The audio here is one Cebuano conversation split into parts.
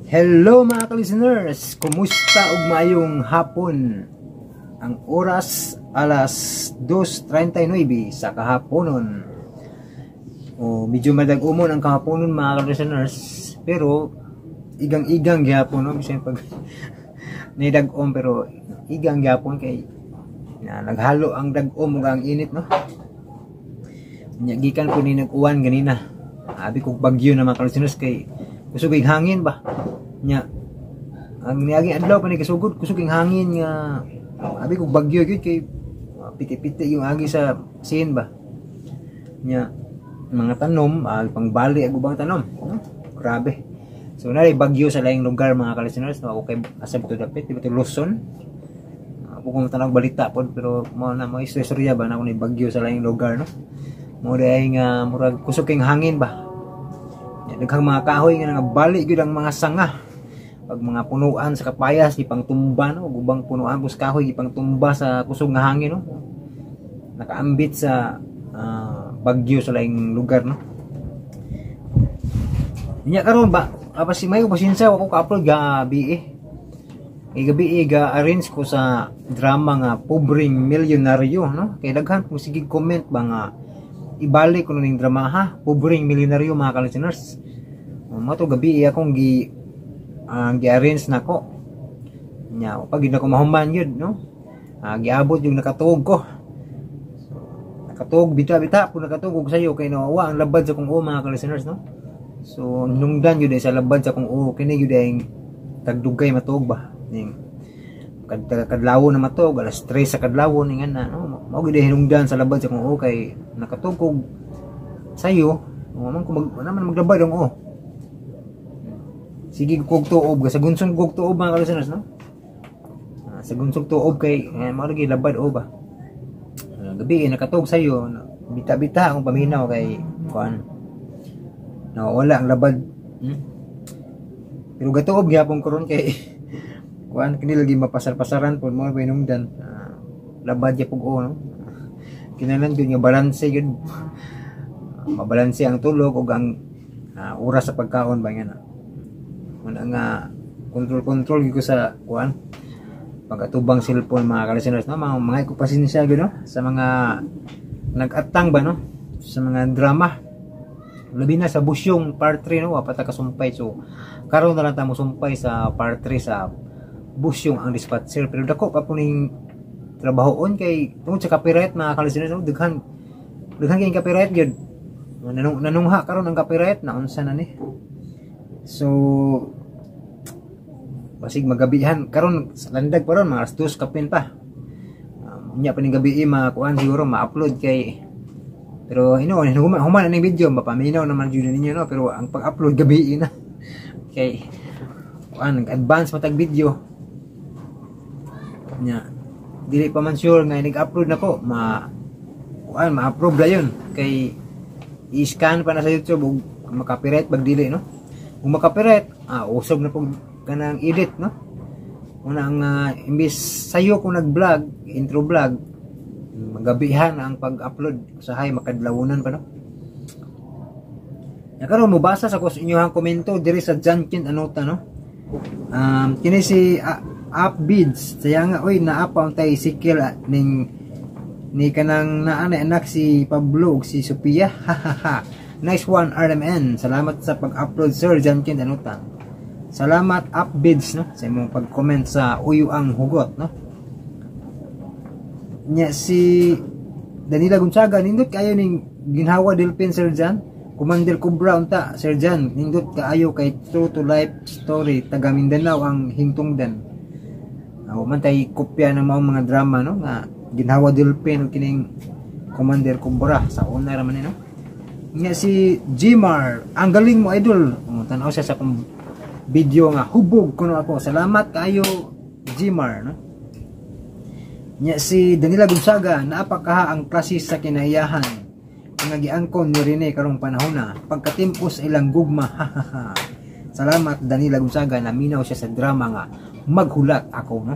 Hello, mga ka-listeners! Kumusta ug maayong hapon? Ang oras, alas 2:39 sa kahaponon. O medyo madag-umon ang kahaponon, mga ka-listeners, pero igang-igang gyapon, no, bisan pag nidag-om, pero igang gyapon kay na, naghalo ang dag-om ug ang init, no. Nya gikan ko ni nag-uwan ganina. Abi kog bagyo na, mga ka-listeners, kay kusog ang hangin ba. Nya ang niaging adlaw pa ni kasugod, kusog ang hangin nga abi kog bagyo gyud kay piti-piti yung agi sa sin ba. Nya mga tanom pangbali ag ubang tanom, no? Grabe. So naa bagyo sa laing lugar, mga ka-listeners, no? Ako kay asa ba to dapit, di ba to Luzon? Ako kung tanawg balita pod, pero mo na mo istorya ba na kung bagyo sa laing lugar, no? Mo diay nga murag kusog kay hangin ba. Nya, daghang mga kahoy nga nangabali gyud ang mga sanga. Pag mga punuan sa kapayas ipangtumba, no, ug ubang punuan pus kahoy ipangtumba sa kusog nga hangin, no. Nakaambit sa bagyo sa laing lugar, no. Nya karon ba, apa si may pasensya, ako ka-upload gabi eh. Kay gabi eh, ga arrange ko sa drama nga Pobreng Milyonaryo, no. Kay daghan kung sige comment ba nga ibalik ko ning drama ha, Pobreng Milyonaryo, mga ka-listeners. Mo to gabi eh, akong gi ang gi-arrange nako. Nya pag gid ako mahuman yun, no. Giabot yung nakatuog ko. So, nakatuog bita-bita po, nakatuog og sayo kay nawa ang labad sa kong uo, mga ka-listeners, no. So nungdan yun sa labad sa kong uo, kini yun ay tagdugay matuog ba. Ning kadlawon na matuog, alas 3 sa kadlawon ingan na, no. Mao gyud hinungdan sa labad sa kong uo kay nakatuog og sayo, wa man ko mag wala man maglabad ang uo. Sige kog tuob, sa gunsong kog tuob, mga ka-listeners, no. Sa gunsong tuob kay mao lagi labad o ba. Gabi eh, nakatuog sayo, bita-bita akong paminaw kay kuan. Nawala ang labad. Pero gatuob gyapon karon kay kuan kini lagi mapasar-pasaran pod mo hinungdan. Labad gyapon o, no. Kinahanglan gyud nga balanse gyud. Mabalanse ang tulog ug ang oras sa pagkaon ba nga na. Muna nga control-control gyud ko sa kuan pag-atubang cellphone, mga ka-listeners, no. Mga ko pasensya gyud, no, sa mga nag-atang ba, no, sa mga drama, labi na sa Busyong part 3, no. Wa pa ta kasumpay, so karon na lang ta mosumpay sa part 3 sa Busyong ang Dispatcher, pero dako pa po ning trabahoon kay tungod sa copyright, mga ka-listeners, no. Daghan daghan kay copyright gyud. Nanungha karon ang copyright na, unsa na ni. So basig magabihan karon sa landag pa ron, mga alas 2 kapin pa. Unya pa ning gabi eh, makuan siguro ma-upload kay pero ino human human ning video mapaminaw naman jud ninyo, no, pero ang pag-upload gabi na kay kuan advance matag video. Nya dili pa man sure nga nag-upload nako ma kuan ma-approve la yun kay i-scan pa na sa YouTube ug maka-copyright bag dili, no. Kung maka-copyright, usog na pug kanang edit, no. Una ang imbis sayo kung nag-vlog, intro vlog, magabihan ang pag-upload, usahay makadlawunan pa, no. Ya karon mobasa sa ko sa inyong komento diri sa Jankin Anota, no. Kini si Upbeads saya nga, oy, naa pa tay sikil ning ni kanang naa na anak si Pablo ug si Sophia. Nice one, RMN. Salamat sa pag-upload, Sir Jankin Anota. Salamat, Upbeads, no, sa imong pag-comment sa Uyo ang Hugot, no. Nya si Danila Gonzaga, nindot kayo ning Ginhawa Delphin, Sir Jan. Commander Cobra unta, Sir Jan, nindot kaayo kay true to life story, taga Mindanao ang hingtungdan. Man tay kopya ng mga drama, no, nga Ginhawa Delphin ug kining Commander Cobra sa una ra man ni, no. Nya si Jimar, ang galing mo, idol. Oh, tan-aw siya sa akong video nga hubog kuno ako. Salamat kayo, Jimar, no. Nya si Danila Gonzaga, naapakaha ang klase sa kinahiyahan nga giangkon ni Rene karong panahon na pagkatimpos ilang gugma. Salamat, Danila Gonzaga, naminaw siya sa drama nga Maghulat Ako, no.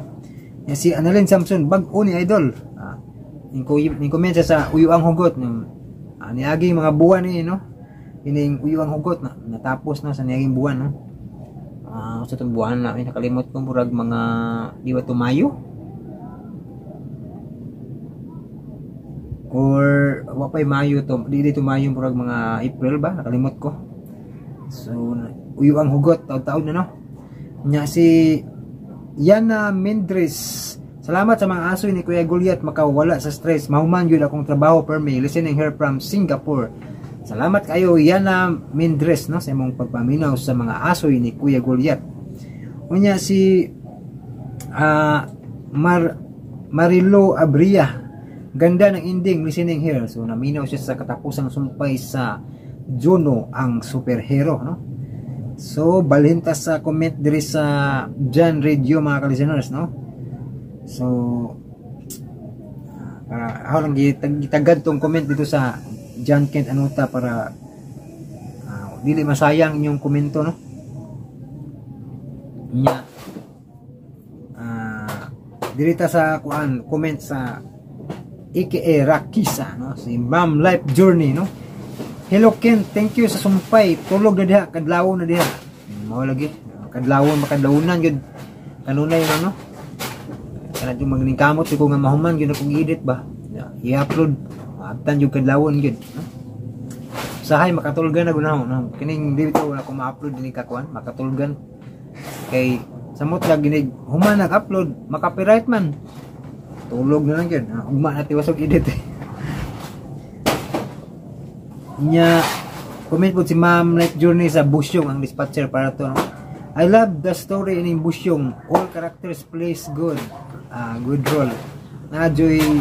Nya si Annalyn Samson, bag-o ni idol. Ning comment siya sa Uyo ang Hugot, no. Niaging mga buwan ni, no, ining Uyo ang Hugot na natapos na sa niaging buwan, no. Sa itong buwan na, ay, nakalimot ko, murag mga, di ba to Mayo? Or wa pa'y Mayo to, di dito Mayo, murag mga April ba? Nakalimot ko. So, uyo ang hugot, taon-taon na, no? Nya si Yana Mendres, "Salamat sa mga aso ni Kuya Goliath, makawala sa stress. Mahuman yun akong trabaho per me. Listening here from Singapore." Salamat kayo, Yana Mendres, no, sa imong pagpaminaw sa mga asoy ni Kuya Goliath. Unya si Marilo Abria, "Ganda ng ending, listening here." So naminaw siya sa katapusang sumpay sa Juno ang superhero, no? So balhin ta sa comment diri sa John Radio, mga ka-listeners, no? So para ako lang gitagad tong comment dito sa John Kent Anuta para dili masayang inyong komento, no? Nya diri ta sa kuan, comment sa AKA Rakisa, no? Si Ma'am Life Journey, no? "Hello Ken, thank you sa sumpay. Tulog na diha, kadlawon na diha." Mao lagi. Kadlawon, makadlawunan gyud kanunay, no? Kana yung magningkamot ko nga mahuman gyud akong edit ba. I-upload. Maabtan yung kadlawon gyud, no? Sahay makatulgan na gunaw, no? Kining dito wala ko ma-upload dinhi kakuan, makatulgan. Kay samot lang ginig human nag-upload, maka-copyright man. Tulog na lang gyud. Ugma na tiwas og edit. Nya comment po si Ma'am Life Journey sa Busyong ang dispatcher para to, no? "I love the story in Busyong. All characters plays good. Good role. Na joy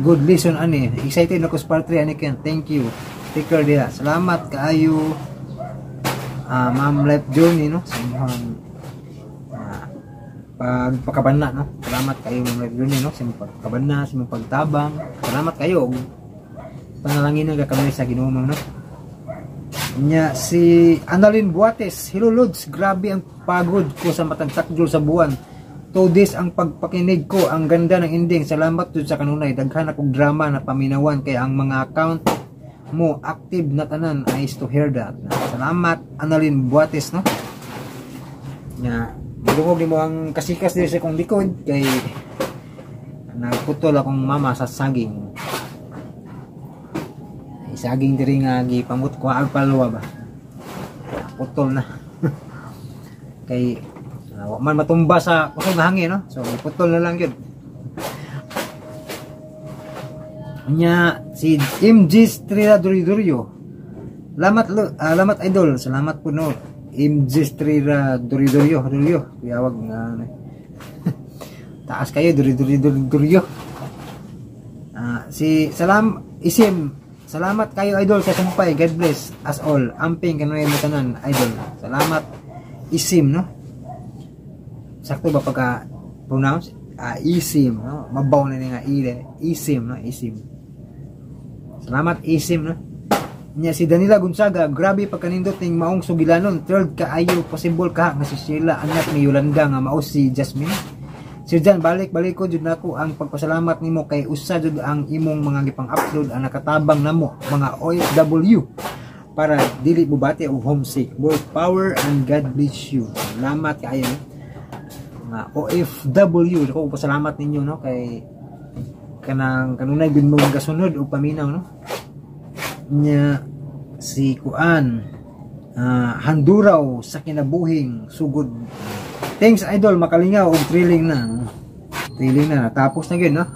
good lesson ani. Excited na ko sa part 3 ani, Ken. Thank you. Take care diha." Salamat kaayo, Ma'am Life Journey, no, sa imong pagpakabana, no? Salamat kayo, Ma'am Life Journey, no, sa imong pagpakabana, sa imong pagtabang. Salamat kayo ug panalangin ka kami sa Ginoo, ma'am, no? Nya si Annalyn Buates, "Hello Lods, grabe ang pagod ko sa matag takdol sa buwan. 2 days ang pagpakinig ko, ang ganda ng ending. Salamat dun sa kanunay. Daghan akong drama na paminawan kay ang mga account mo active na tanan. Nice to hear that." Salamat, Annalyn Buates, no? Nya dungog nimo ang kasikas diri sa akong likod kay nagputol akong mama sa saging. Ay, saging diri nga gipamut ko ag palwa ba. Putol na. Kay wa man matumba sa kusog nga hangin, no? So putol na lang gyud. Nya si MG Estrella Duridurio. "Lamat lamat idol, salamat po, no." MG Estrella Duridurio, Durio. Kuyawag nga ano. Taas kayo, Duri Duri Durio. Si Salam Isim, "Salamat kayo idol sa sumpay. God bless us all. Amping kanunay mo tanan, idol." Salamat, Isim, no? Sakto ba pagka pronounce? Isim, no? Mabaw na ni nga ile. Isim, no? Isim. Salamat, Isim, no? Nya si Danila Gonzaga, "Grabe pagkanindot ning maong sugilanon. Thrilled kaayo, possible ka nga si Sheila anak ni Yolanda nga mao si Jasmine. Sir Jan, balik-balik ko jud nako ang pagpasalamat nimo kay usa jud ang imong mga gipang-upload ang nakatabang namo mga OFW para dili bubati og homesick. More power and God bless you." Salamat kaayo mga OFW. Ako pasalamat ninyo, no, kay kanang kanunay gud mo gasunod og paminaw, no? Nya si Kuan, Handuraw sa kinabuhing sugod, "Thanks idol, makalingaw og thrilling na." Thrilling na, natapos na gyud, no?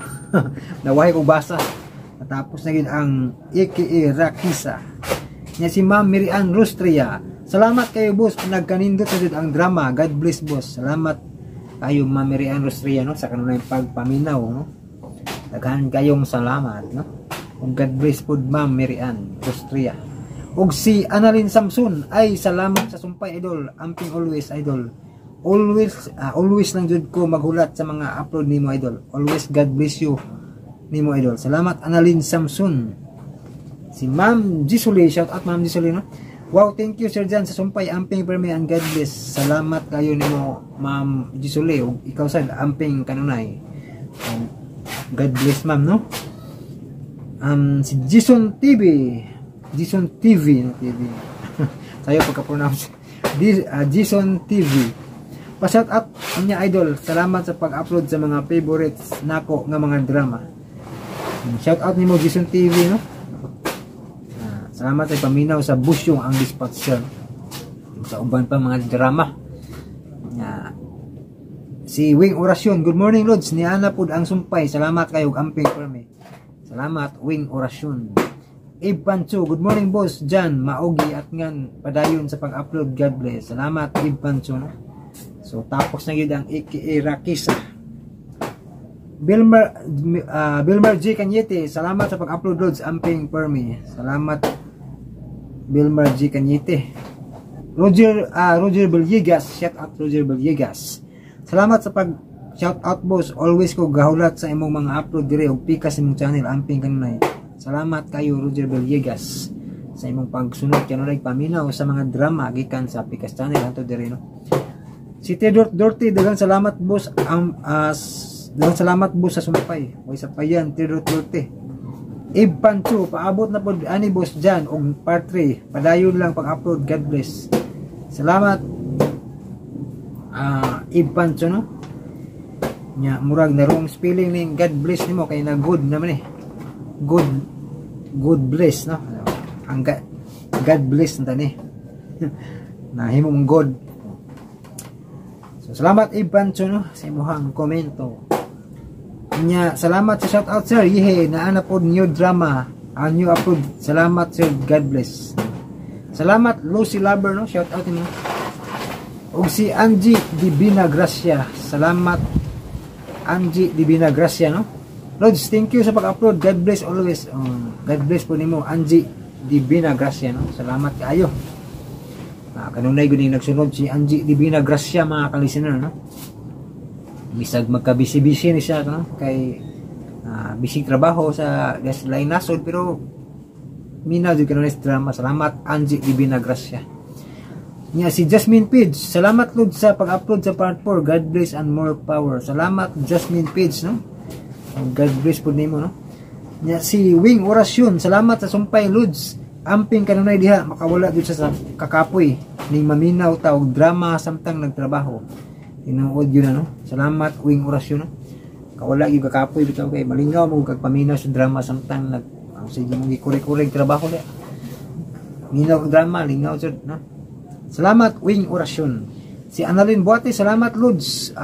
Nawahi ko basa, natapos na gyud ang AKA Rakisa. Nya si Ma'am Mirian Rustria, "Salamat kayo boss, nagkanindot na jud ang drama. God bless, boss." Salamat kayo, Ma'am Mirian Rustria, no, sa kanunay pagpaminaw, no? Daghan kayong salamat, no? Ug God bless pod, Ma'am Mirian Rustria. Ug si Annalyn Samson ay, "Salamat sa sumpay idol. Amping always, idol. Always always lang jud ko maghulat sa mga upload nimo, idol. Always God bless you nimo, idol." Salamat, Annalyn Samson. Si Ma'am Gisuli, shout out Ma'am Gisuli, no? "Wow, thank you Sir Jan sa sumpay. Amping permi and God bless." Salamat kayo nimo, Ma'am Gisuli, ug ikaw sad, amping kanunay. God bless, ma'am, no? Si Jason TV, Jason TV, no, TV. Sayo pagka-pronounce. Jason TV. Pa-shout out niya, idol. Salamat sa pag-upload sa mga favorites nako nga mga drama. Shout out nimo, Jason TV, no. Salamat sa paminaw sa Busyong ang Dispatcher. Sa uban pa mga drama. Nga si Wing Orasyon, "Good morning, Lods. Ni ana pud ang sumpay. Salamat kayo, amping permi." Salamat, Wing Orasyon. Abe Pancho, "Good morning, boss Jan, maogi at ngan padayon sa pag-upload. God bless." Salamat, Abe Pancho, no? So tapos na gyud ang AKA Rakisa. Bilmer G. Cañete, "Salamat sa pag-upload, Lods, amping permi." Salamat, Bilmer G. Cañete. Roger Villegas, shout out Roger Villegas. "Salamat sa pag shout out, boss. Always ko gahulat sa imong mga upload dire og pikas imong channel. Amping kanunay." Salamat kayo, Roger Villegas, sa imong pagsunod kanunay paminaw sa mga drama gikan sa Pikas Channel hanto dire, no. Si Theodore Dorte, "Daghang salamat, boss, ang daghang salamat, boss, sa sumpay." Way sapayan, Theodore Dorte. Abe Pancho, "Paabot na pod ani, boss Jan, og part 3. Padayon lang pag-upload. God bless." Salamat, Abe Pancho, no. Nya murag na wrong spelling ning "God bless" nimo kay na good naman eh. Good good bless, no. Ang God bless na tani. Nahimo mong God. So salamat, Abe Pancho, no, sa imong komento. Nya, "Salamat sa shout out, sir. Yehe, naa na pod new drama. Ang new upload. Salamat, sir. God bless." Salamat, Lucy Lover, no. Shout out nimo. Og si Angie Divina Gracia. Salamat, Angie Divina Gracia, no. "Lods, thank you sa pag-upload. God bless always." God bless po nimo, Angie Divina Gracia, no. Salamat kaayo. Kanunay gud nagsunod si Angie Divina Gracia, mga ka-listener, no. Bisag magka-busy-busy ni siya, no, kay busy trabaho sa gas lain nasod, pero minaw jud kanunay sa drama. Salamat, Angie Divina Gracia. Nya si Jasmine Page, "Salamat, Lord, sa pag-upload sa part 4. God bless and more power." Salamat, Jasmine Page, no. God bless po nimo, no. Nya si Wing Orasyon, "Salamat sa sumpay, Lods. Amping kanunay diha, makawala jud sa kakapoy ning maminaw ta og drama samtang nagtrabaho." Tinuod yun, ano. Salamat, Wing Orasyon, no. Kawala gyud kakapoy bitaw kay malingaw mo kag paminaw sa drama samtang nag ang sige mong gikuri-kuri trabaho diha. Minaw og drama, lingaw jud, no. Salamat, Wing Orasyon. Si Annalyn Buate, "Salamat, Lods.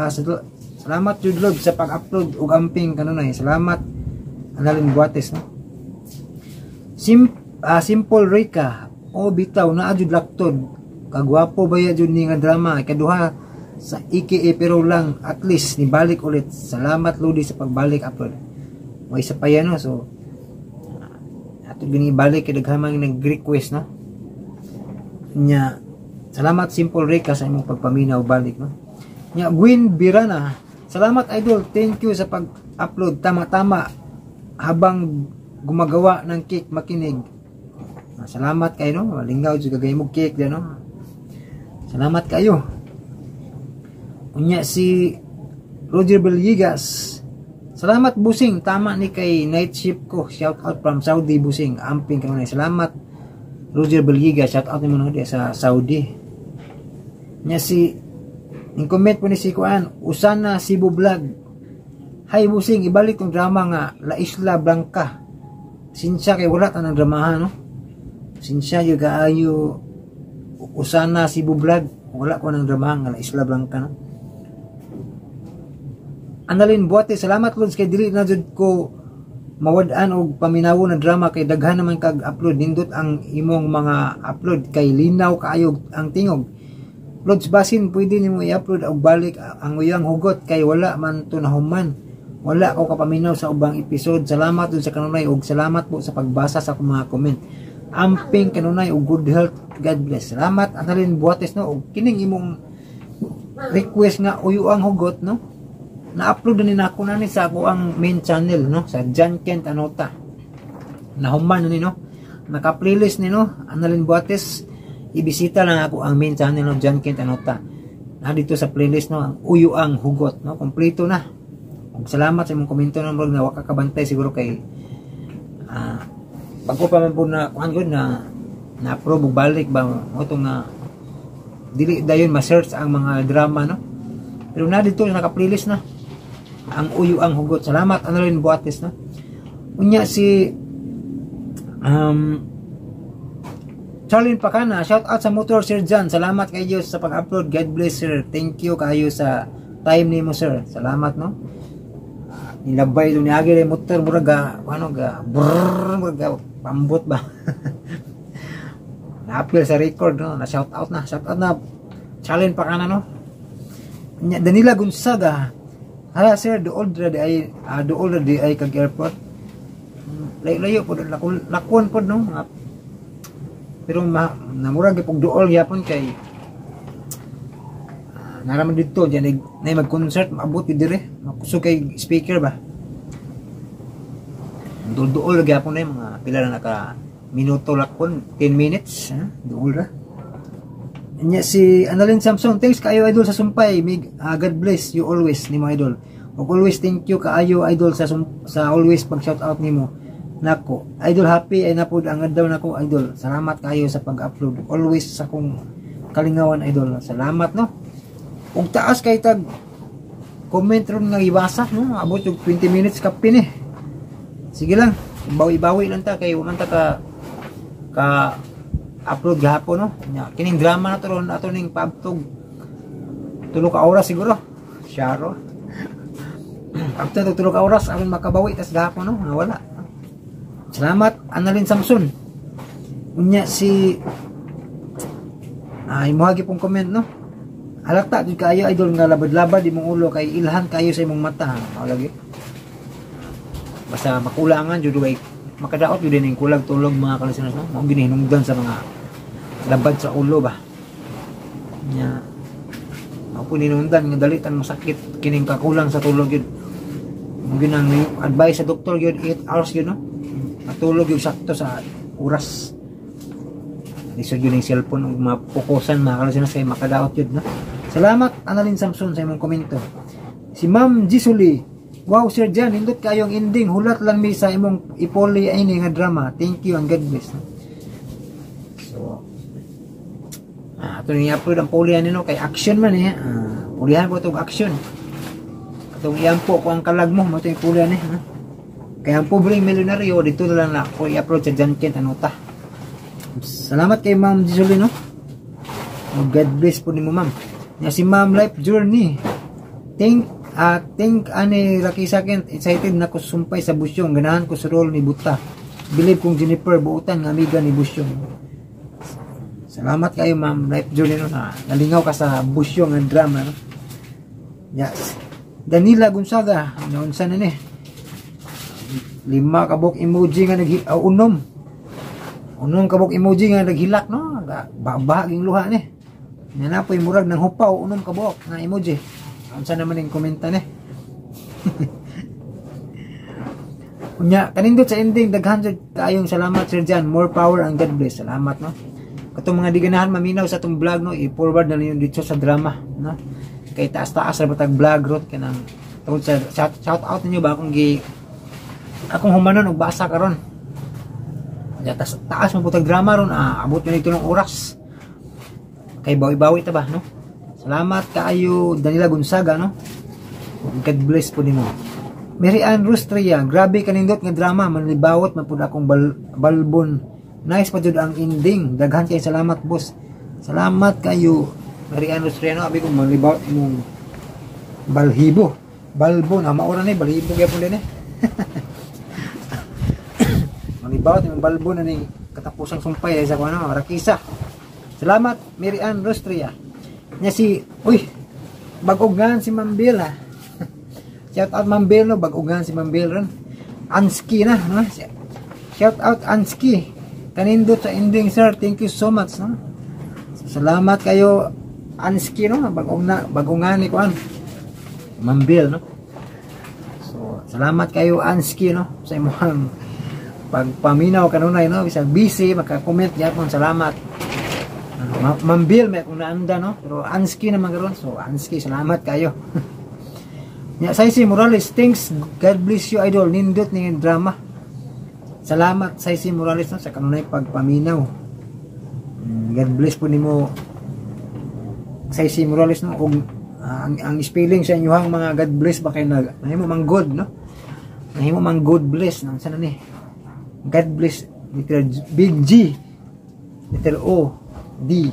Salamat jud, Lods, sa pag-upload ug amping kanunay." Salamat, Annalyn Buates, no. Simple Rika, "O bitaw naa jud laktod. Kagwapo ba jud ni nga drama? Ikaduha sa AKA pero lang at least nibalik ulit. Salamat, Lodi, sa pagbalik upload." May isa pa yan, no? So ato gini balik kay daghan man nag-request, no. Nya salamat, Simple Rika, sa imong pagpaminaw balik, no. Nya Gwen Birana, "Salamat, idol. Thank you sa pag-upload. Tama-tama habang gumagawa ng cake makinig." Salamat kayo, no. Lingaw jud kagay mo cake no. Salamat kayo. Unya si Roger Villegas, "Salamat, busing, tama ni kay night shift ko. Shout out from Saudi, busing. Amping kanunay." Salamat, Roger Villegas, shout out nimo, no, sa Saudi. Nya si in comment po ni si Kuan, Usana Cebu Vlog, "Hi busing, ibalik tong drama nga La Isla Blanca." Sinsya kay wala ta ng dramahan, no. Sinsya yung kaayo, Usana Cebu Vlog, wala ko ng dramahan nga La Isla Blanca, no. Annalyn Buate, "Salamat, Lods, kay dili na jud ko mawad-an og paminawo na drama kay daghan naman kag upload. Nindot ang imong mga upload kay linaw kaayo ang tingog. Lods, basin pwede nimo i-upload og balik ang Uyang Hugot kay wala man to nahuman. Wala ko kapaminaw sa ubang episode. Salamat dun sa kanunay og salamat po sa pagbasa sa akong mga comment. Amping kanunay og good health. God bless." Salamat, Annalyn Buates, no, og kining imong request nga Uyo ang Hugot, no, na-upload na ni nako na ni sa ako ang main channel, no, sa John Kent Anota. Nahuman na ni, no, naka-playlist ni, no. Annalyn Buates, ibisita lang ako ang main channel, no, John Kent Anota na dito sa playlist, no, ang Uyo ang Hugot, no, kompleto na. Ug salamat sa imong komento, no, murag na wa ka kabantay siguro kay bago pa man po na kuan gud na na-approve og balik ba mo to nga. dili dayon ma-search ang mga drama, no? Pero na dito naka-playlist na Ang Uyo ang Hugot. Salamat, Annalyn Boates, no? Unya si Charlene Pacana, shout out sa motor, Sir John. Salamat kay Diyos sa pag-upload. God bless, sir. Thank you kayo sa time nimo, sir. Salamat, no. Nilabay do ni agi motor, murag ga ano ga brrr, murag ga pambot ba. Na-appeal sa record, no. Na shout out na, shout out na Charlene Pacana, no. Nya Danila Gonzaga. Hala sir, duol ra di ay duol ra di ay kag airport. Layo-layo pod, lakon pod, no. Mga pero namurag gyud duol gyapon kay naraman dito diyan nay mag-concert, maabot gyud dire, makusog kay speaker ba. Duol-duol gyapon na mga pila na naka minuto lakon, 10 minutes, ha? Duol ra. Nya si Annalyn Samson, thanks kaayo, idol, sa sumpay. May, God bless you always nimo, idol. Ug always thank you kaayo, idol, sa always pag shout out nimo nako. Idol, happy ay napud ang adlaw nako, idol. Salamat kayo sa pag-upload. Always sa akong kalingawan, idol. Salamat, no. Ug taas kay tag comment ron nga ibasa, no. Abot og 20 minutes kapin eh. Sige lang, bawi-bawi lang ta kay man ta ka ka upload gahapon, no. Nya kining drama na to ron ato ning paabtog 3 ka oras siguro. Syaro. Abtog 3 ka oras aron makabawi tas gahapon, no. Nawala. Salamat, Annalyn Samson. Unya si ay mo pong comment, no. Halata jud kaayo, idol, nga labad-labad imong ulo kay ilhan kayo sa imong mata. Mao lagi. Basta makulangan jud way makadaot jud ning kulag tulog, mga kalisteners, no. Mao ginihinungdan sa mga labad sa ulo ba. Nya ako ninundan nga dali tan masakit kining kakulang sa tulog yun. Mao ginang advice sa doktor yun, 8 hours yun, no. Matulog yung sakto sa oras. Lisod yun yung cellphone ug mapokusan, mga kalisteners, kay makadaot yun, no. Salamat, Annalyn Samson, sa imong komento. Si Ma'am Jisuli, "Wow, Sir Jan, nindot kayong ending. Hulat lang mi sa imong ipuli ini nga drama. Thank you and God bless." No? So, ato ni upload ang pulihan nino kay action man eh. Pulihan ko itong action. Atong iampo ko ang kalag mo, mo itong pulihan eh. Ha? Kaya Ang Pobreng Milyonaryo, dito na lang na ako i-upload sa John Kent Anuta. Salamat kay Ma'am Jisuli, no? Oh, God bless po nimo, ma'am. Nya si Ma'am Life Journey. Think ani Rakisa Kent, excited na ko sumpay sa Busyong. Ganahan ko sa role ni Buta. Believe kong Jennifer buutan nga amiga ni Busyong. Salamat kayo, Ma'am Life Journey, no, na nalingaw ka sa Busyong nga drama, no. Yes. Danila Gonzaga, naunsa na ni? 5 kabuk emoji nga nag unom. 6 kabuk emoji nga naghilak, no. Ba ging luha ni. Nya na po'y murag ng hupaw, 6 kabuk nga emoji. Unsa naman yung komenta ni? Unya, kanindot sa ending, daghan jud kayong salamat, Sir Jan. More power and God bless. Salamat, no. Katong mga di ganahan maminaw sa atong vlog, no, i-forward na ninyo dito sa drama, no. Kay taas-taas ra batag vlog rot kanang tungod sa shout out ninyo ba akong gi akong humanon og basa karon. Nya taas taas man putag drama ron, abot nyo nito ng oras. Kay bawi-bawi ta ba, no? Salamat kaayo, Danila Gonzaga, no. God bless po nimo. Mary Ann Rustria, "Grabe kanindot nga drama, manlibawot man pud akong balbon. Nice pa jud ang ending. Daghan kay salamat, boss." Salamat kayo, Mary Ann Rustria, no. Abi ko manlibawot imong balhibo. Balbon, maura ni balhibo gyapon din eh. Manlibawot imong balbon na ning katapusang sumpay sa kuno, Rakisa. Salamat, Mary Ann Rustria. Nya si, uy, bag-ogan si Ma'am Bill, ha. Shout out, Ma'am Bill, no, bag-ogan si Ma'am Bill ron. Anski na, no? Shout out, Anski. Kanindot sa ending, sir. Thank you so much, no. Salamat kayo, Anski, no, bagong na bagungan ni kuan. Ma'am Bill, no. So, salamat kayo, Anski, no, sa imong pagpaminaw kanunay, no, bisag busy maka-comment gyapon, salamat. Ma'am Bill, may akong naanda, no? Pero Anski naman karon. So, Anski, salamat kayo. Nya Saisi Morales, "Thanks, God bless you, idol. Nindot ni drama." Salamat, Saisi Morales, no, sa kanunay pagpaminaw. God bless po nimo. Saisi Morales, no, ug ang spelling sa inyong mga God bless ba kay nag nahimo mang God, no, nahimo mang God bless nang sana ni God bless, letter big G, letter O, D.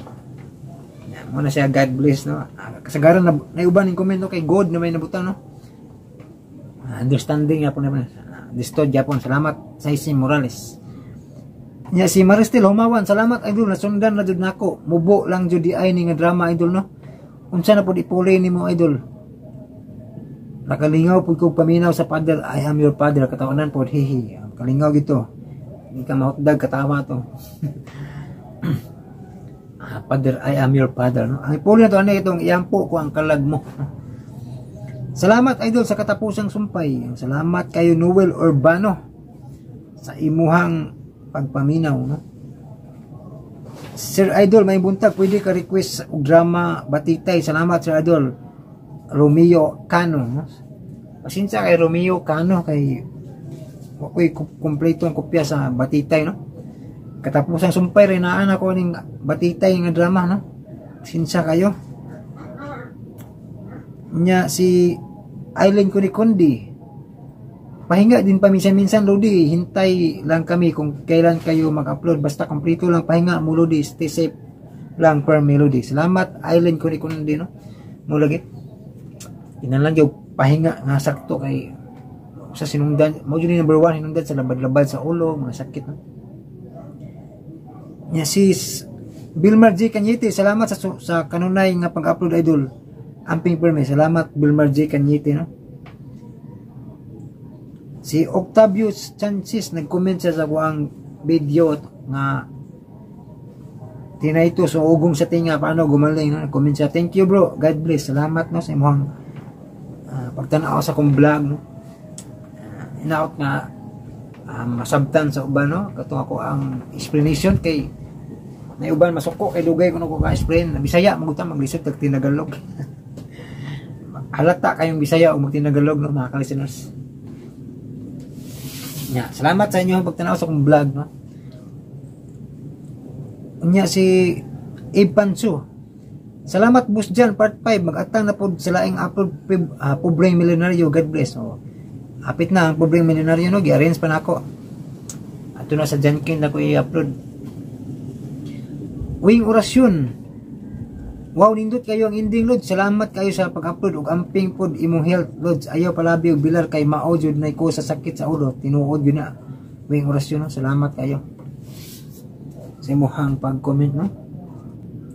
Yan, mo na siya God bless, no. Kasagaran na naiuban ning comment, no, kay God na may nabutang, no. Understanding yapon naman, understood yapon. Salamat, Saisi Morales. Nya si Maristel Humawan, salamat, idol, nasundan na jud nako. Mubo lang jud di ay ni nga drama, idol, no. Unsa na pud ipuli nimo, idol? Nakalingaw pud kog paminaw sa "Father, I am your father", katawanan pod, hihi. Kalingaw gito. Hindi ka mahutdag katawa to. "Father, I am your father," no? Ang ipuli na to ano itong "Iampo ko ang kalag mo." Salamat, idol, sa Katapusang Sumpay. Salamat kayo, Noel Urbano, sa imuhang pagpaminaw, no. Sir Idol, may buntag, pwede ka request og drama Batitay. Salamat, Sir Idol. Romeo Cano, no? Pasensya kay Romeo Cano kay wako'y kumpleto ang kopya sa Batitay, no. Katapusang Sumpay rin naan ako ning Batitay nga drama, no. Pasensya kayo. Nya si Aileen Kunikundi. Pahinga din paminsan-minsan, Lodi. Hintay lang kami kung kailan kayo mag-upload. Basta kompleto lang pahinga mo, Lodi. Stay safe lang per Melody. Salamat, Aileen Kunikundi, no. Mo lagi. Inan lang yung pahinga nga sakto kay sa sinungdan mo jud ni number 1 hinungdan sa labad-labad sa ulo, mga sakit, no. Nya si Bilmar J. Cañete, salamat sa kanunay nga pag-upload, idol. Amping perme, salamat, Bilmar J. Cañete, no. Si Octavio Chances, nag-comment siya sa kuang video nga tinayto so ugong sa tinga, paano gumaling, no? Nag-comment siya, "Thank you, bro, God bless." Salamat, no, sa imong pagtanaw sa akong vlog, no. Inaot nga masabtan sa uban, no, katong ako ang explanation kay na uban masuko kay dugay kuno ko ka-explain. Bisaya maguta, maglisod tag tinagalog. Halata kayong Bisaya o magtinagalog, no, mga ka-listeners. Nya, salamat sa inyong pagtanaw sa akong vlog, no. Nya si Ipansu. Salamat, boss Jan, part 5 mag-atang na pod sa laing upload, Pobreng Milyonaryo. God bless. So, apit na ang Pobreng Milyonaryo, no, gi-arrange pa nako. Ato na sa Jankin na ko i-upload. Wing Orasyon. Wow, nindot kayo ang ending, Lods. Salamat kayo sa pag-upload ug amping pod imong health, Lods. Ayaw palabi og bilar kay mao jud na ko sa sakit sa ulo. Tinuod yun na. Wing Orasyon, no? Salamat kayo sa imong pag-comment, no.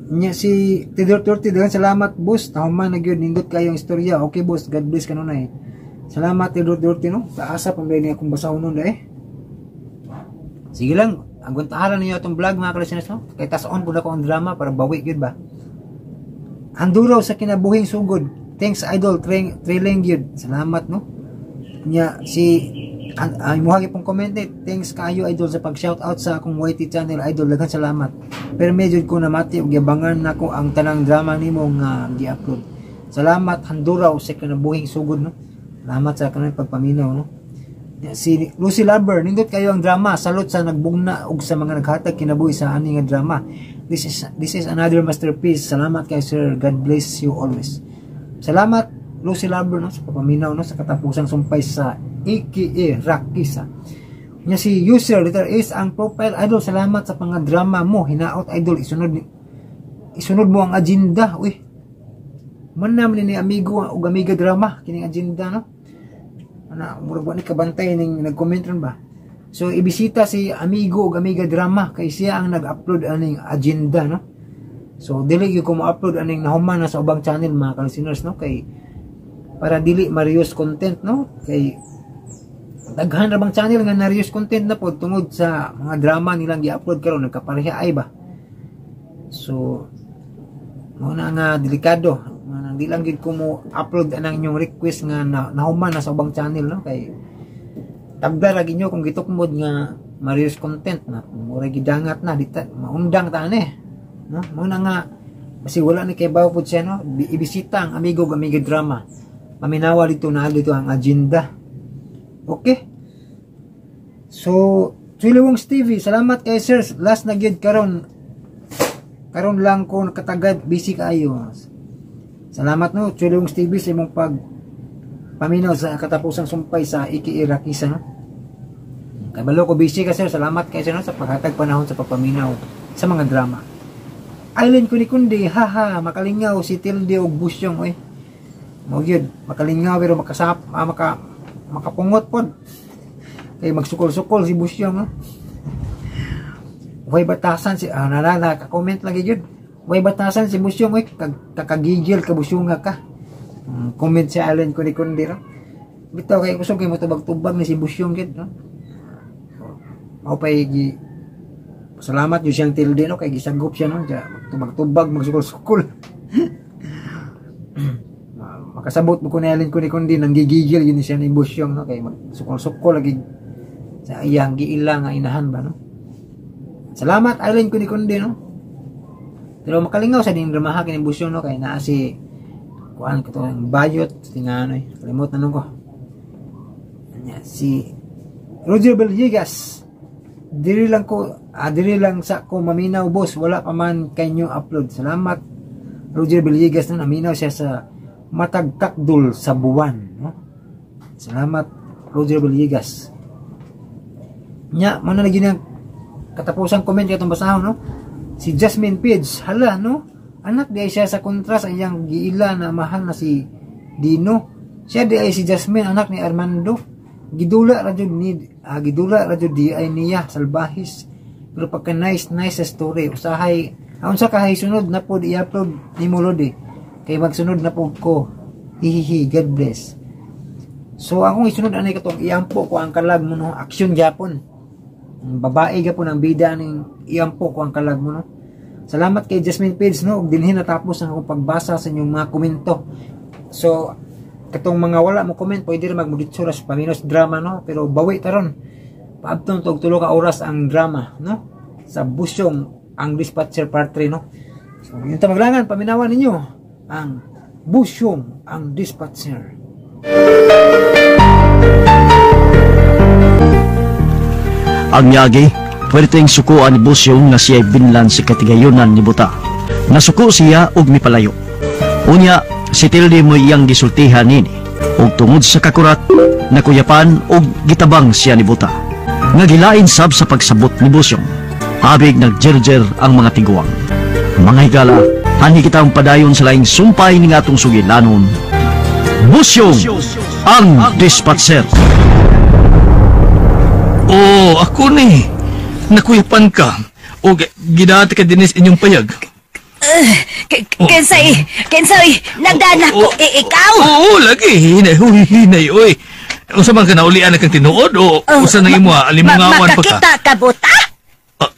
Nya si Tidor Torti, daghang salamat, boss. Tahuman na gyud, nindot kayo ang istorya. Okay, boss, God bless kanunay. Salamat, Tidor Torti, no. Taasa pa ni akong basahon nun eh. Sige lang, agwantaharan ninyo atong vlog, mga ka-listeners, no. Kay tas-on pud ako ang drama para bawi gyud ba. Handuraw sa Kinabuhing Sugod. Thanks, idol, thrilling gyud. Salamat, no. Nya si ay muha pong comment eh. Thanks kaayo, idol, sa pag shout out sa akong YT channel, idol, daghan salamat. Pero medyo ko namati og yabangan nako ang tanang drama nimo nga gi-upload. Salamat, Handuraw sa Kinabuhing Sugod, no. Salamat sa kanang pagpaminaw, no. Si Lucy Lover, nindot kayo ang drama. Salute sa nagbugna ug sa mga naghatag kinabuhi sa ani nga drama. This is another masterpiece. Salamat kay sir. God bless you always. Salamat, Lucy Lover, no, sa pagpaminaw, no, sa Katapusang Sumpay sa AKA Rakisa. Nya si user letter is ang profile, idol, salamat sa mga drama mo. Hinaot, idol, isunod mo ang Agenda. Uy. Man naman ni Amigo ug Amiga Drama kining Agenda, no. Ana murag wa ni kabantay ning nag-comment ron ba. So ibisita si Amigo ug Amiga Drama kay siya ang nag-upload aning Agenda, no. So dili gyud ko mo-upload aning nahuman na sa ubang channel, mga ka-listeners, no, kay para dili ma-reuse content, no, kay daghan ra bang channel nga na-reuse content na pod tungod sa mga drama nilang gi-upload karon, nagkapareha ay ba. So mo na nga delikado nga di lang gid ko mo upload anang inyong request nga na, nahuman na sa ubang channel, no, kay tabla ra ginyo kung gitukmod nga ma-reuse content na, mura gidangat na dita maundang ta ani, no. Mo na nga basi wala ni kay bawo pud siya, no, ibisita ang Amigo ug Amiga Drama, paminawa dito na dito ang Agenda. Okay, so Chuliwongs TV, salamat kay sir, last na gyud karon, karon lang ko nakatagad, busy kaayo. Salamat no, Chulong TV, sa imong pag paminaw sa katapusang sumpay sa Iki Irakisa, no. Kabalo ko busy ka, sir. Salamat kay sir, no, sa paghatag panahon sa pagpaminaw sa mga drama. Island Kunikundi, haha, makalingaw si Tilde og Busyong, oy. Mao gyud, makalingaw pero makasap, makapungot pod. Kay magsukol-sukol si Busyong, no. Way batasan si nalala ka comment lagi gyud. Way batasan si Busyong, oy, kakagigil ka Busyong ka. Comment si Allen Kunikundi, no. Bitaw kay kusog kay motubag-tubag ni si Busyong gyud, no. Mao pay gi salamat gyud siyang Tilde, no, kay gisagop siya, no, magtubag-tubag, magsukol-sukol. Makasabot mo ko ni Allen Kunikundi, nang gigigil yun siya ni Busyong, no, kay magsukol-sukol lagi sa iyang giila nga inahan ba, no. Salamat Allen Kunikundi, no. Pero makalingaw sa ding dramaha kini Busyong, no, kay naa si kuan ko to ang bayot tinganoy, kalimot na nung ko. Anya si Roger Villegas, diri lang ko, diri lang sa ko maminaw, boss, wala pa man kay upload. Salamat Roger Villegas, no, naminaw siya sa Matagkakdul sa buwan, no. Salamat Roger Villegas. Nya mo na lagi nang katapusang comment katong basahon, no. Si Jasmine Page, hala, no, anak di ay siya sa kontra sa iyang giila na mahal na si Dino. Siya di ay si Jasmine, anak ni Armando. Gidula ra jud ni, gidula ra jud di ay niya salbahis. Pero pagka nice nice sa story, usahay unsa kahay sunod na pod i-upload ni mo Lodi. Kay magsunod na pod ko. Hihihi, God bless. So akong isunod anay katong Iampo ko ang kalag mo, no, action gyapon. Ang babae gyapon ang bida ning Iampo ko ang kalag mo, no. Salamat kay Jasmine Page, no, ug dinhi natapos ang akong pagbasa sa inyong mga komento. So katong mga wala mo comment, pwede ra magmuditso ra sa paminos drama, no, pero bawi taron. Paabton og tulo ka oras ang drama, no, sa Busyong ang Dispatcher Part 3, no. So yun ta maglangan, paminawan ninyo ang Busyong ang Dispatcher. Ang yagi, pwerteng sukuan ni Busyong nga siya'y binlan si katigayonan ni Buta. Nasuko siya og mipalayo. Unya, si Tilde mo iyang gisultihan nini. Og tungod sa kakurat, nakuyapan og gitabang siya ni Buta. Nga gilain sab sa pagsabot ni Busyong. Abig nagjerjer ang mga tiguang. Mga higala, hanhi kitang padayon sa laing sumpay ni atong sugilanon. Busyong ang Dispatcher. Oh, ako ni. Nakuyapan ka. O gidati ka dinis inyong payag. Kensay, kensay, nagdana ko, ikaw. Oo, lagi. Hinay, huy, hinay, oy. Unsa man ka naulian na kang tinuod o usa nang imo alimungawan pa ka? Makakita ka, Buta?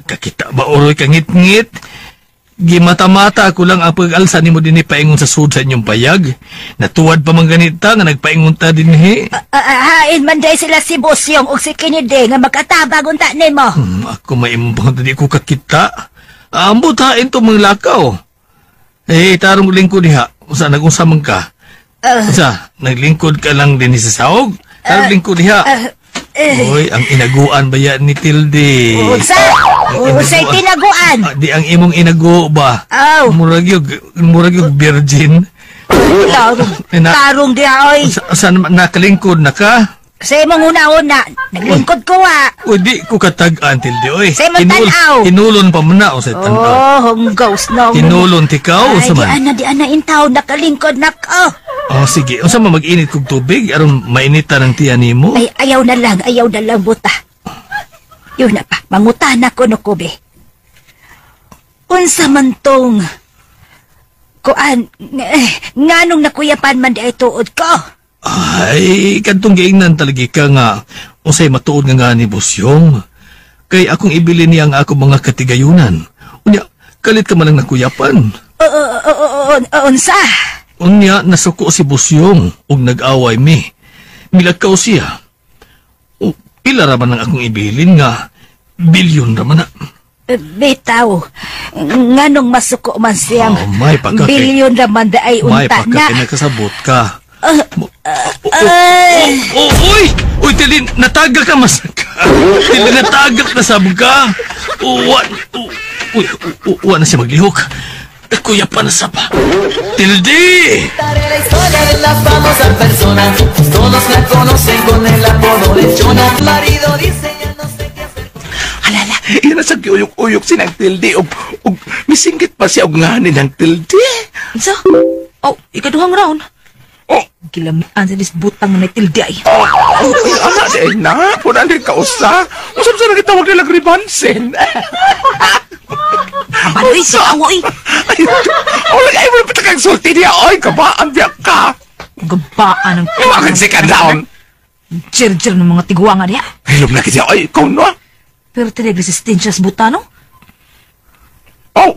Kakita ba, oroy ka ngit-ngit? Gimata-mata ko lang ang pag-alsa nimo dinhi paingon sa sud sa inyong payag. Natuwad pa man ganita nga nagpaingon ta dinhi. Hain man day sila si Busyong ug si Kennedy nga makatabag unta nimo. Ako maimbang di ko kakita. Ambot hain to mga lakaw. Eh, tarong lingkod diha. Usa nag-unsa man ka? Usa, naglingkod ka lang dinhi sa saog? Tarong lingkod diha. Oy, ang inaguan ba yan ni Tilde? Unsa? Unsay tinaguan? Di ang imong inago ba? Aw. Murag yung virgin. Tarong, tarong diha, oy. Sa nakalingkod na ka? Sa imong una-una, naglingkod ko, ha. Uy, di ko katag-an, Tilde, oy. Sa imong tan-aw. Hinulon pa man na, o sa tan-aw. Oh, hunggaws na. Hinulon tikaw, Ay, sa man. di ana, intaw, nakalingkod na ko. Oh, sige. Unsa man mag-init kog tubig, aron mainitan ang tiyan nimo? Ay, ayaw na lang, Buta. Yun na pa, mangutana ko no, Kobe. Unsa man tong kuan, nganong nakuyapan man di ay tuod ko? Ay, kadtong giingnan talaga ka nga unsay matuod nga nga ni Busyong. Kay akong ibili niya ang akong mga katigayunan. Unya, kalit ka man ang nakuyapan. Unsa? Unya, nasuko si Busyong ug nag-away mi. Milakaw siya. O, pila ra man ang akong ibilin nga bilyon ra man na. Bitaw, nganong masuko man siyang Oh, may pagka kay- bilyon ra man da ay May unta pagka na. kinakasabot ka. Ay! Uy! Uy, Tilin, nataga ka masaka. Tilin, natagak na sab ka. Uwa, uy, uwa na siya maglihok. Nakuya pa na sa pa. Tilde! La historia de la famosa persona, todos la conocen con el apodo de Chona. Marido dice ya no sé qué hacer. Alala, iyan na sa giuyok-uyok sinang Tilde. Og misinggit pa siya og nganin ng Tilde. Unsa? Oh, ikaduhang round. Oh, Gilamian sa disbutang na Tilde ay. oh, ana di na. Puna ni kausa. Usap sa nagitawag nila gribansin. Abaloy, sa awa ay. Ay, oh, ay, wala pa kang sulti niya. Oy, kabaan biya ka. Gabaan ang Bakit second round? Jer-jer ng mga tiguangan niya. Hilom na kasi. Ay, ikaw no. Pero tinag resistensya sa buta, no? Oh,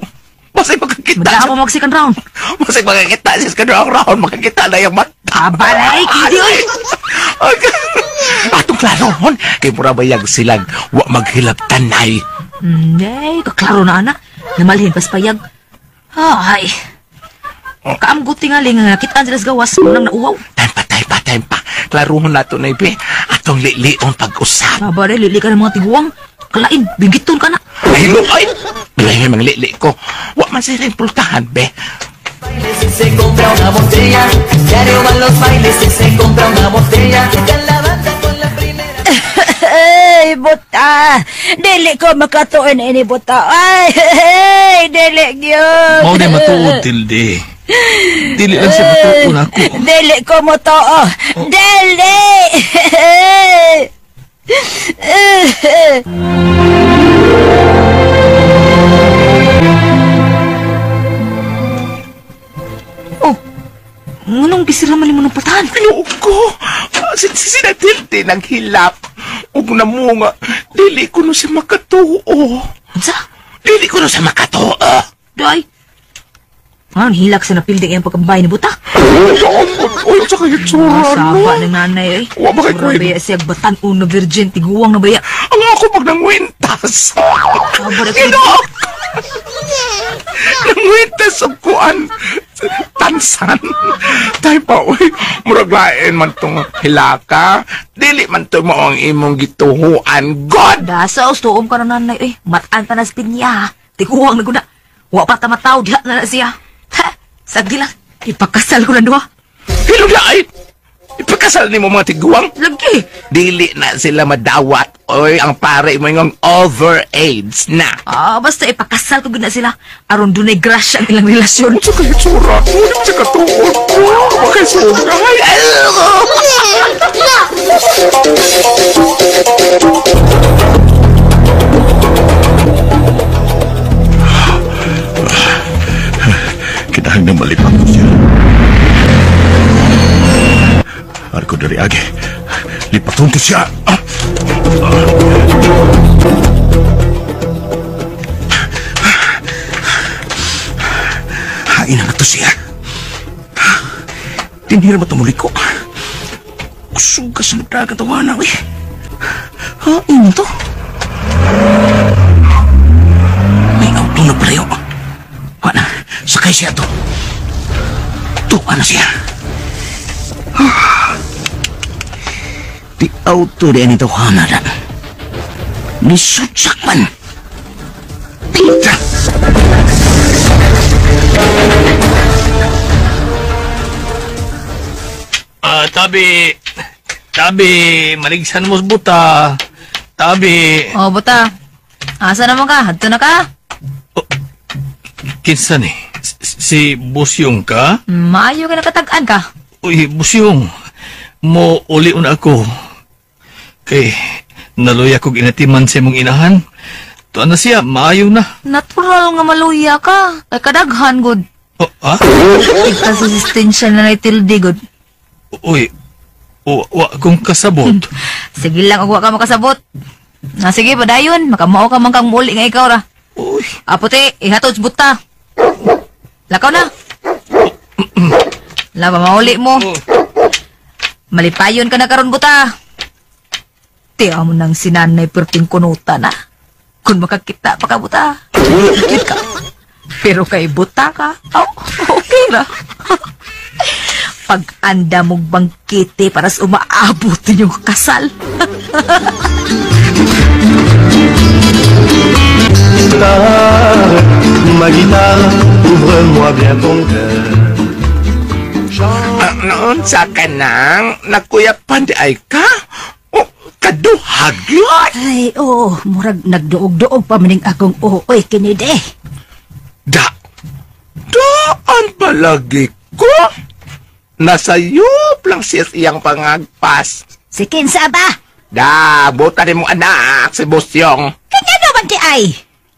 masay makakita. Madaan mo mag second round. Masay makakita siya sa second round. Makakita na yung mata. Abalay, kidi oy. Atong klaro, hon. Kay mura bayag silang wa maghilap tanay. Hindi, kaklaro na, anak. Namalhin pas payag. Ay. Kaamgot tingali nga kitaan sila sa gawas. Unang nauwaw. Time pa, time pa, time pa. Klaruhon na to na ibe. Atong lilion pag-usap. Abalay, lili ka ng mga tiguang. Kalain, bigiton ka na. Ay, lo, ay. Bilay may mga lili ko. Wa man sila impultahan, be. Bailes y se compra una botella. Diario van los bailes y se compra una botella. Tocan la banda con la primera. Ay, buta. Dili ko makatuon ini buta. Ay, ay, dili gyud. Mao na matuod, Tilde. Dili lang siya matuon ako. Dili ko motoo. Dili. Oh, nganong gisira man nimo ng patahan? Ginoo ko. Sina Tilde naghilap. Ug namunga, dili ko no siya makatuo. Unsa? Dili ko no siya makatuo. Day. Anong hilak sa napildi ang pagkambay ni buta? Uy, sa kayo tsura, no? Saba ng nanay, eh. Wa ba kay Mura kwento? baya siya batan na virgin, tiguang na baya. Ang ako pag nangwintas. Saba na Ginoo! Nangwintas og kuan. Tansan. Tay pa, uy. Murag lain man tong hilaka. Dili man to mo ang imong gituhuan. God! Dasa, ustuom ka na nanay, eh. Mataan pa na sa pinya, tiguang na guna. Wa pa tamataw, diha na na siya. Ha! Sagdi lang. Ipakasal ko na duha. Hilong na ay! Ipakasal ni mo mga tiguang. Lagi! Dili na sila madawat. Oy, ang pare mo yung overage na. Ah, basta ipakasal ko gud na sila. Aron dunay grasya ang ilang relasyon. Sa kayo tsura, ngunit sa katuon ko. Makisugay. Kinahang na malipat ko siya. Arko dari agi. Lipaton ko siya. Ah! Hain na to siya. Tinhir mo tumuli ko. Kusugas na dagat tawana, eh. Hain to. May auto na palayo. Wala, sakay siya to. Tuwa na siya. Di auto di ani tawhana da. Nisutsak man. Tita! Tabi. Tabi, maligsan mo sa buta. Tabi. Oh, buta. Asa naman ka? Hadto na ka? Oh, kinsa ni? Si Busyong ka? Maayo ka nakatag-an ka. Uy, Busyong. Mo uli una ako. Kay, naluya kog inatiman sa imong inahan. Tuan na siya, maayo na. Natural nga maluya ka. Kay kadaghan, good. Oh, ah? Tigka-resistensya na naitildi, good. Uy, wa kong kasabot. Sige lang, wa ka makasabot. Na sige, padayon. Makamao ka man kang muli nga ikaw ra. Uy. Aputi, ihatod sa buta. Lakaw na. Laba, mauli mo. Malipayon ka na karon buta. Tiya mo nang sinanay perting kunuta na. Kung makakita pa ka, buta. Cute ka. Pero kay buta ka, oh, okay ra. Pag-anda mong bangkete para sa umaabot ninyong kasal. Magita, Ouvre-moi bien ton cœur. Noon sa kanang nakuyapan di ay ka? Oh, kaduhag yun! Ay, oo, murag nagduog-duog pa maning akong ooy kinide. Da, daan palagi ko? Nasayop lang siya iyang pangagpas. Si kinsa ba? Da, buta ni mong anak, si Busyong. Kanya naman di ay?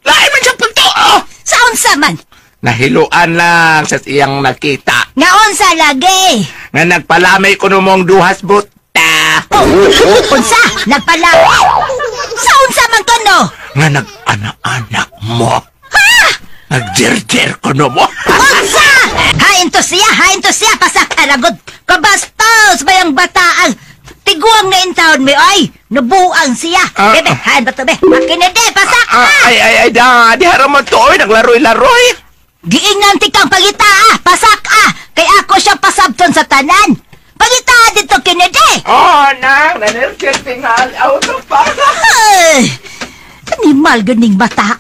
Lain man siyang pagtuo! Sa unsa man? Nahiluan lang sa iyang nakita. Nga unsa lagi? Nga nagpalamay ko mong duhas buta. Oh, unsa? Nagpalamay? Sa unsa man kono? Nga nag-anak-anak mo. Ha? Nagjerjer ko no mo. Unsa? Hain to siya, pasak aragod. Kabastos bayang bataang tiguang na intawon mi, ay, nabuang siya. Bebe, hain ba to, be? Makinide, pasak ka! Ay, da, di haraman to, oy, naglaroy-laroy. Giingnan ti kang pangita, pasak, kay ako siya pasabton sa tanan. Pangita dito, kinide! Oh, nang, nanerkir tingal, auto pa. Ay, animal ganing bata,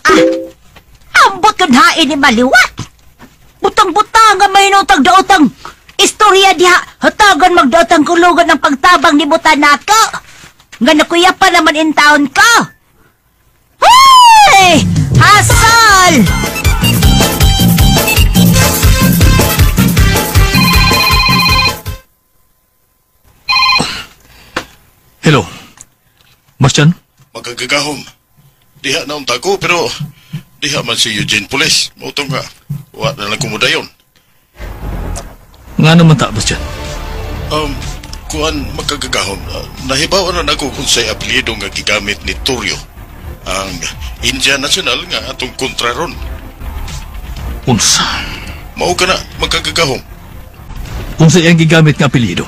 Ambot kun hain ni maliwat. Butang-butang nga may nutang daotang istorya diha, hatagan magdaotang kulugan ng pagtabang ni Butanako. Nga nakuya pa naman in town ko. Hey! Hasol! Hello. Bastian? Magagagahom. Diha na unta ko, pero diha man si Eugene Pulis. Mautong nga, wa na lang kumudayon. Nga naman ta, Bastian? Kuan magkagagahom. Nahibaw na ako kung sa'y apelyido nga gigamit ni Torrio. Ang India National nga atong kontra ron. Unsa? Mao ka na, magkagagahom. Unsa iyang gigamit nga apelyido?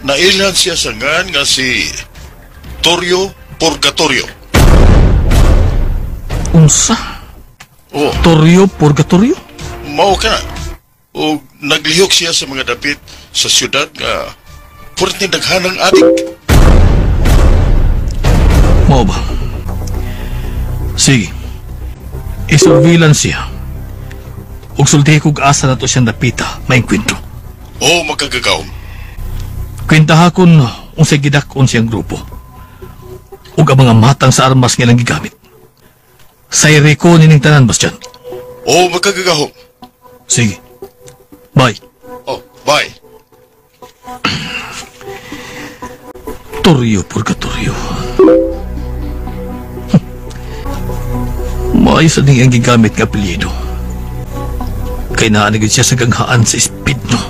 Nailhan siya sa ngan nga si Torrio Purgatorio. Unsa? Oh. Torrio Purgatorio? Mao ka na. O naglihok siya sa mga dapit sa siyudad nga purti daghanang adik. Mao ba? Sige. I-surveillance siya. Ug sultihi kog asa na to siyang dapita, maengkwentro. Oo, magkagagawom. Kwentaha kun unsay gidak-on siyang grupo. Ug ang mga matang sa armas nga ilang gigamit. Sayre ko nining tanan, Bastian. Oo, magkagagahom. Sige. Bye. Oh, bye. Torrio Purgatorio. Maayos na ang gigamit nga apelyido. Kay naanigid siya sa ganghaan sa speed, no?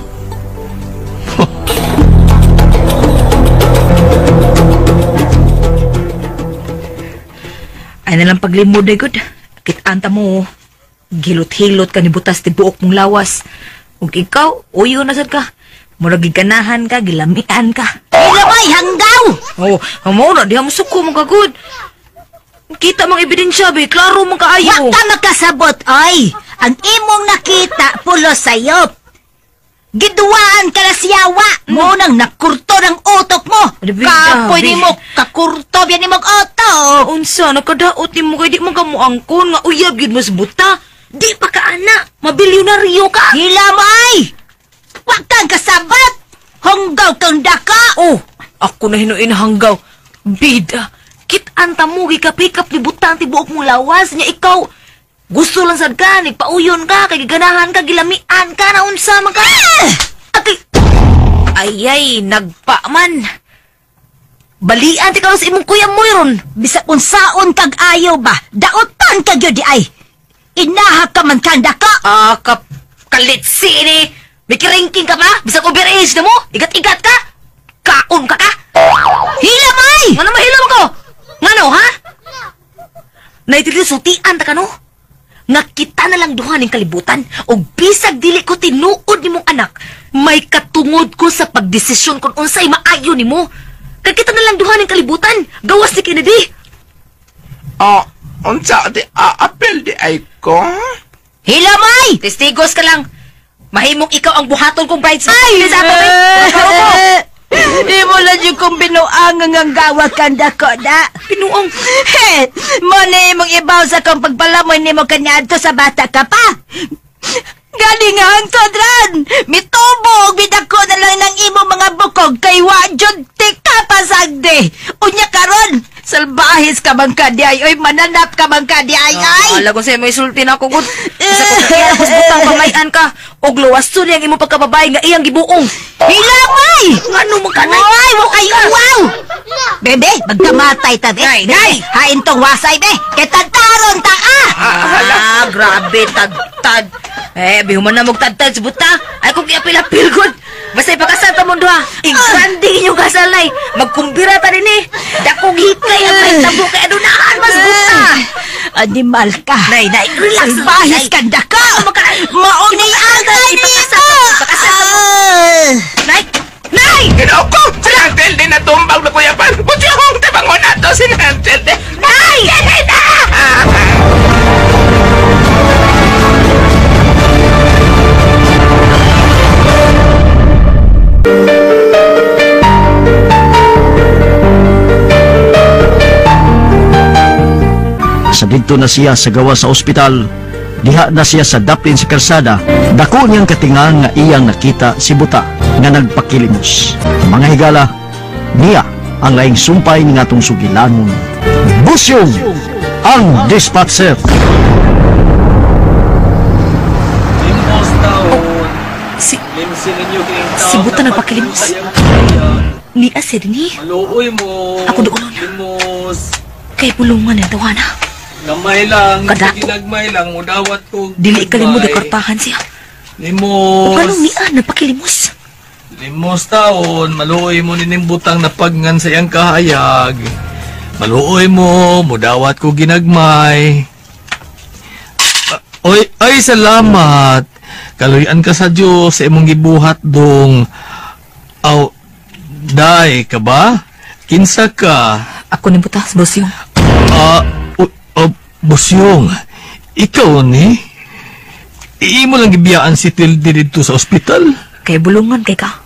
Ay nalang paglimod ay good. Kitanta mo, gilot-hilot ka ni butas ti buok mong lawas. Ug ikaw, uyo na sad ka. Murag giganahan ka, gilamian ka. Ilamay, hanggaw! Oh, amo na, diha mo suko mo kagud. Kita mang ebidensya, be. Klaro mong kaayo. Wa ka makasabot, oy. Ang imong nakita, pulo sayop. Giduwaan ka na siyawa. Mo nang nakurto ng utok mo. Kapoy ni mo, kakurto biyan ni mong utok. Unsa, nakadaot ni mo kay di mo ka muangkon nga uyab yun mas buta. Di pa ka ana, mabilyonaryo ka. Hila mo ay! Wa kang kasabot! Hanggaw kang daka! Oh, ako na hinuin hanggaw. Bida, kit-anta mo, gikapikap ni butang ti buok mong lawas niya ikaw. Gusto lang sad ka, nagpauyon ka, kay giganahan ka, gilamian ka, naunsa man ka. Ati, ay, nagpa man. Balian ti karon sa imong kuya mo ron. Bisag unsaon kag ayaw ba, daotan ka gyud di ay. Inaha ka man kang daka. Ah, kalitsi ni. May kiringking ka pa? Bisag overage na mo? Igat-igat ka? Kaon ka ka? Hila may! Ngano mahila mo ko? Ngano, ha? Naitili sultian ta ka no? Nga kita na lang duha ning kalibutan og bisag dili ko tinuod nimong anak, may katungod ko sa pagdesisyon kung unsay maayo nimo. Kay kita na lang duha ning kalibutan, gawas ni Kennedy. Oh, unsa di apel di ay ko? Hila may! Testigos ka lang. Mahimong ikaw ang buhaton kong bridesmaid. Ay! Sa ato, eh. Imo lang yung kong binuang ang gawa kanda ko na. Binuang? He! Mo na imong ibaw sa kong pagpalamoy nimo kaniadto sa bata ka pa. Gani nga ang todran! Mitubog! Bidako na lang ng imong mga bukog kay wa jud ti ka pasagdi! Unya karon! Salbahis ka man ka di ay! Oy, mananap ka man ka di ay! Ay! Ala ko sa'yo, may sulti na ako, gud. Isa ko kaya mas butang pamayan ka. Og luwas suri ang imong pagkababae nga iyang gibuong. Hilamay! Ngano man ka, nay? Ay, mo kayo, wow! Bebe, magkamatay ta, be. Nay, nay! Hain tong wasay, be. Kay tagtaron ta, ah! Ah, grabe, tagtad. Eh, bihuman na magtagtad sa buta. Ay, kung iapil-apil, gud. Basta ipakasal ta mundo, ha. Igrande inyong kasal, nay. Magkumbira ta rin, eh. Dakong hikay ang pahitabo kay adunahan, mas buta. Animal ka. Nay, nay, relax. Salbahis Nay. kanda ka. Mauni ang Ipakasal ta, ipakasal ta mo. Nay, nay! Ginoo ko! Si Nantel din natumbag na kuya pan! Busyong! Tabangon na to si Nantel din! Nay! Nay na! Sa didto na siya sa gawa sa ospital, diha na siya sa dapin sa kalsada, dako niyang katinga nga iyang nakita si Buta nga nagpakilimos. Mga higala, niya ang laing sumpay ni ngatong sugilanon. Busyong ang dispatcher. Si Buta nagpakilimos. Niya siya din eh. Maluoy mo. Ako doon. Limos. Kay pulungan ang tawana. Gamay lang. Kadato. Ginagmay lang. Mudawat ko. Dili kalimod ang kartahan siya. Limos. O anong niya nagpakilimos? Limos taon. Maluoy mo ninimbutang napagngan sa iyang kahayag. Maluoy mo. Mudawat ko ginagmay. Oy, ay salamat. Kaluyan ka sa Diyos sa imong gibuhat dong. Aw, day ka ba? Kinsa ka? Ako ni Buta, Bosyong. Bosyong, ikaw ni? Iimo lang gibiyaan si Tilde dito sa ospital? Kay bulungan kay ka.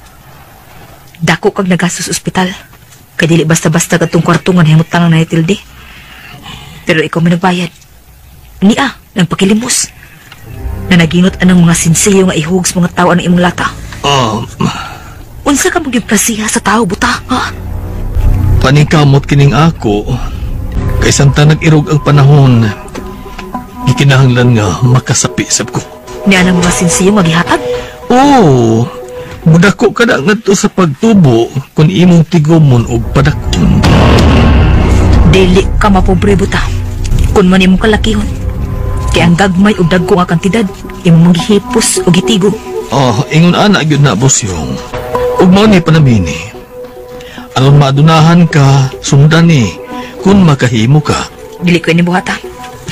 Dako kag nagastos ospital. Kay dili basta-basta katong kwarto nga nahimutang na ni Tilde. Pero ikaw may nagbayad. Niya, nagpakilimos. Na naginot anang mga sinsiyo nga ihug sa mga tao ang imong lata. Unsa ka magyud sa tao, Buta, ha? Panikamot kining ako. Kay samtang nag-irog ang panahon, gikinahanglan nga makasapi sab ko. Niya ang mga sinsiyo nga gihatag? Oo. Mudako ka na ngadto sa pagtubo kung imong tigomon og padakon. Dili ka mapobre, Buta. Kung man imong kalakihon. Kay ang gagmay og dagko nga kantidad, imong manghihipos og gitigo. Oh, ingon ana gyud na, Bosyong. Ug mao ni panamini. Aron maadunahan ka, sundan ni kung makahimo ka. Dili ko ini buhata.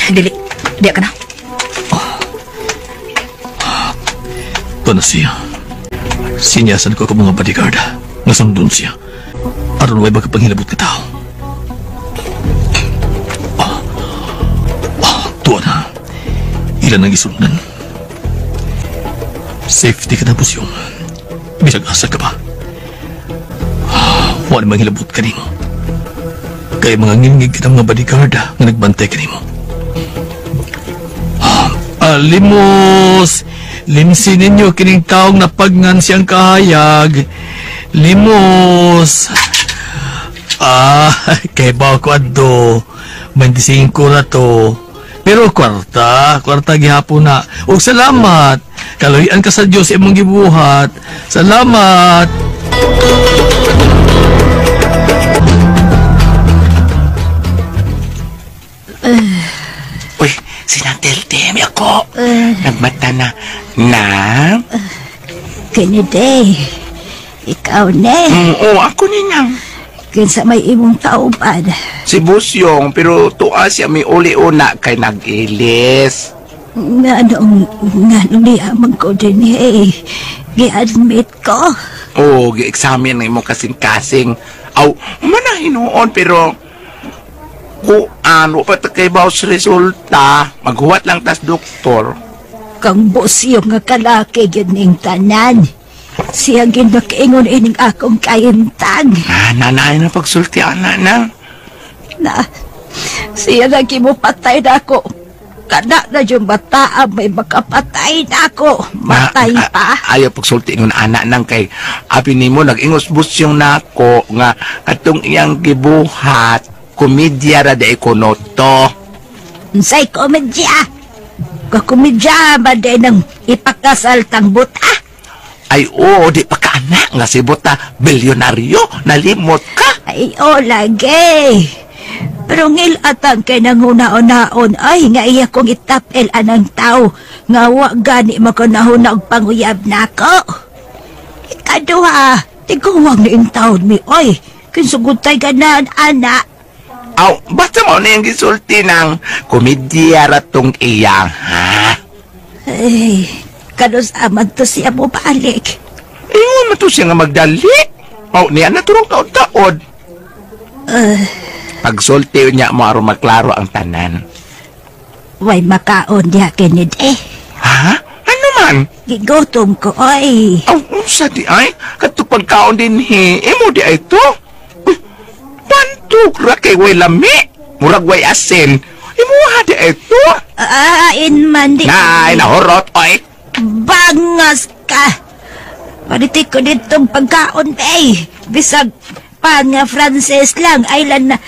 Dili. Di ka na. Ito na siya. Sinyasan ko ako mga bodyguard. Nga sundon siya. Aron way makapanghilabot ka tao. Tuwa na. Ilan ang isundan. Safety ka na, Busyong. Bisag asa ka ba? Wala mang hilabot ka nimo. Kay mga ngingig ka ng mga bodyguard nga nagbantay ka nimo. Limos! Limsi ninyo kining taong napagngan siyang kahayag. Limos! Kay ba ko adto? 25 na to. Pero kwarta gihapon na. Og salamat. Kaluyan ka sa Dios imong gibuhat. Salamat. Uy, sinantel may ako. Nagmata na. Na? Kennedy, ikaw ne. Oo, ako ni nang. Kinsa may imong kauban. Si Busyong, pero tuwa siya may uli-una kay nag-ilis. Nganong niya ko din eh. Gi-admit ko. Oo, gi-examine na imo kasing-kasing. Aw, manahinuon pero kuan, wa pa ta kay bawas resulta. Maghuwat lang tas doktor. Kang Busyong nga kalaki yun ning tanan. Siya ginakaingon ining akong kahintang. Ah, nanay na pagsulti, ana nang. Na, siya lagi mo patay na ako. Kana na yung bata may makapatay na ako. Matay pa. Ayaw pagsulti ngon anak nang kay abi nimo nag-ingos busyong nako nga katong iyang gibuhat komedya ra day kuno to. Unsay komedya? Kakomedya ba day nang ipakasal tang buta? Ay oo, di pa ka anak nga si buta bilyonaryo, nalimot ka. Ay oo lagi. Pero ngilatang kay nanguna-unaon ay nga iya kong itapel anang tao nga wa gani makanahunag panguyab nako. Ikaduha, tiguwang ni intawon mi oy. Kinsugutay ganan ana. Aw, basta mo na yung gisulti ng komedya ratong iyang, ha? Ay, kanus aman to siya mo balik. Ingon man to siya nga magdali. Aw, niya na turong taod-taod. Pagsulti niya mo aron maklaro ang tanan. Way makaon niya kinid eh. Ha? Ano man? Gigutom ko, oy. Aw, unsa di ay? Kadto pagkaon din he. Imo di ay to. Uy, pantuk ra kay way lami. Murag way asin. Imuha di ay to. Ain man di. Nay, nahurot, oy. Bangas ka. Palitik ko ditong pagkaon, eh. Bisag pan nga Frances lang, ay lang, na,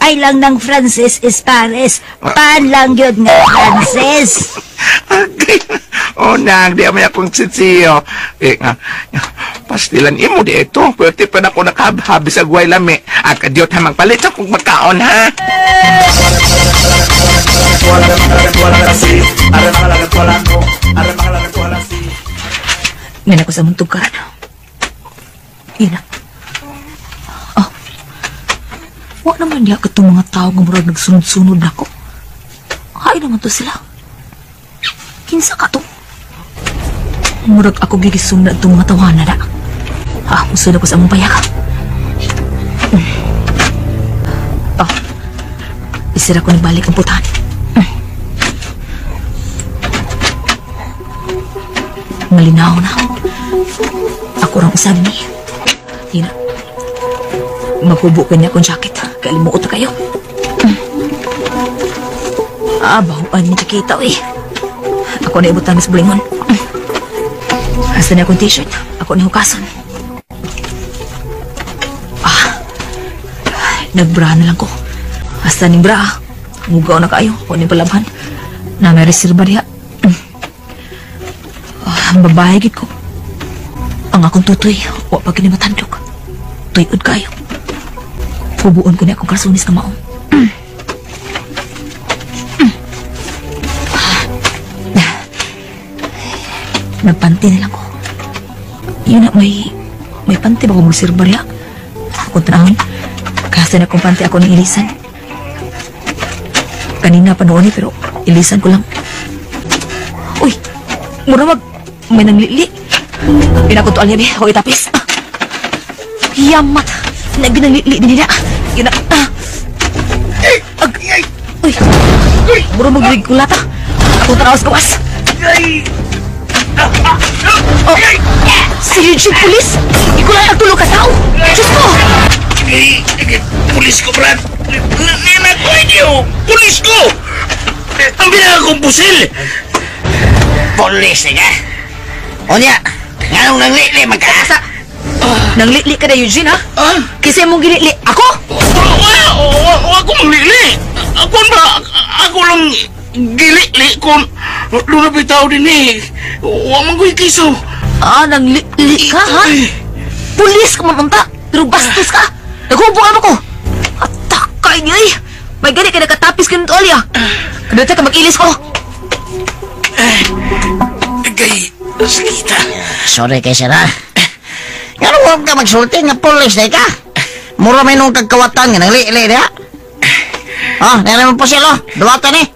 ay lang ng Frances is Paris. Pan lang yun nga Frances. Okay. Oh, nang, di may akong sisiyo. Eh, nga, pastilan imo di ito. Pwede pa na ako nakabhabi sa guay lami. At kadiyot ha, magpalit akong magkaon, ha? Ngayon ako sa muntog karan. Yun na. Oh. Wa naman niya katong mga tao nga murag nagsunod-sunod na ko. Hay naman to sila. Kinsa ka to? Murag ako gigisunod itong mga tawanan na. Ah, musunod ko sa among payag. Oh. Isira ko nagbalik ang putahan. Malinaw na. Ako rang usab ni. Hina. Maghubo ka niya akong jacket. Kalimuot na kayo. Ah, bahuan ni jakita, eh. Ako na ibutan mas bulingon. Hasta niya akong t-shirt. Ako na hukason. Ah. Nagbra na lang ko. Hasta ning bra. Mugaw na kayo. Ako na palabhan. Na may reserva diha. Ah, ang babae gid ko. Ang akong tutoy, wa pa kini matandok. Tuyod kayo. Hubuon ko niya akong karsunis nga maong. Nagpanti na lang ko. Yun na, may panty ba kung magreserba niya? Akong tanahon. Kasi na akong panty ako ng ilisan. Kanina pa noon eh, pero ilisan ko lang. Uy, mura mag... May nanglili. Pinakuntuan niya, be. Ako itapis. Yamat. Nagnanglili din nila. Yun na. Uy. Mura magregulata. Akong tanawas gawas. Oh. Si Eugene Pulis! Ikulang ang tulog ka tao! Diyos ko! Pulis ko, Brad! Nana ko inyo! Pulis ko! Ang binaka kong pusil! Pulis, eh ka? O niya, nganong nanglili man ka? Sa... Nanglili ka na, Eugene, ha? Kasi mong gilili. Ako? Ako manglili! Ako ba? Ako lang gilili kung doon na bitaw din eh. Huwag man ko'y kiso. Ah, nanglili ka, ha? Pulis ka man unta, pero bastos ka. Naghubuan mo ko. Atakay niya eh. May gani ka nakatapis ka nito, Olya. Kadota ka mag-ilis ko. Kay, sakita. Sorry kay sir, ha? Nga huwag ka magsulti nga pulis na ka. Mura may nung kagkawatan nga nanglili niya. Oh, nere mo pusil, oh. Duwatan eh.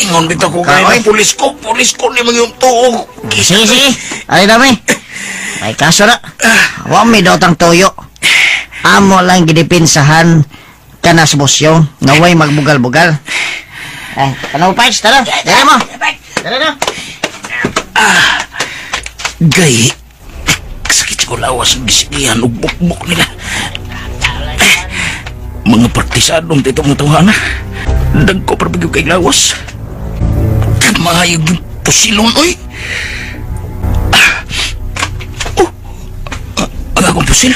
Ingon bitaw ko kaya ng pulis ko. Pulis ko ni mga yung tuog. Sige, sige. Alin dami. May kaso na. Huwag may dotang tuyo. Amo lang gidipinsahan ka na sa busyong. Nga way magbugal-bugal. Eh, ano pa? Tara. Dere mo. Dere na. Gay. ko lawas ang gisigihan ug bukbuk nila. Mga praktisadong dito mga tawhana. Dagko para bagyo kay lawas. Kamayog yung pusilon, oy. Oh, ang akong pusil.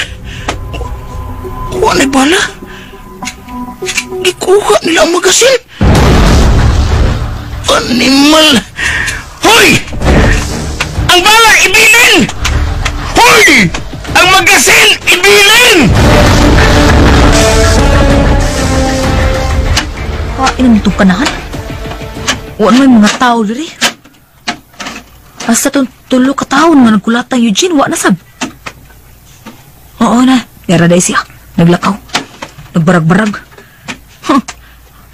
Wala bala. Gikuha nila ang magasin. Animal. Hoy! Ang bala, ibilin! Hoy! Ang magasin, ibilin! Kain ang itong kanahan. Wala may mga tao diri. Basta itong tulo ka taon nga nagkulatang Eugene, wa na sab. Oo na, yara day siya. Naglakaw. Nagbarag-barag. Huh.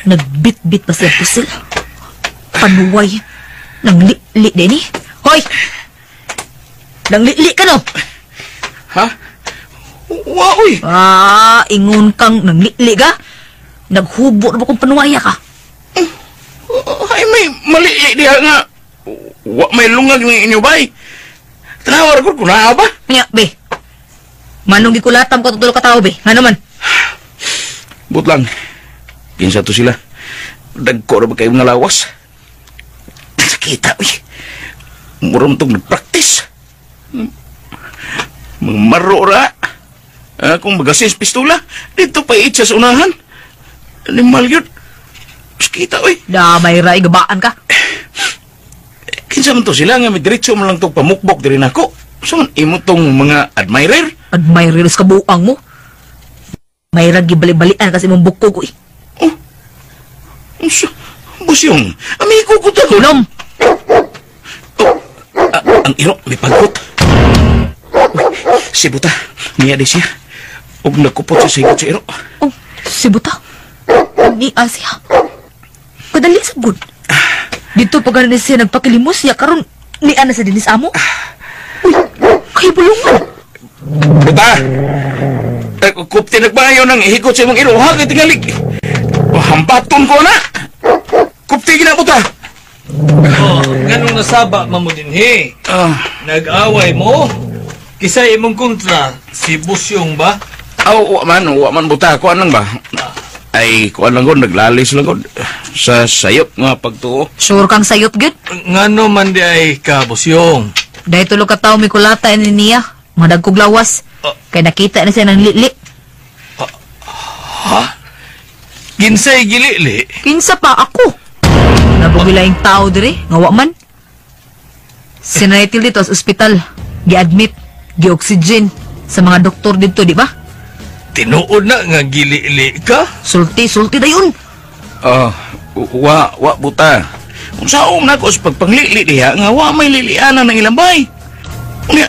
Nagbit-bit pa siya pusil. Panuway. Nangli-li din eh. Hoy! Nangli-li ka no? Ha? Wa, uy! Ah, ingon kang nangli-li ka? Naghubo na ba kung panuwaya ka? Ay, may mali diha nga. Wa may lungag ng inyo, bay. Tanawar ko kung naa ba? Nya, be. Manong gikulatam ka tutulo ka tao, be. Nga naman? But lang. Kinsa to sila. Dagko na ba kayo nga lawas? Sakita, uy. Murong tong nagpraktis. Mga maro ra. Kung magasis pistola, dito pa itsa sa unahan. Animal yun. Sakita, uy. Damay ra, gabaan ka. Kinsa man to sila nga may diretso man lang tong pamukbok diri nako. So man imo tong mga admirer. Admirer sa kabuang mo. May ragi bali-balian kasi mong bukog, uy. Oh. Unsa? Busyong, amigo ko to. Hilom. Oh, ang iro may pagkot. Uy, si Buta, niya di siya. Og nagkupot siya sa higot sa iro. Oh, si Buta. Niya siya. Kadali sa good. Dito pag ano siya nagpakilimos siya karon niya na sa dinis amo. Uy, kay bulungan. Buta! Kupti nagbayo ng higot sa imong iro, ha? Kay tingali. Hambaton ko na! Kupti gina, Buta! Oh, ganong nasaba man mo dinhi. Nag-away mo? Kisa imong kontra, si Busyong ba? Aw, wa man Buta. Kuan lang ba? Ay, kuan lang ko, naglalis lang ko sa sayop nga pagtuo. Sure kang sayop, gud? Ngano man di ay ka, Busyong? Dahil tulo ka tao may kulata ni niya. Madagkog lawas. Kaya nakita na siya ng lili. Ha? Kinsay gilili? Kinsa pa ako. Nabugilaing tao dire, nga wa man. Sinaitil dito sa ospital. Gi-admit, gi-oxygen sa mga doktor dito, di ba? Tinuod na nga gilili ka? Sulti, sulti dayon. Wa Buta. Unsaon na ko sa pagpanglili diha nga wa may lilianan ng ilambay. Unya,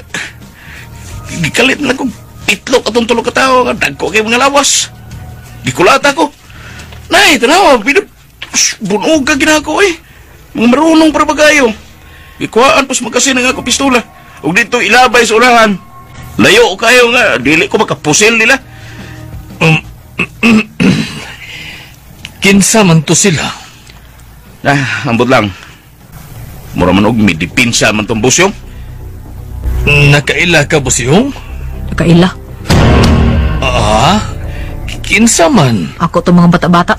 gikalit na ko itlog atong tulo ka tawo nga dagko kay mga lawas. Gikulata ko. Nay, tanawa, bunog ka ginako eh. Mga marunong para bagayo. Gikuhaan pos magkasin ang ako pistola. Ug dito ilabay sa unahan. Layo kayo nga, dili ko makapusil nila. Kinsa man to sila? Ah, ambot lang. Mura man og midipinsa man tong Busyong. Nakaila ka, Busyong? Nakaila. Ah, kinsa man? Ako to mga bata-bata.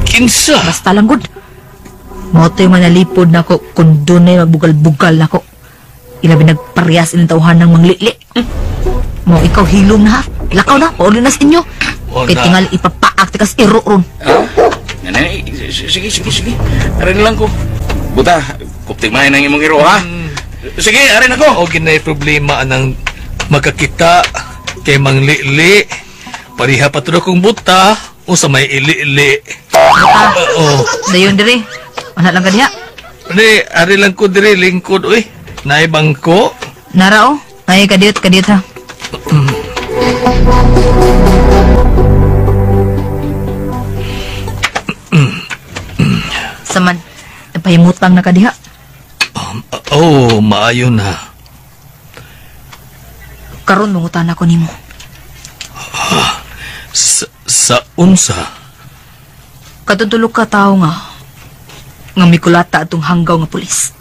Kinsa? Basta lang gud. Mao to yung manalipod na ko kung dunay magbugal-bugal na ko. Ilabi nagparehas ilang tawhan ng manglili. Mo ikaw hilom na ha. Lakaw na, pauli na sa inyo. Kay tingal ipapaak tikas iro ron. Ah, nanay, sige, sige, sige. Arin lang ko. Buta, kuptimahin ang imong iro ha. Sige, arin ako. O ginay problema anang makakita kay manglili. Pareha pa to kong buta o sa may ilili. Oo. Dayon dire. Wala lang ka diha. Di, ari lang ko dire lingkod oy. Naay bangko. Nara o. Ay kadiyot, kadiyot ha. Saman, napahimutang na ka diha. Oh, maayo na. Karon mangutan ako nimo. Sa unsa? Katutulog ka tao nga mikulata atong hanggaw nga pulis.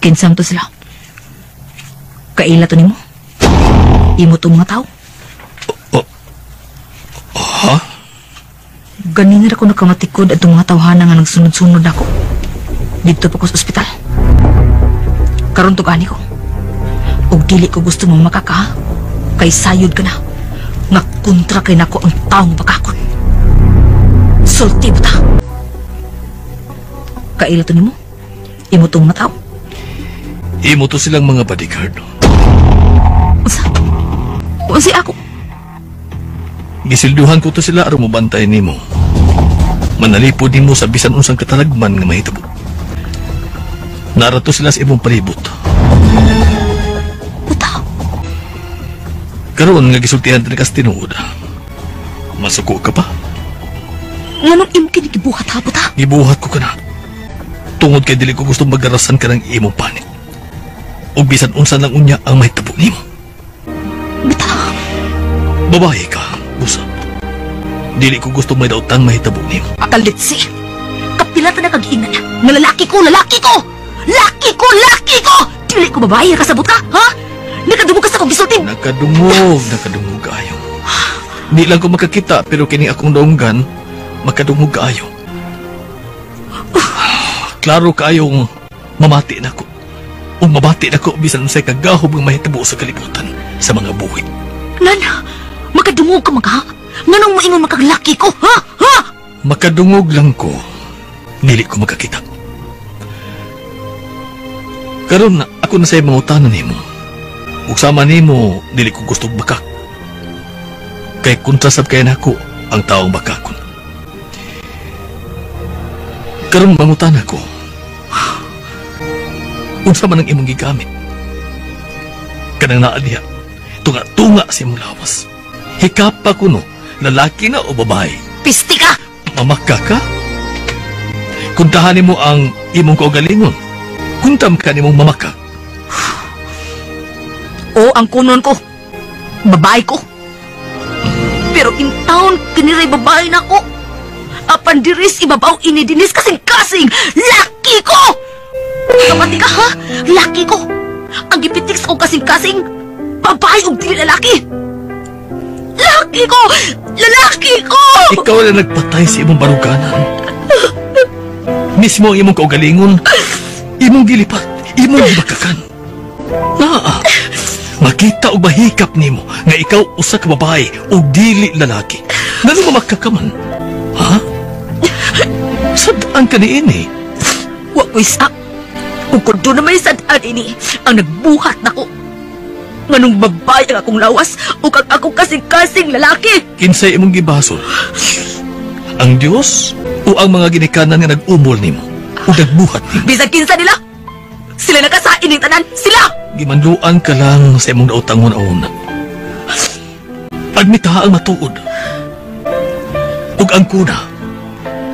Kinsam to sila. Kaila to nimo? Imo to mga tao? Ha? Ganina ra ko nakamatikod at mga tawhana nga nagsunod-sunod ako. Dito pa ko sa ospital. Karon tug-ani ko. Og dili ko gusto mong makaka, kay sayod ka na. Nga kontra kay nako ang taong bakakon. Sulti buta. Kaila to nimo? Imo to mga tao? Imo to silang mga bodyguard. Unsa? Unsa ako? Gisilduhan ko to sila aron mobantay nimo. Manalipod nimo sa bisan unsang katalagman nga mahitabo. Narato sila sa imong palibot. Buta. Karon nga gisultihan ta kas tinuod. Masuko ka pa? Nganong imo kini gibuhat ha, buta? Gibuhat ko kana. Tungod kay dili ko gusto magarasan ka ng imong panit. O bisan unsa lang unya ang mahitabo nimo. Buta. Babae ka, busa. Dili ko gusto may daotang mahitabo nimo. Akalitsi. Kapila ta na kag-ingan. Nga lalaki ko, lalaki ko! Laki ko, laki ko! Dili ko babae, kasabot ka, ha? Nakadungog ka sa akong gisulti. Nakadungog, nakadungog kaayo. Di lang ko makakita pero kini akong donggan makadungog kaayo. Klaro kaayong mamati nako. O mabati nako bisan unsay kagahob nga mahitabo sa kalibutan sa mga buhi. Nana, makadungog ka maka? Nganong moingon makaglaki ko, ha? Ha? Makadungog lang ko. Dili ko makakita. Karon ako na say mangutana nimo. Ug sama nimo dili ko gusto bakak. Kay kontra sab kay nako ang taong bakakon. Karon mangutana ko. Unsa man ang imong gigamit? Kanang naa diha, tunga-tunga sa imong lawas. Hikapa kuno, lalaki na o babae? Pisti ka! Mamaka ka? Kuntahan nimo ang imong kaugalingon. Kuntam ka nimong mamaka. O ang kunon ko. Babae ko. Pero in town, kiniray babae na ko. Apan diris ibabaw inidinis kasing-kasing. Laki ko! Kapati ka, ha? Laki ko! Ang gipitik sa kong kasing-kasing, babae og dili lalaki! Laki ko! Lalaki ko! Ikaw na nagpatay sa imong baruganan. Mismo ang imong kaugalingon, imong gilipat, imong gibakakan. Naa, makita og mahikap nimo nga ikaw usa ka babae og dili lalaki. Ngano mamakakaman? Ha? Sadaan ka niini? Wa ko'y sak. Kung doon na may sadaan ini, ang nagbuhat nako. Nganong babae ang akong lawas o kag akong kasing-kasing lalaki. Kinsay imong gibasol? Ang Dios o ang mga ginikanan nga nag-umol nimo o nagbuhat nimo? Bisag kinsa nila. Sila nakasain ning tanan. Sila! Gimanluan ka lang sa imong dautangon aon. Admita ang matuod. Ug ang kuna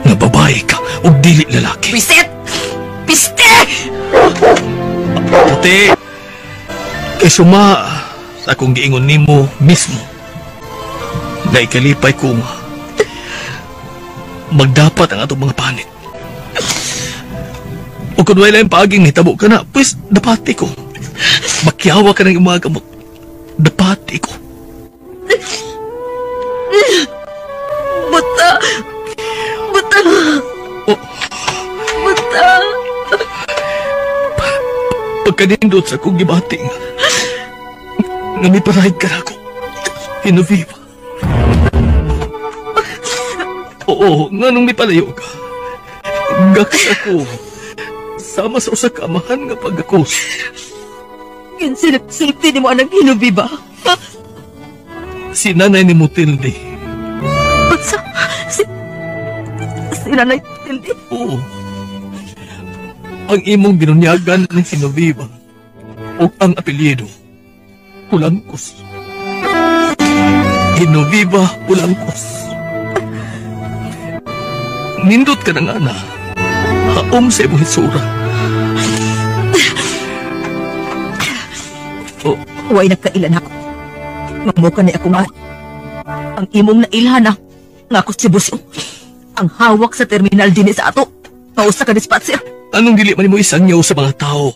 nga babae ka ug dili lalaki. Bisit! Piste! Puti! Kay suma sa akong giingon nimo mismo na ikalipay kong magdapat ang atong mga panit. O kung wala yung paaging nahitabo ka na, pues dapati ko. Makyawa ka ng mga gamot. Dapati ko. Buta! Buta! Oh. Buta! Pagkanindot sa akong gibati nga may parahid ka na ako. Hinoviva. Oo, nga nung may palayo ka. Gakas ako. Sama sa usa ka amahan nga pagkakos. Ginsilip-silip ni mo anang Hinoviva. Si nanay ni Mutilde. Unsa? Si nanay Tilde? Oo. Ang imong binunyagan ni Hinoviva o ang apelyido, Pulangkos. Hinoviva Pulangkos. Nindot ka na nga na. Haom sa imong hitsura. Oh. Huwag nagkailan ako. Mamuka ni ako nga. Ang imong nailhan na. Nga ako si Busyo. Ang hawak sa terminal din sa ato. Mausa ka dispatcher. Anong dili man mo isangyaw sa mga tao?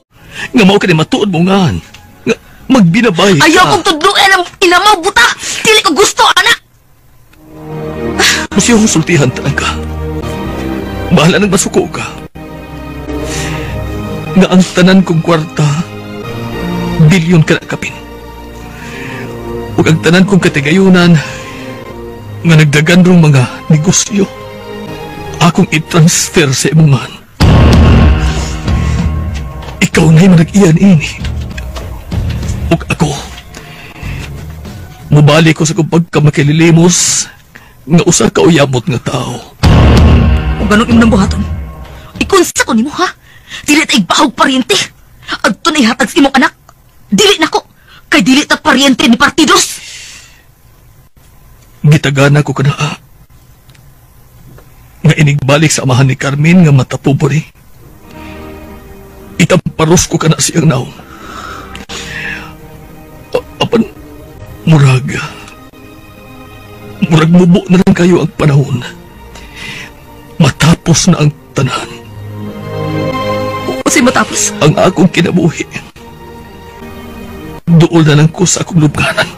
Nga mao kani matuod mo ngan. Nga magbinabay ka. Ayaw kong tudluan ang inamaw, buta. Dili ko gusto, anak. Masiyong sultihan talaga. Bahala nang masuko ka. Nga ang tanan kong kwarta, bilyon ka na kapin. Ug ang tanan kong katigayunan, nga nagdagan rong mga negosyo, akong i-transfer sa imungan. Ikaw na'y manag-iyan ini. Ug ako, mubalik ko sa kong pagkamakililimos nga usa ka uyamot nga tao. Kung ganun imong buhaton, ikunsa ko nimo ha? Dili ta igbahog paryente. Adto na ihatag sa imong anak. Dili nako, kay dili ta paryente ni Partidos. Gitagana ko kanaa nga inigbalik sa amahan ni Carmen nga matapubori. Itamparos ko kana siyang naong. Apan murag mubo na lang kayo ang panahon. Matapos na ang tanan. Kasi matapos? Ang akong kinabuhi. Duol na lang ko sa akong lubnganan.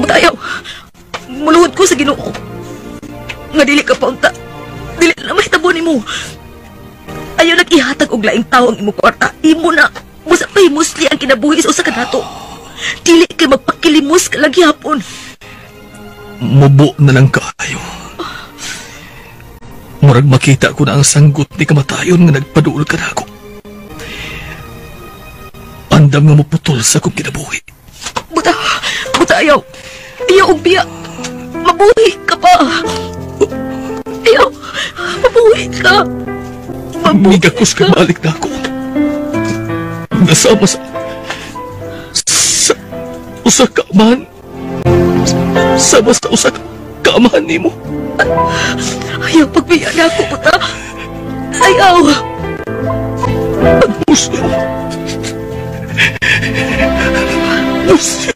Buta ayaw. Muluhod ko sa Ginoo. Nga dili ka paunta. Dili na mahitabo nimo. Ayaw nag-ihatag og laing tao ang imong kwarta. Imo na. Busa pa himusli ang kinabuhi sa usa ka dato. Dili kay magpakilimos ka lang gihapon. Mubo na lang kaayo. Murag makita ko na ang sanggot ni kamatayon nga nagpaduol ka na ako. Andam nga maputol sa akong kinabuhi. Buta ayaw. Ayaw og biya. Mabuhi ka pa. Ayaw. Mabuhi ka. Migakos ka balik na ako. Nasama sa usa ka man. Sama sa usa ka amahan nimo. Ayaw, pagbiya na ako, buta. Ayaw. Musyo. Musyo.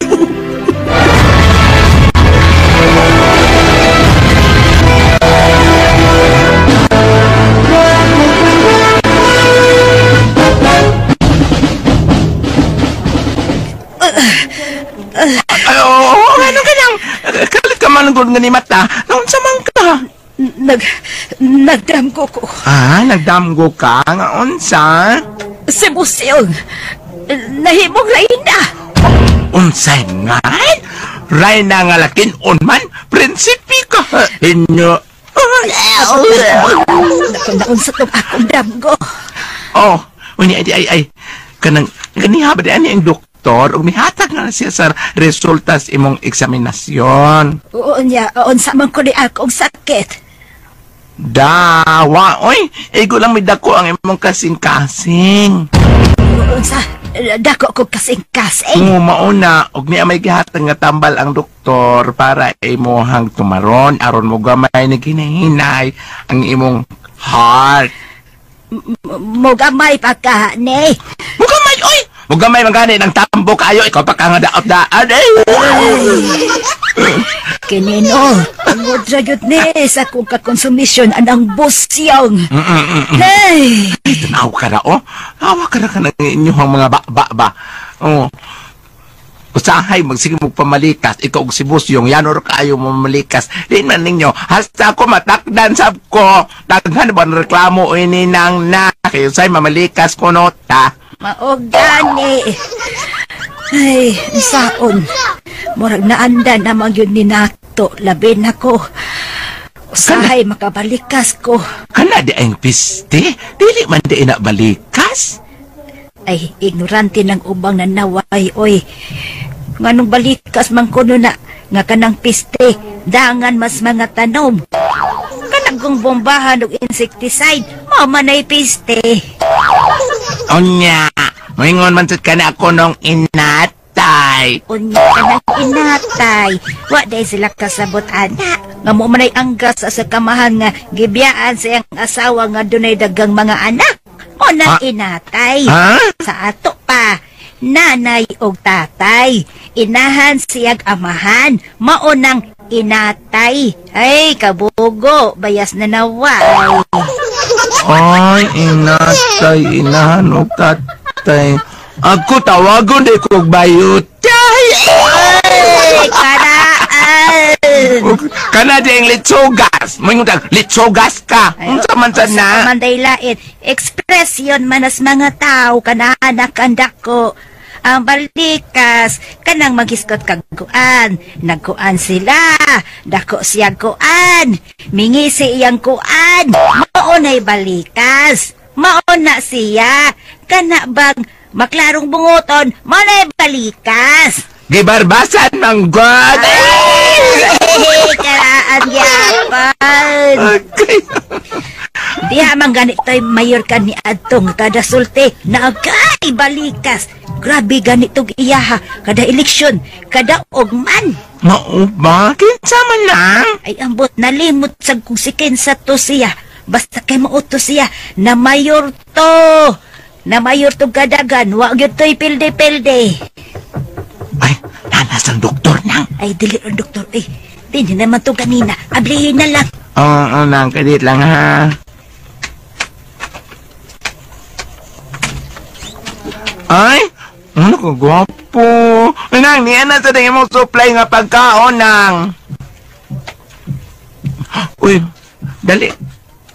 Ay, oo, ano ka nang? Kalit ka man nga ni mata. Naunsa man ka? Nagdamgo ko. Ah, nagdamgo ka? Nga unsa? Si Busyong, nahimong Reyna. Unsay nga? Reyna nga lakin unman, prinsipe ka. Inyo. Naunsa tong akong damgo. Oh, uni ay ay. Kanang ganiha ba di ani ang doktor ug mihatag na siya sa resulta sa imong eksaminasyon. Oo niya, unsa man ko ni akong sakit. Dawa, oy, igo lang may dako ang imong kasing-kasing. Unsa? Dako ko kasing-kasing. Oo, mauna, og niya may gihatag nga tambal ang doktor para imuhang tumaron aron mo gamay ni ginahinay ang imong heart. Mogamay pa ka, ne. Mogamay, oy! Mogamay man gani ng tambo kayo, ikaw pa ka nga daot-daan, eh. Kinino, tungod ra gyud ni sa akong kakonsumisyon anang busyong. Hey! Tanaw ka na, oh. Awa ka na ka ng inyong mga ba-ba-ba. Oh. Usahay, magsige mo pamalikas. Ikaw og si Busyong, yanor kayo mamalikas. Di man ninyo, hasta ako matakdan sab ko. Daghan ba ang reklamo ini nang na. Kayo say mamalikas ko nota. Maog gani. Ay, saon. Murag naanda namang yun ni nato. Labi na ko. Usahay, makabalikas ko. Kana di ang piste? Dili man di na balikas? Ay, ignorante ng ubang nanaway, oy. Nganong balikas man kuno na, nga kanang piste, dangan mas mga tanom. Kanang kong bombahan og insecticide, mao man ay piste. Onya, moingon man sad kana ako nung inatay. Unya kanang inatay. Wa day sila kasabot ana. Nga mo man ay anggas sa kamahan nga gibiyaan sa iyang asawa nga dunay dagang mga anak. Mo nang inatay. Ha? Sa ato pa, nanay og tatay. Inahan siyag amahan. Mao nang inatay. Ay, kabugo, bayas na naway. Ay, inatay, inahan og tatay. Tay. Ako tawagon di kog bayot. Ay, karaan. Kana di ang litsogas. Moingon tag litsogas ka. Unsa man sad na? Man day lait. Ekspresyon manas mga tao kana anak ko. Ang balikas kanang maghiskot kag kuan. Nagkuan sila. Dako siya kuan. Mingi si iyang kuan. Mao nay balikas. Mao na siya. Kana bang maklarong bunguton, mao nay balikas. Gibarbasan mang God. Ay, karaan gyapon. Okay. Diha man ganito'y mayor ka ni adtong kada sulti nagay balikas. Grabe ganitong iyaha kada eleksyon, kada ugman. Mao ba? Kinsa man lang? Ay ambot nalimot sad kung si kinsa to siya. Basta kay mauto siya na mayor to. Na mayor to kadagan, wa gyud to'y pilde-pilde. Ay, nanas ang doktor nang. Ay dili ang doktor eh. Di naman to kanina. Ablihin na lang. Oo, nang kadit lang ha. Ay, ano ka gwapo. Nang, niya na sa tingin mong supply nga pagkaon, nang. Uy, dali.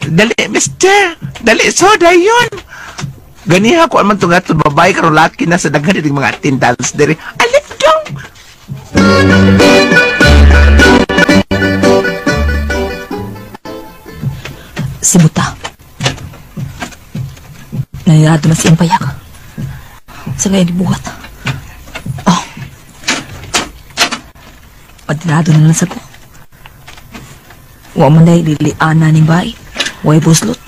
Dali, mister. Dali, soda yun. Ganiha ko man itong atong babae karon laki na sa daghan din mga attendance diri. Alip dong. Si Buta. Nanirado na siyang payak. Sa ngayon ibuhat. Oh. Padirado na lang sa ko. Wa man dahil liliana ning bay. Way buslot.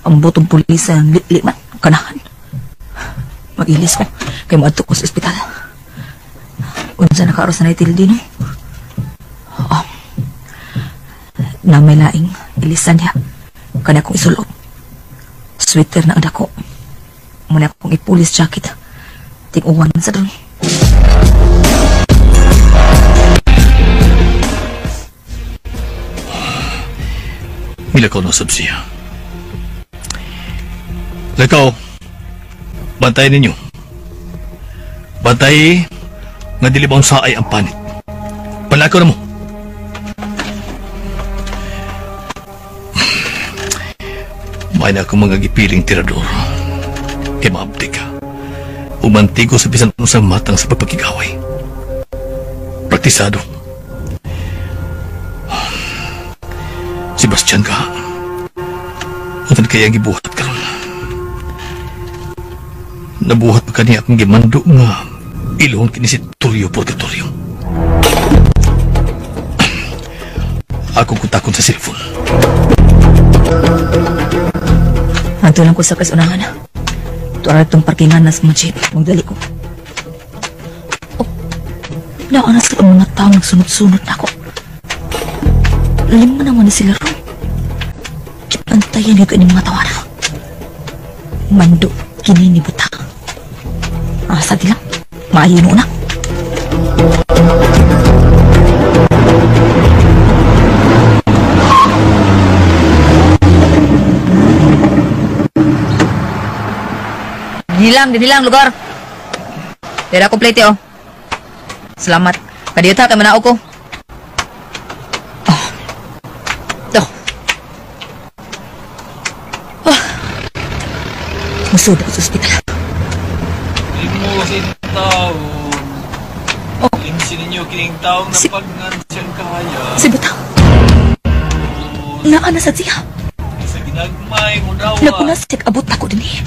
Ang botong pulis ang litli man. Kanahan. Mag-ilis ko. Kay moadto ko sa ospital. Unsa nakaaros na itildi no? Oh. Na may laing ilisan niya. Kanya akong isulot. Sweater na ang dako. Muna akong ipulis jacket. Ting-uwan sa doon. Milakaw na sab siya. Lakaw, bantayan ninyo. Bantay nga dili ba saay ang panit. Palakaw na mo. May na akong mga gipiling tirador. Kay maabdi ka. Umantigo sa bisan usang matang sa pagpakigaway. Praktisado. Sebastian ka. Untan kaya ang gibuhat karon. Nabuhat pa kaniya akong gimando nga iluhon kini si Tulio Purgatorio. Ako kutakon sa cellphone. Anto lang ko sa kasunahan. Tuara itong parkingan na sa mga jeep. Magdali ko. Oh, naana sa mga tao nagsunod-sunod na ako. Lima naman na sila ron. Kipantayan yung kaning mga tawara. Mando, kini ni Buta. Asa di lang. Maayo noon na. Dinilang lugar. Tira komplete oh. Salamat. Kadiyot ha, kay manao ko. Oh. Oh. Oh. Musuda sa ospital. Limusin taon. Oh. Limsin ninyo kining taong na pagnansiyang kaya. Si Buta. Naa na sa siya. Sa ginagmay mo dawa. Naguna siya abot ako din eh.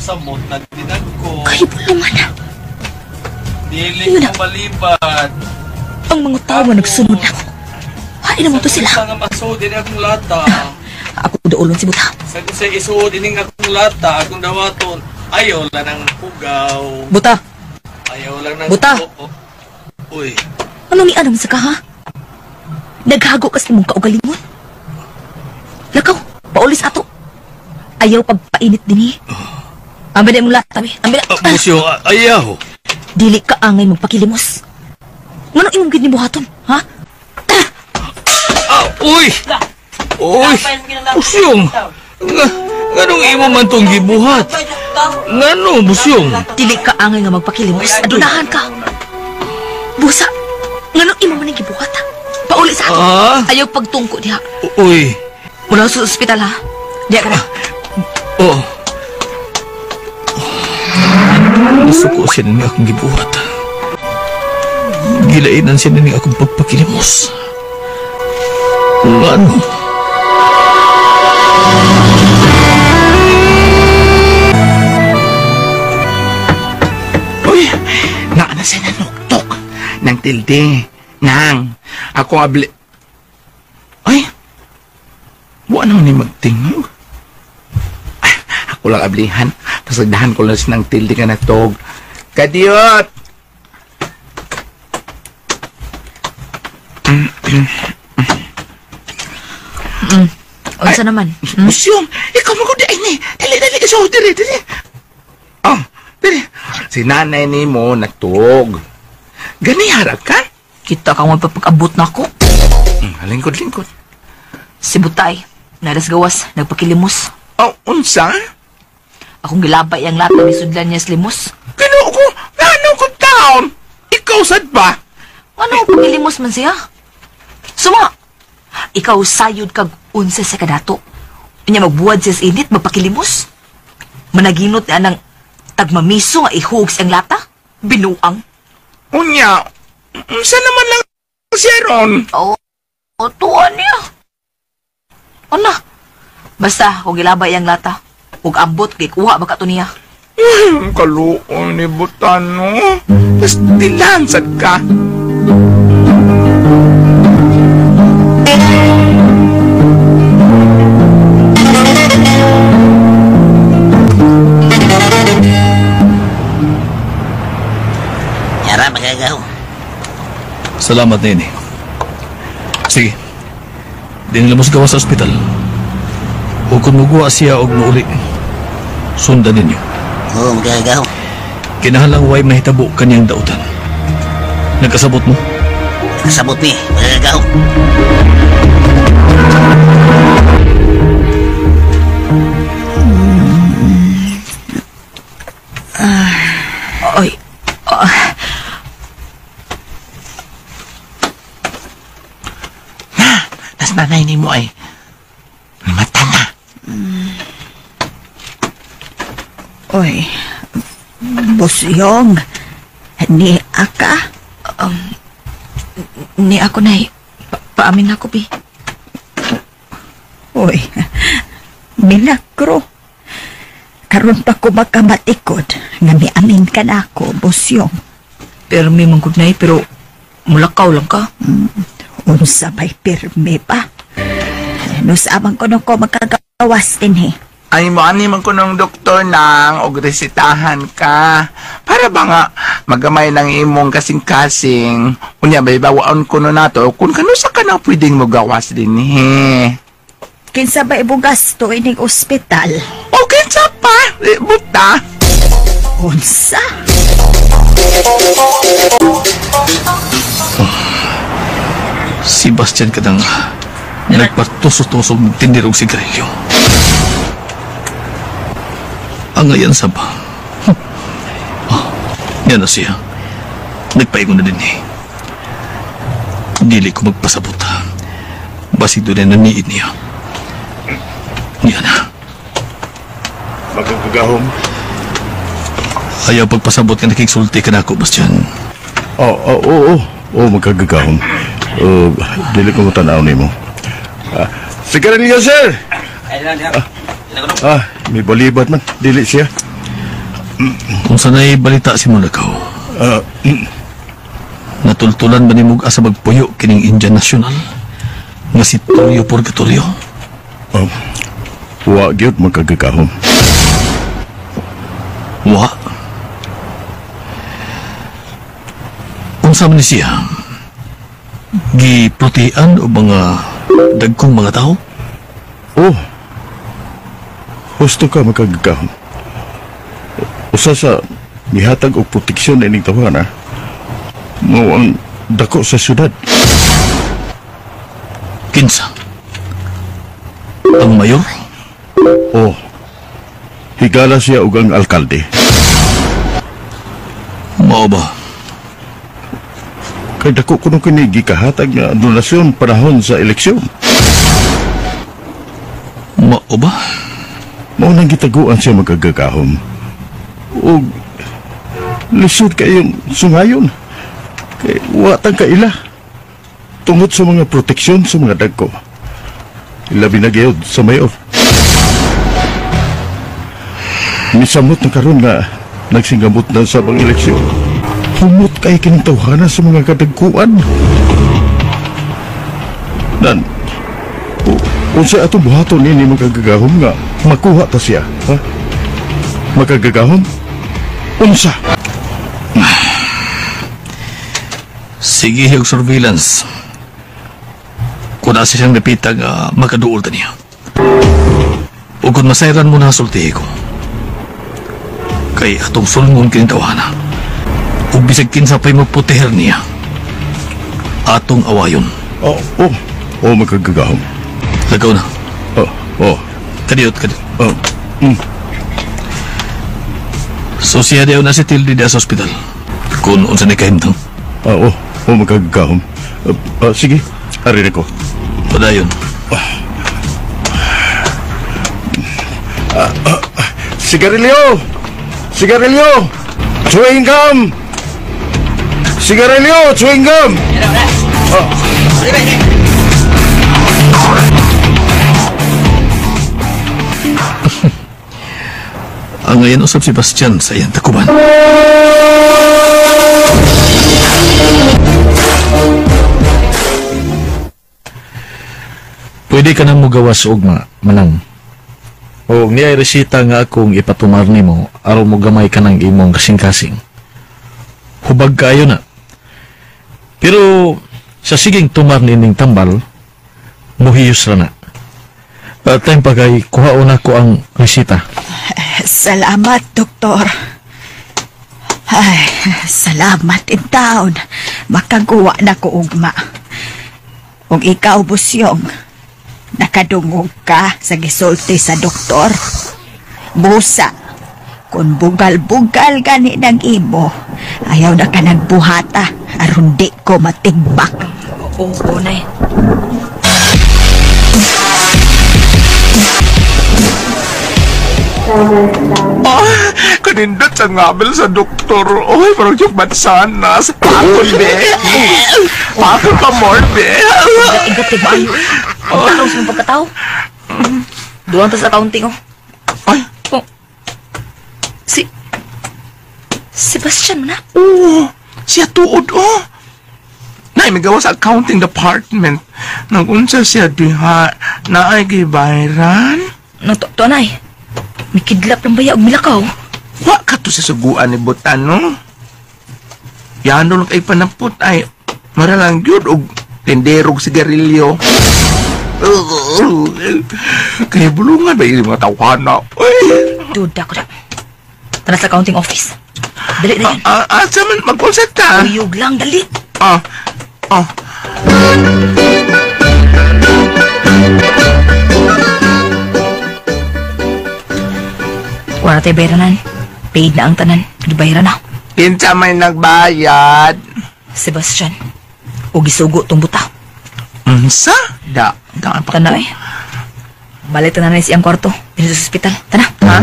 Samot na dinagko. Kay bulungan na. Dili ko malibad. Ang mga tao nga nagsunod ako. Hain naman to sila. Sa nga masuod din akong lata. Ako daulon si Buta. Sa kung sa isuod din akong lata, akong dawaton. Ayaw lang ng pugaw. Buta. Ayaw lang ng... Buta. Uy. Anong ni anong sa ka ha? Naghago kas imong kaugalingon. Lakaw, paulis ato. Ayaw pagpainit din eh. Ambil na mong lata, be. Ambil na. Musyo, ayaw. Dili ka angay magpakilimos. Nganong imong gid nibuhaton, ha? Uy! Uy! Usyong! Nganong imo man tong gibuhat? Ngano, Busyong? Dili ka angay nga magpakilimos. Adunahan ka. Busa, ngano imo man ang gibuhat? Pauli sa ato. Ah? Ayaw pagtungko diha. Uy. Mula sa ospital ha. Diha ka na. Oo. Nasuko siya ninyo akong gibuhat. Gilainan siya ninyo akong pagpakilimos. Ngano? Uy, naana siya nanuktok ng tilde. Nang, ako abli... Ay, buwan naman ni magtingog. Ah, ako lang ablihan. Pasagdahan ko lang siya ng tilde ka na tog. Kadiyot! Unsa naman? Musyong, ikaw mo di ay ni. Dali, dali, so, dali, dali. Oh, dali. Si nanay ni mo natog. Gani harap ka? Kita kang magpapag-abot na ako. Lingkod, lingkod. Si Butay, naras gawas, nagpakilimos. Oh, unsa? Akong gilabay ang lata, misudlan niya sa limos. Kinuo ko, ano ko taon? Ikaw sad ba? Ano, pakilimos man siya? Suma! Ikaw sayod kag unsa sa kadato. Unya magbuwad siya sa init, magpakilimos. Managinot niya ng tagmamiso nga ihuog siyang lata. Binuang. Unya, unsa naman lang siya ron? Oo, oh, tuwan niya. Ana, basta kung gilabay ang lata, ug ambot kay kuha baka to niya. Ay, kaluon ni Butano. Pastilan sad ka. Yara, magagaw. Salamat, Nene. Sige. Di nila mo gawa sa ospital. O kung muguwa siya og muuli, sundan ninyo. Oo, magagaw. Kinahanglang way mahitabo kanyang dautan. Nagkasabot mo? Nagkasabot ni, magagaw. Ay, Tas nanay ni mo ay mata na. Oy, Busyong, ni aka? Ni ako, Nay. Paamin ako, Bi. Oy, milagro. Karon pa ko makamatikod nga miamin ka na ako, Busyong. Pirmi man gud, Nay, pero mulakaw lang ka. Unsa may pirmi pa? Nusamang ko nung ko makagawas din eh. Ay mo, ani man ko ng doktor nang og resetahan ka. Para ba nga magamay ng imong kasing-kasing. Unya, bay bawaon ko no nato kung kanusa ka na pwedeng magawas din eh. Kinsa ba ibugasto ining ospital? O kinsa pa? Eh, buta. Unsa? Si Bastian kadang nagpatusok-tusok ng tindirong sigarilyo. Ang ngayon sa ba? Oh, yan na siya. Nagpaingon na din eh. Dili ko magpasabot. Basig doon na naniid niya. Yan na. Magagagahom. Ayaw pagpasabot ka nakiksulti ka na ako, Bastian. Oo, oo, oo. Oo, magkagagahom. Dili ko matanaw nimo. Sigarilyo, sir! May balibat man. Dili siya. Kung sanay balita si Mulakaw. Natultulan ba ni mong asa magpuyo kining Indian National? Nga si Torio Purgatorio? Wa gyud magkagagahom. Wa? Unsa man ni siya? Giplutian o mga dagkong mga tao? Oh. Husto ka magkagagahom. Usa sa mihatag og proteksyon ining tawana, mao ang dako sa syudad. Kinsa? Ang mayor? Oh. Higala siya og ang alkalde. Mao ba? Kay dako kuno kini gikahatag nga donasyon panahon sa eleksyon. Mao ba? Mao nang gitaguan siya magkagagahom. Og lisod kayong sungayon. Kay wa tang kaila. Tungod sa mga proteksyon sa mga dagko. Labi na gyud sa mayor. Misamot na karon nga nagsingamot na sa mga eleksyon. Humot kay kining tawhana sa mga kadagkuan. Dan, unsa atong buhaton nini magkagagahom nga makuha ta siya, ha? Magkagagahom? Unsa? Sige, og surveillance. Kung nasa siyang napita nga makaduol ta niya. O kung masayran mo na sultihi ko. Kay atong sulngon kining tawhana. Ug bisag kinsa pa'y maputeher niya. Atong awayon. Oh, oh. Oh, magkagagahom. Lagaw na. Oh, oh. Kadiyot, kadiyot. Oh. Mm. So siya diyaw na si Tildy diya sa ospital. Kung unsa ni kahimtang. Ah, oh, oh, magkagagahom. Sige, ari na ko. Padayon. Sigarilyo! Sigarilyo! Chewing gum! Sigarilyo! Chewing gum! Oh. Ang ngayon usap si Bastian sa iyang takuban. Pwede ka na mugawas ugma, manang. O niya resita nga akong ipatumar nimo aron mo gamay ka ng imong kasing-kasing. Hubag kayo na. Pero sa siging tumar nining tambal, muhiyos ra na. Time pa kay kuhaon na ko ang resita. Salamat, doktor. Ay, salamat in town. Makaguwa na ko ugma. Kung ikaw, Busyong, nakadungog ka sa gisulti sa doktor. Busa, kung bugal-bugal gani ng imo, ayaw na ka nagbuhata, aron di ko matigbak. Oo, nay. Oh, kanindot sa ngabel sa doktor. Oy, parang yung mansanas. Pakon, be. Pakon pa more, be. Igat-igat, maayo. Ang tanaw sa mong pagkatao. Duwang ta sa accounting, oh. Ay. Oh. Si... Sebastian mo na? Oo. Siya tuod, oh. Nay, may gawa sa accounting department. Nagunsa siya diha. Naay gibayran. No, to, nay. May kidlap lang baya og milakaw. Wa ka to sa suguan ni Butan, no? Yano lang kay panapot ay mara lang gyud og tenderog sigarilyo. Kaya bulungan ba yung mga tawhana? Uy! Duda ko na. Tara sa accounting office. Dali na yan. Sa man mag-consent ka? Uyog lang, dali. Wala tayo bayranan. Paid na ang tanan. Gibayran na. Kinsa may nagbayad? Sebastian. O gisugo tong buta. Unsa? Da. Da pa. Tana eh. Balik tanan na siyang kwarto. Dito sa ospital. Tana. Ha?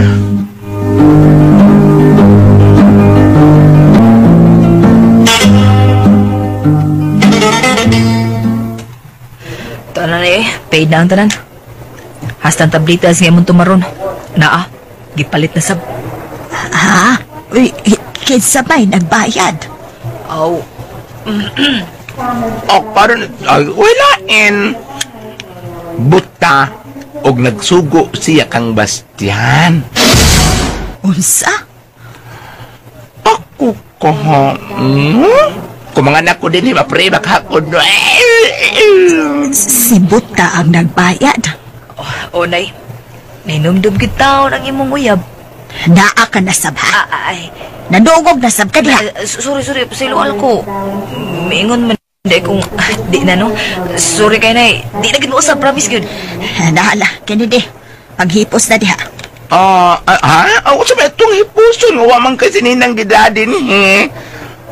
Tana na eh. Paid na ang tanan. Hasta ang tablitas nga imong tumaron. Naa. Gipalit na sab. Ha? Uy, kinsa may nagbayad? Aw. Oh, parang, ay, wala in. Buta, og nagsugo siya kang Bastian. Unsa? Ako ko, ha? Kung mga anak ko din, mapre, makakon. Si Buta ang nagbayad. Oh, nay. Nainumdum kita ang imong uyab. Naa ka na sab, ha? Ay. Nadugog na sab ka diha. Sorry, sorry. Pasiluan ko. Miingon man di kung di na, no? Sorry kay nay. Di na gid mo usab, promise gyud. Nahala, kini di. Paghipos na diha. Ha? Ako sa may itong hipuson. Wa man kasi ninang gidadin, he.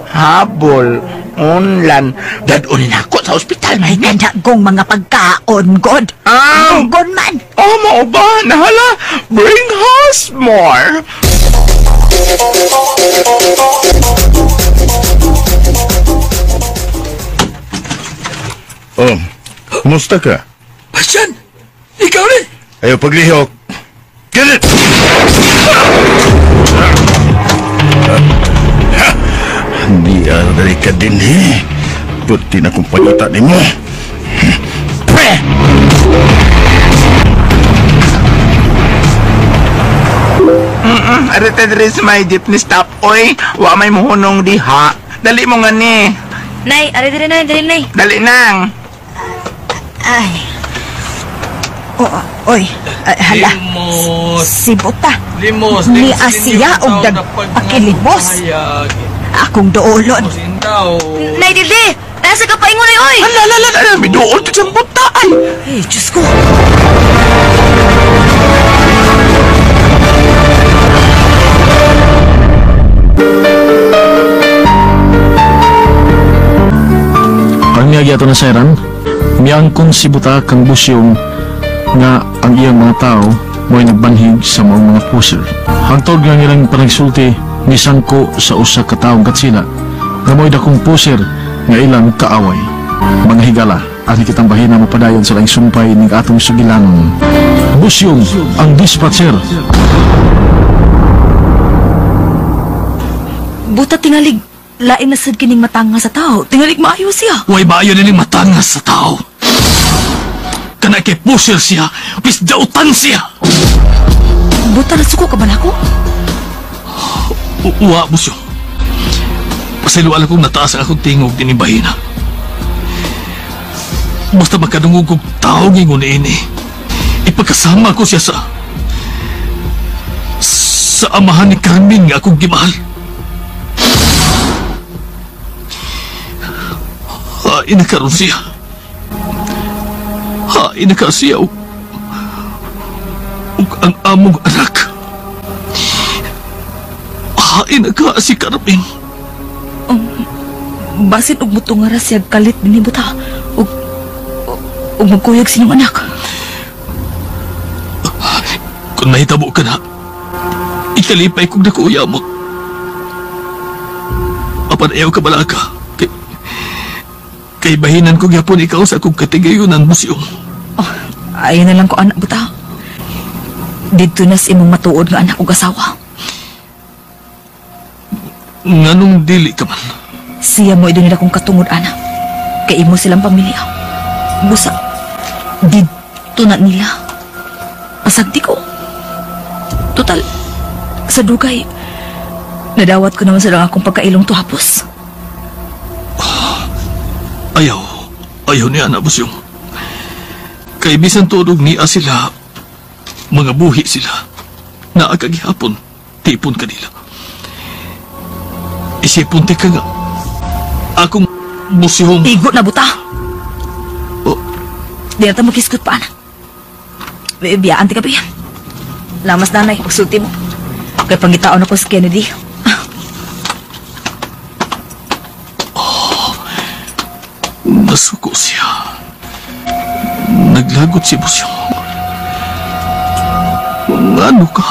Habol, unlan. Dadulin ako sa ospital, May may kadagong mga pagkaon, God. Dugon man. Oh, mao ba? Nahala, bring us more. Oh, kumusta ka? Bastian! Ikaw rin! Ayaw paglihok. Get it! Hindi aray ka din eh. Puti na kong pagkita ni mo. Arita diri sa may jeepney stop, oy. Wa may muhunong diha. Dali mo nga ni. Nay, ari diri nay, dali nay. Dali nang. Ay. Oh, oy, hala. Limos. Si Buta. Limos. Ni Asiya og nagpakilimos. Akong duolon. Nay, Dildi! Nasa ka paingon ay, oy! Hala, hala, hala. Miduol to sa buta, ay. Eh, Diyos ko. Ang miyagi ato na sayran, miyangkon si Buta kang busyong nga ang iyang mga tao mo'y nagbanhig sa maong mga pusir. Hangtod nga nilang panagsulti ni sangko sa usa ka taong katsila nga mo'y dakong pusir nga ilang kaaway. Mga higala, ani kitang bahina mapadayon sa laing sumpay ning atong sugilanon. Busyong ang dispatcher. Buta tingalig, lain na sad kining matanga sa tao. Tingalig maayo siya. Way maayo nining matanga sa tao. Kana kay pusir siya, pisdautan siya. Buta nasuko ka ba nako? Uwa, Busyong. Pasayloan akong nataas ang akong tingog din ni bahina. Basta makadungog kong tao ngingon ini. Ipagkasama ko siya sa amahan ni Carmen nga akong gimahal. Hain na karon siya. Hain na ka siya ug ang among anak. Hain na ka si Carmen. Basin og mutungara siya kalit dinhi Buta. Ug magkuyog sa inyong anak. Kung nahitabo ka na, ikalipay kong nakuya mo. Apan ayaw ka balaka. Kay bahinan ko gyapon ikaw sa akong katigayunan mo siyong. Oh, ayaw na lang ko anak Buta. Dito na sa imong matuod nga anak ug asawa. Nganong dili ka man? Siya mo idun nila kong katungod anak. Kay imo silang pamilya. Busa, dito na nila. Pasagdi ko. Total, sa dugay, nadawat ko naman sa lang akong pagkailong tuhapos. Ayaw, ayaw niya na, Busyong. Kay bisan tuod niya sila, mga buhi sila, naa kagihapon, tipon kanila. Isipon ti ka nga, akong Busyong... Igo na, Buta! Oh. Di na ta makiskot pa, anak. Biyaan ti ka, biyan. Lamas, nanay, pagsulti mo. Kay pangitaon ako si Kennedy. Oh, nasuko siya. Naglagot si Busyong. Ano ka?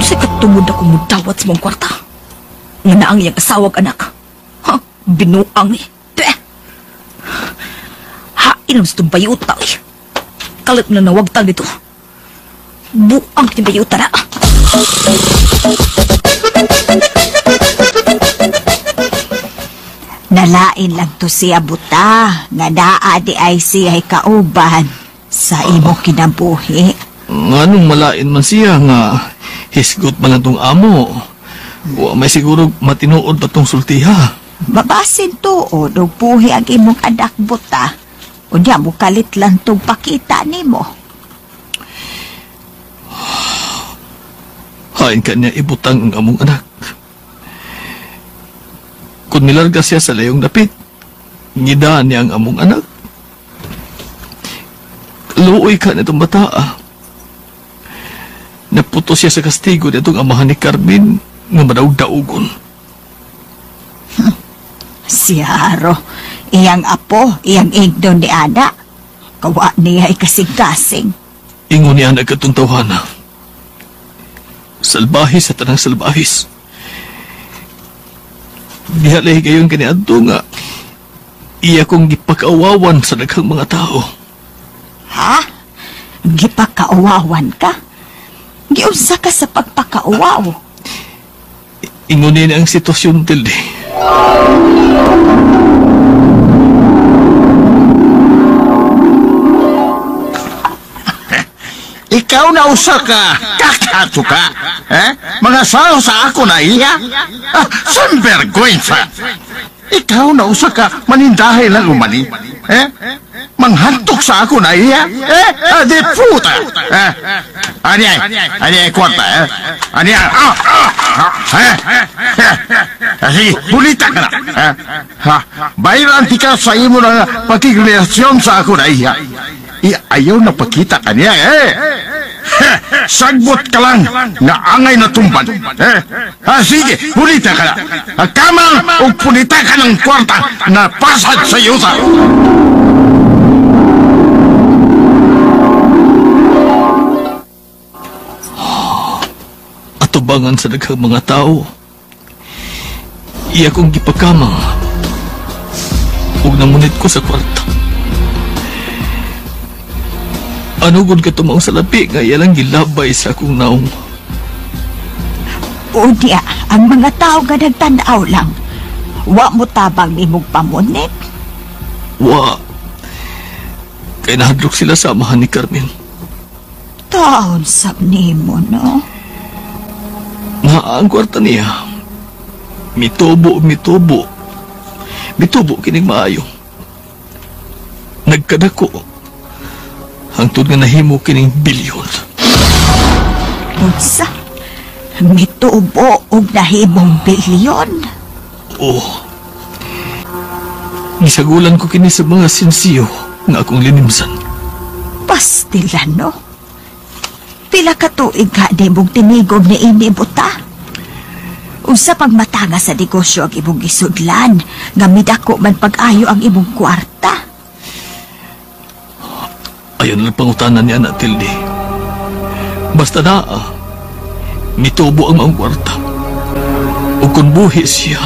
Sa katungod ako mudawat sa mong kwarta. Nga na ang iyang asawag, anak. Ha? Binuang eh. Peh! Hain ang sa itong bayuta eh. Kalit na nawagtang dito. Buang itong bayuta na. Nalain lang to siya, Buta. Nga naa di ay siya'y kauban sa imo kinabuhi. Nganong malain man siya nga hisgot man lang tong amo. Wa may siguro matinuod pa tong sultiha. Babasin tuod og buhi ang imong anak, Buta. Unya mo kalit lang tong pakita nimo. Hain ka niya ibutang ang among anak. Kung nilarga siya sa layong dapit, ngidaan niya ang among anak. Luoy ka nitong bata. Naputo siya sa kastigo nitong amahan ni Carmen nga madaog-daugon. Siyaro, iyang apo, iyang igdon ni Ana. Kawa niya ikasing-kasing. Ingon niya nagkatong tawhana. Salbahis sa tanang salbahis. Diha lahi kayon kaniadto nga iya kong gipakaawawan sa daghang mga tao. Ha? Gipakaawawan ka? Giunsa ka sa pagpakauwaw? Ingon niya ang sitwasyon, Tilde. Ikaw na usa ka, kakato ka. Eh? Mga sao sa ako na iya? Ah, sinvergüenza! Ikaw na usa ka, manindahay lang umani. Eh? Manghantok sa ako na iya? Eh? Ah, di puta! Eh? Ani ay, ani ay kwarta, eh? Ani ay, ah! Ah! Eh? Eh? Sige, bulita ka na. Eh? Ha? Bayaran ka sa imo na pakigrelasyon sa ako na iya. Ayaw na pakita ka niya, eh! Sagbot ka lang na angay na tumban. Eh? Ah, sige, pulita ka na. Kamang o pulita ka ng kwarta na pasad sa yuta. Atubangan sa daghang mga tao. Iya kong gipakamang. Ug namunit ko sa kwarta. Ano gud ka tumaong sa lapi nga iya lang gilabay sa akong naong. Unya, ang mga tao nga nagtan-aw lang. Wa mo tabang nimong pamunit? Wa. Kay nahadlok sila sa amahan ni Carmen. Taon sab nimo, no? Naa ang kwarta niya. Mitubo, mitubo. Mitubo kining maayo. Nagkadako. Hangtod nga nahimo kining bilyon. Unsa? Mitubo og nahimong bilyon? Oo. Gisagulan ko kini sa mga sinsiyo nga akong linimsan. Pastila, no? Pila ka tuig ka nimong tinigom ni ini buta? Unsa pagmatanga sa negosyo ang imong gisudlan nga midako man pag-ayo ang imong kwarta? Ayon lang pangutanan niya na, Tilde. Basta na, mitubo ang maong kwarta. O kung buhi siya,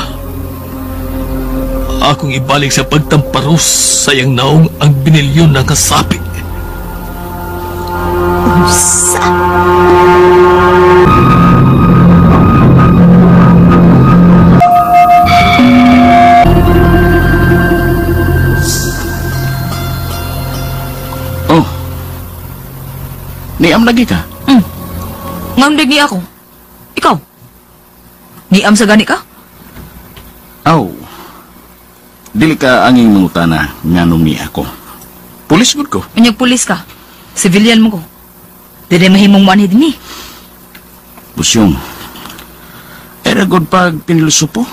akong ibalik sa pagtamparos sa iyang naong ang binilyon ng kasapi. Unsa? Niam lagi ka? Ngamdig ni ako. Ikaw? Niam sa gani ka? Aw. Dili ka anging mangutana nganong ni ako. Pulis gud ko. Unyag pulis ka. Civilian mo ko. Dili mahimong moanhi dinhi. Busyong. Era gud pag pinlusupo.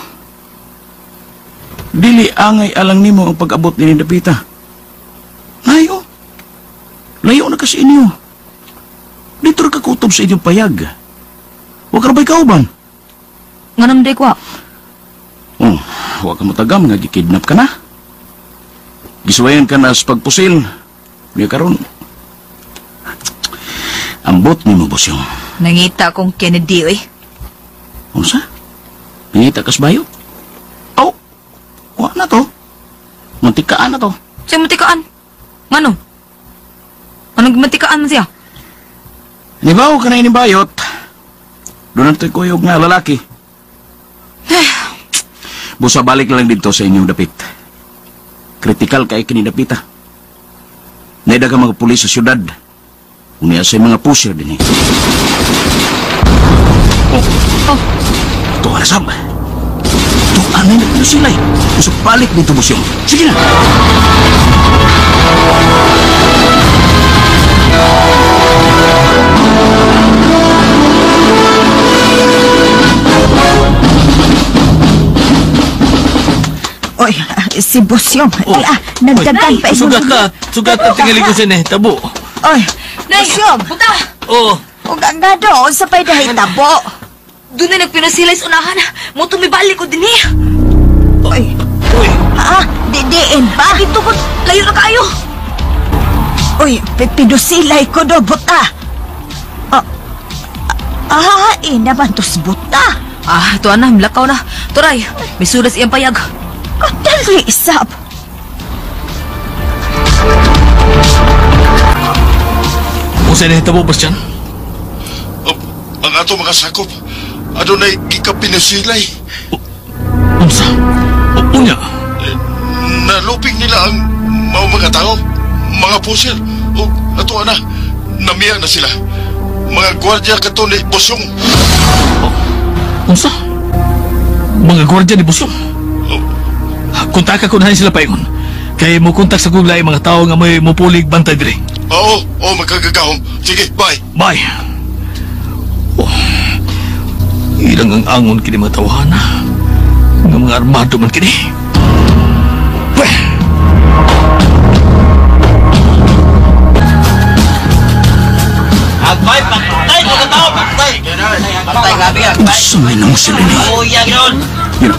Dili angay alang nimo ang pag-abot ni Dapita. Layo. Layo na kasi inyo. Dito ra ka kutob sa inyong payag. Wa ka ra ba'y kauban? Nganong di ko? Oh, wa ka motagam nga gikidnap ka na. Gisuwayan ka na sa pagpusil. Niya karon. Ambot nimo, Bosyong. Nangita kong Kennedy, oy. Unsa? Nangita kas bayo? Oh, wa na to. Muntikaan na to. Siya muntikaan? Ngano? Anong muntikaan man siya? Nibaw ka na ini bayot. Doon ang kuyog nga lalaki. Busa balik lang dito sa inyong dapit. Kritikal kay kini dapita. Naida ka mga pulis sa syudad. Unya sa mga pusher din eh. Oh. Oh. Ito arasab. Ito anay na pino sila eh. Busa balik dito busyong. Sige na. Oy, si Busyong. Oh. Di, nagdagan pa imong. Sugat ka. Sugat ang tingali ko sin eh. Tabo. Oy, Busyong. Buta! Oo. Ug ang gado, unsa pa'y dahitabo? Doon na nagpinasilay sa unahan. Mo tumibalik ko din eh. Oy. Uy. Ha? Didiin pa? Dito ko, layo na kayo. Uy, pinusilay ko do, buta. Naman tos buta. Ito na, lakaw na. Turay, may sulas iyang payag. Kadali, isap. Unsa na hitabo, Bastian? Ang ato mga sakop, adunay gikapinusilay. Unsa? Unya? Naluping nila ang mga tao, mga pusil, o ato na, namiya na sila. Mga gwardiya kato ni Busyong. Unsa? Mga gwardiya ni Busyong? Kontaka ko na sila paingon. Kay mo kontak sa kuglay mga tao nga may mupulig bantay diri. Oo, oo, magkagagahom. Sige, bye. Bye. Oh, ilang ang angon kini mga tawhana. Nga mga armado man kini. Pweh! Agpay, patay, mga tao, patay. Patay, grabe yan. Unsa may nang sila ni? Yun,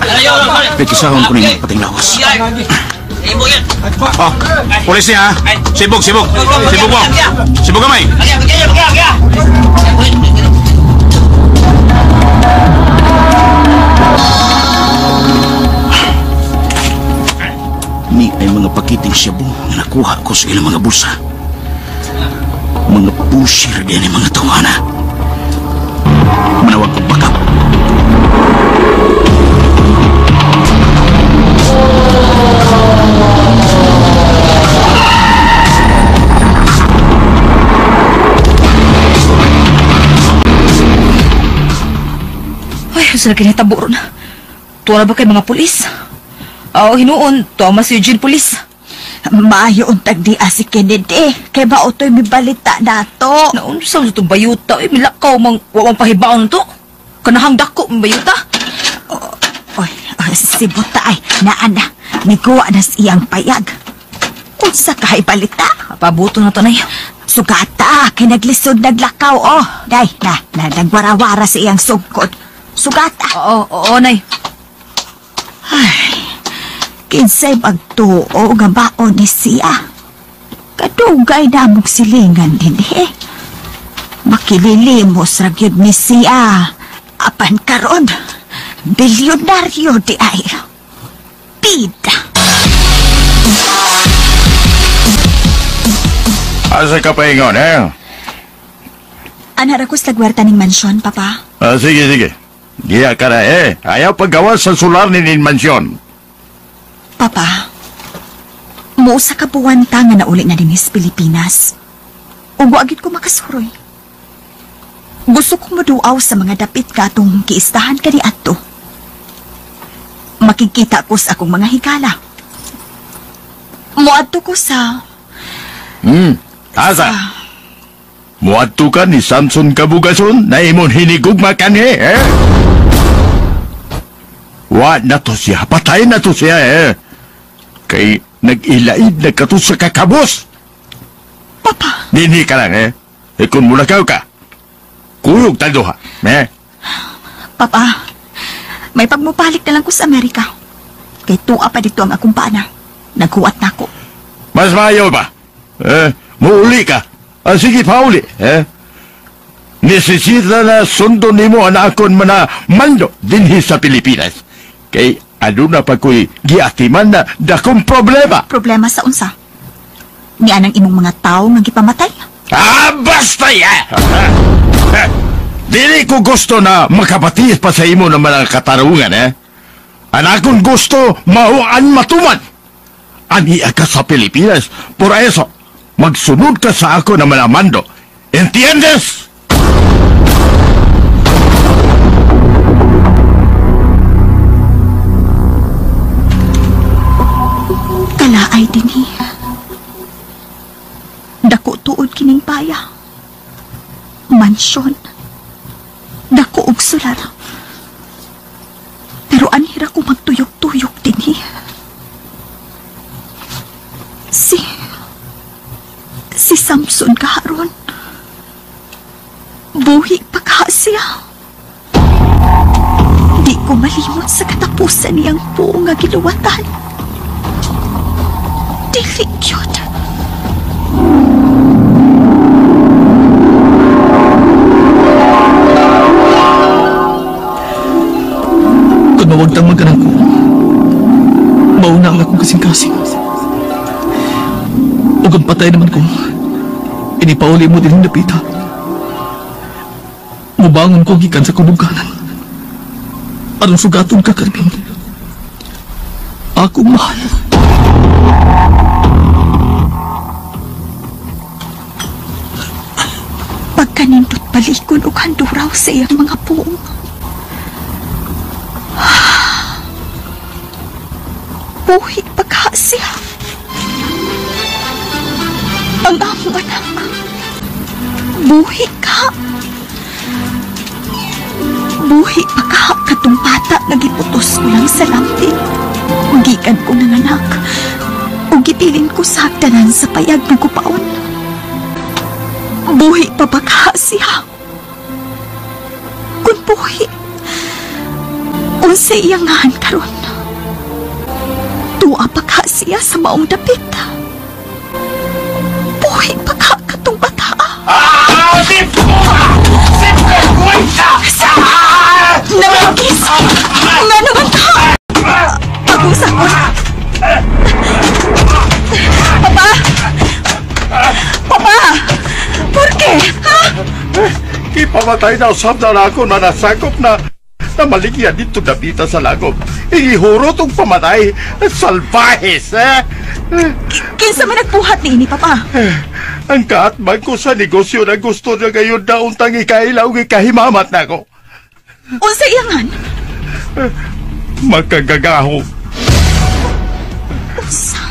pekisahon ko ninyo pating lawas. Oh, pulis niya ha. Sibog, sibog. Sibog mo. Sibog kamay. Ni ay mga pakiting shabu nga nakuha ko sa ilang mga bulsa. Mga pusir din ang mga tawana. Manawag ko backup. Ay, sila kinahitabo ron. Tuwa na ba kay mga pulis? Oo, hinuon. Tuwa mas Eugene Pulis. Maayo untag di si Kennedy. Kay ba utoy may balita na to? Naunsa sa itong bayuta? Eh, milakaw mang wawang pahibaon to. Kanahang dako mang bayuta. Oy, si Buta ay naan na. Miguwa na sa iyang payag. Unsa kahay balita? Pabuto na to, nay. Sugata, kay naglisod naglakaw, oh. Day, na, nagwarawara sa iyang sugkod. Sugata. Oo, oo, nay. Ay, kinsay magtuo nga baon ni siya. Kadugay na mong silingan din eh. Makililimos ra gyud ni siya. Apan karon, bilyonaryo di ay. Bida. Asa ka paingon, eh? Anara ko sa lagwerta ning mansyon, Papa. Sige, sige. Giya ka na, eh. Ayaw paggawa sa solar ni ning mansyon. Papa, muusa ka buwan ta nga nauli na din sa Pilipinas. Ug wa gid ko makasuroy. Gusto kong maduaw sa mga dapit ka atong kiistahan kani adto. Makikita ko sa akong mga higala. Moadto ko sa... Asa? Muadto ka ni Samson Kabugason na imong hinigugma kanhi, eh? Wa na to siya. Patay na to siya, eh. Kay nag-ilaid na ka to sa kakabos. Papa. Dinhi ka lang, eh. Eh kung mulakaw ka, kuyog tayo ha, eh? Papa, may pagmupalik na lang ko sa Amerika. Kay tuwa pa dito ang akong paana. Naghuwat na ako. Mas maayo ba? Eh, muuli ka. Sige, pauli, eh? Nesesita na sundo nimo ang akon mana mando dinhi sa Pilipinas. Kay aduna pa ko'y giatiman na dakong problema. Problema sa unsa? Ni anang imong mga tao nga gipamatay? Basta ya! Dili ko gusto na makabatis pa sa imo ng mga katarungan, eh? Ang akong gusto, mao ang matuman. Ani ka sa Pilipinas. Por eso, magsunod ka sa ako na mga mando. ¿Entiendes? Kalaay dinhi. Dako tuod kining paya. Mansyon. Dako og solar. Pero anhira ko magtuyok-tuyok dinhi. Buhi pa ka siya. Di ko malimot sa katapusan niyang buong nga giluwatan. Dili gyud. Kung mawagtang magkanang ko, mauna ang akong kasing-kasing. Ug ang patay naman ko, inipauli mo din ang napita. Mubangon ko gikan sa kulungkanan. Aron sugaton ka, Carmen. Ako mahal. Pagkanindot balikon og handuraw sa iyang mga puong. Buhi pagka siya. Ang among anak. Buhi ka. Buhi pa ka katong bata nga giputos ko lang sa lampin. Gikan ko nanganak. O gibilin ko sa hagdanan sa payag ng kupaon. Buhi pa ba ka siya? Kung buhi, unsa iyang ngahan karon? Tuwa pa ka siya sa maong dapit. Buhi pa ka katong bata. Ah! Nangagis! Nga naman ka! Pag-usapon! Papa! Papa! Por qué? Ha? Ipamatay na usab na ako na nasakop na maligyan dito dapita sa lagom. Ihuro tong pamatay. Salvajes, eh? Kinsa man nagbuhat ni ini, Papa? Ang kaatbang ko sa negosyo na gusto na gayon na untang ikailaw ikahimamat na ako. Unsa iyangan? Makagagaho. Unsa?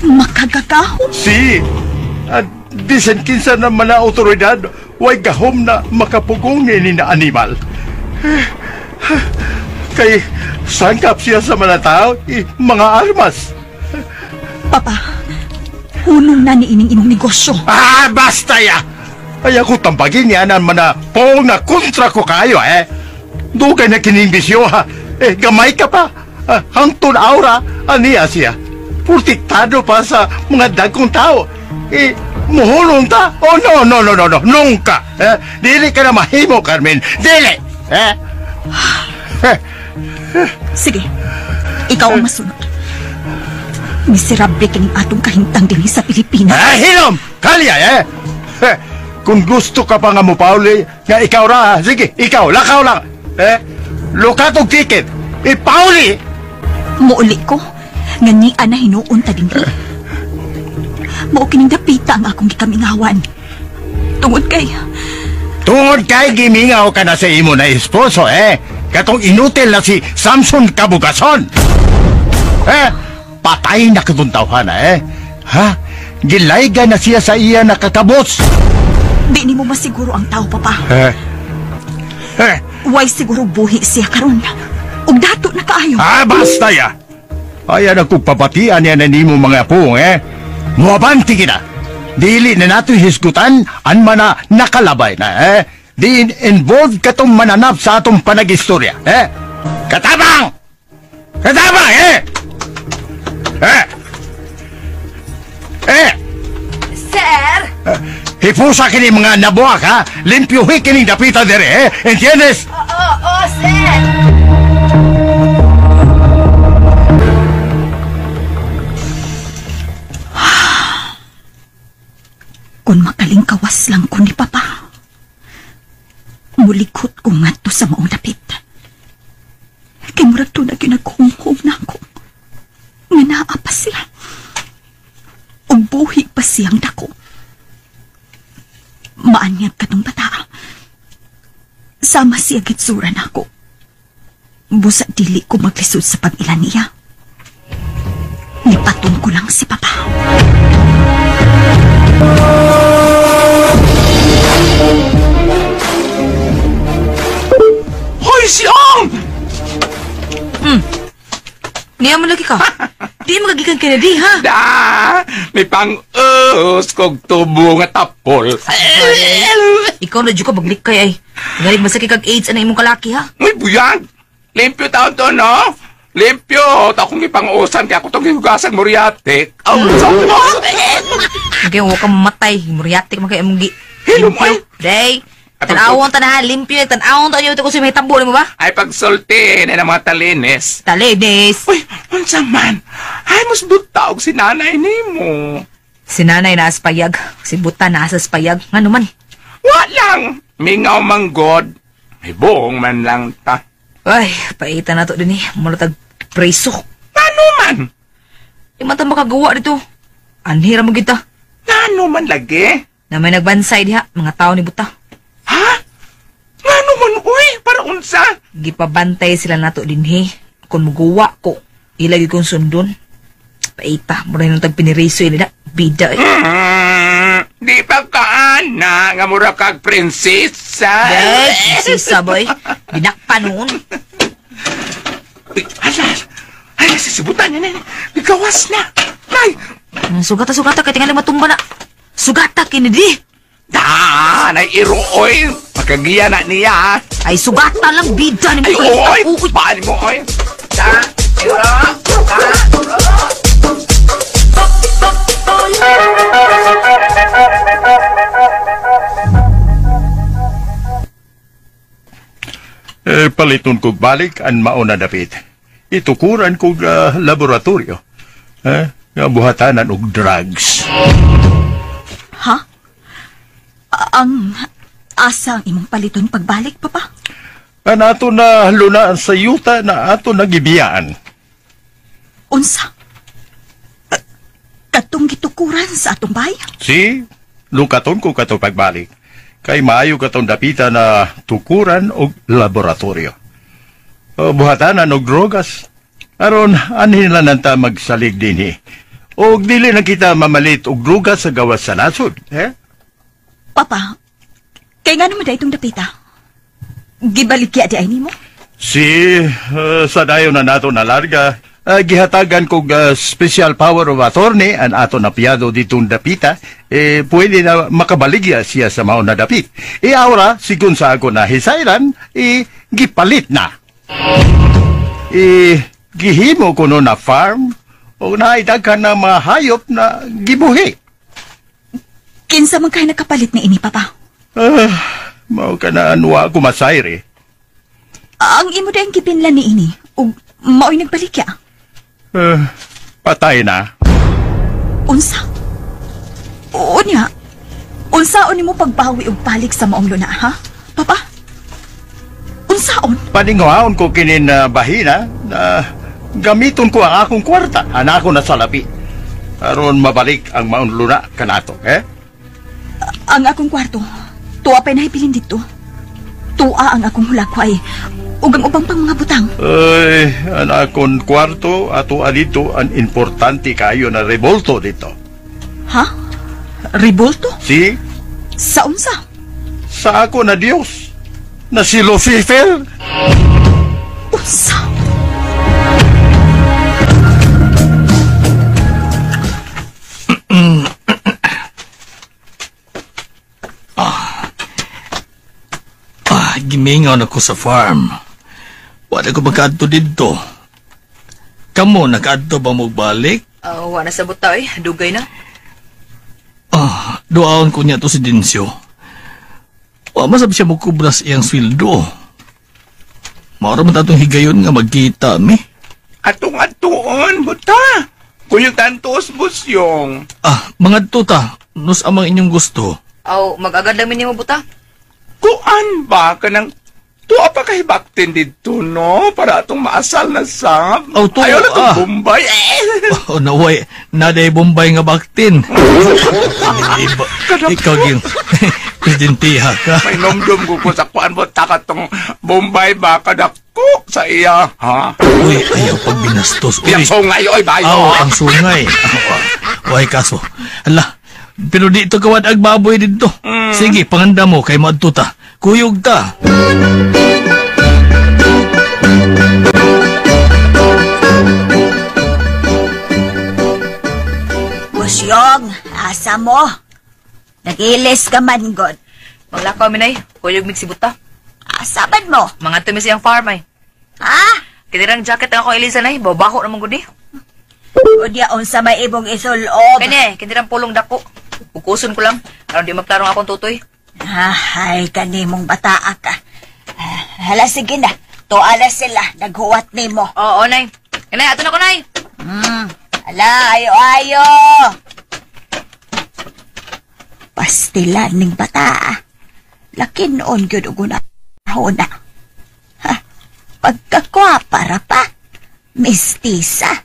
Makagagaho? Si! At bisan kinsa naman na otoridad, way gahom na makapugong ni na animal. Kay sangkap siya sa mga tao, mga armas. Papa, hunong na ni ining imong negosyo. Ah, basta ya! Ay ako tambagin niya na mana pong na kontra ko kayo eh. Dugay na kining bisyo ha. Eh, gamay ka pa. Hangtod aura, aniya siya. Protektado pa sa mga dagkong tao. Eh, muhulong ta? Oh, no, no, no, no, no. Nunca. Eh, dili ka na mahimo, Carmen. Dili! Eh? Sige, ikaw ang masunod. Miserable kining atong kahintang dinhi sa Pilipinas. Ah, hilom! Kalya, eh! Kung gusto ka pa nga mo, Pauli, nga ikaw ra, sige, ikaw, lakaw lang. Eh, lukat og ticket. Eh, Pauli! Muuli ko, nga niya na hinuon ta dinhi. Mao kining dapita ang akong gikamingawan. Tungod kay... Tungod kay gimingaw ka na sa imo na esposo, eh. Katong inutil na si Samson Kabugason. Eh, patay na katong tawhana, eh. Ha? Gilayga na siya sa iya nakakabos. Di nimo masiguro ang tao, Papa. Eh. Eh. Way siguro buhi siya karon. Ug dato na kaayo. Ah, basta ya. Ayan ang kugpapatian niya na nimo mga pung, eh. Muabanti kita. Dili na nato hisgutan an mana nakalabay na, eh. Di involved katong mananap sa atong panagistorya, eh. Katabang! Katabang, eh! Eh! Eh! Sir! Hipusa kini mga nabuak, ha? Limpyuhi kining dapita dere, eh? Entiendes? Oo, oo, sir! Kung makalingkawas lang ko ni Papa, mulighot ko ngadto sa maong dapit. Kay murag tunag yun nagkumhum na ako. Nga naa pa siya. O buhi pa siyang dako. Maanyag katong bata. Sama siya gitsura nako. Busa dili ko maglisod sa pag-ila niya. Lipaton ko lang si Papa. Hoy, siyang! Niya mo lagi ka. Di magagikan Kennedy, ha? Da! May pang-us kog tubo nga tapol. Ikaw na dyan ka maglikay ay. Galing masakit kag AIDS ang imong kalaki, ha? Uy, buyag! Limpyo taon to, no? Limpyo! Ta akong ipang-usan kaya ako itong gihugasang muriatic. Oh, so Okay, huwag kang mamatay. Muriatic man kayo imong gi... Hilom, ay! Day! Tanawon ta na, limpyo. Tanawon ta nyo ito kung may tambo mo ba? Ay, pagsulti na ng mga talinis. Talinis? Uy, unsa man? Ay, mas butaog si nanay nimo. Si nanay naas payag. Si buta naas payag. Ano man? Wa lang. Mingaw man god. May buong man lang ta. Ay, paita na to din eh. Malatag preso. Ano man? Di man ta makagawa dito. Anhira mo kita. Ano man lagi? Na may nagbansay diha, mga tao ni buta. Ha? Ngano man, uy? Para unsa? Gipabantay sila nato dinhi. Kung muguwa ko, ilagi kong sundon. Paita, mura nang tagpiniriso nila. Bida eh. Di pa kaana, nga mura kag prinsesa. Day, prinsesa boy. Binakpa noon. Uy, ala, ay, sisibutan niya na. Gawas na. Nay! Sugata, sugata, kaya tingali matumba na. Sugata, Kennedy. Da, nay iruoy. Makagiya na niya. Ay, sugata lang, bida ni mo. Ay, oy! Paan mo, oy? Da, iro, da, Eh, paliton kog balik ang mauna dapit. Itukuran kog laboratorio. Eh, nga buhatanan og drugs. Ha? Ang asa ang imong paliton pagbalik, Papa? Ang ato na lunaan sa yuta na ato nagibiyaan. Unsa? Katong gitukuran sa atong bay? Si, lukaton ko kato pagbalik. Kay maayo katong dapita na tukuran og laboratorio. Buhatanan og drogas. Aron anhin lang nanta magsalig dinhi. Og dili na kita mamalit og drogas sa gawas sa nasod. Eh? Papa, kay nga naman da itong dapita? Gibaligya di ay nimo? Si, sa dayon na nato na larga, gihatagan kog special power of attorney ang ato na piyado ditong dapita, eh, pwede na makabaligya siya sa maon na dapit. E ahora, sigun sa ako na hisayran, eh, gipalit na. Eh, gihimo ko no na farm, o naidaghan na mga hayop na gibuhi. Kinsa man kay nakapalit ni ini, Papa? Mao ka na anwa ako masayre. Ang imo dayang gipinlan ni ini, ug mao'y nagbalikya. Patay na. Unsa? Unya, unsaon nimo pagbawi og balik sa maong luna, ha? Papa? Unsaon? Paninguhaon ko kinin bahina na gamiton ko ang akong kwarta, anak ko na salapi. Aron mabalik ang maong luna kanato, eh? Ang akong kwarto, tuwa pa'y nahibilin dito. Tuwa ang akong hulakway, ug ang ubang pang mga butang. Ay, ang akong kwarto, ato dito, ang importante kayo na revolto dito. Ha? Revolto? Si? Sa unsa? Sa ako na Diyos, na si Lucifer. Unsa? Gimingaw na ko sa farm. Wala ko magkaadto dito. Kamo, nakaadto ba magbalik? Wala sa buta eh. Dugay na. Duaon ko niya to si Dencio. Wa masab siya mukubras iyang sweldo. Maura man tatong higayon nga magkita mi. Atong atuon, buta. Kuyog tantos busyong. Mga tuta, nus amang inyong gusto. Aw, mag-agad lang minimo buta. Kuan ba ka ng tuwa pa kay baktin dito, no? Para atong maasal na sab. Oh, tuwa. Ayaw na itong Bombay. Oh, naway. Naday Bombay nga baktin. Ikaw yung presidentiha ka. May nomdom ko sa kuan mo takat tong Bombay ba kadako sa iya, ha? Uy, ayaw pag binastos. Uy. Yang sungay, oy, bayo. Aw, ang sungay. Uy, kaso. Ala, pero dito kawad ag baboy dito. Sige, panganda mo kay maadto ta. Kuyog ta. Asa mo? Nag-ilis ka man, God. Maglakaw mi nay, kuyog mig sibuta. Asa man mo? Mga tumi siyang farm ay. Ha? Kinirang jacket ang ako Elisa nay, babaho naman gud eh. Unya unsa may ibong isulob? Kani, kinirang pulong dako. Kukuson ko lang aron di magklarong akong tutoy. Ay, kanimong bataa ka. Hala, sige na. Tuwa na sila. Naghuwat nimo. Oo, nay. Kanay, ato na ko, nay. Hala, ayo-ayo. Pastilan ning bata. Laki noon gyud og una. Ha, pagkakwapa ra pa. Mistisa.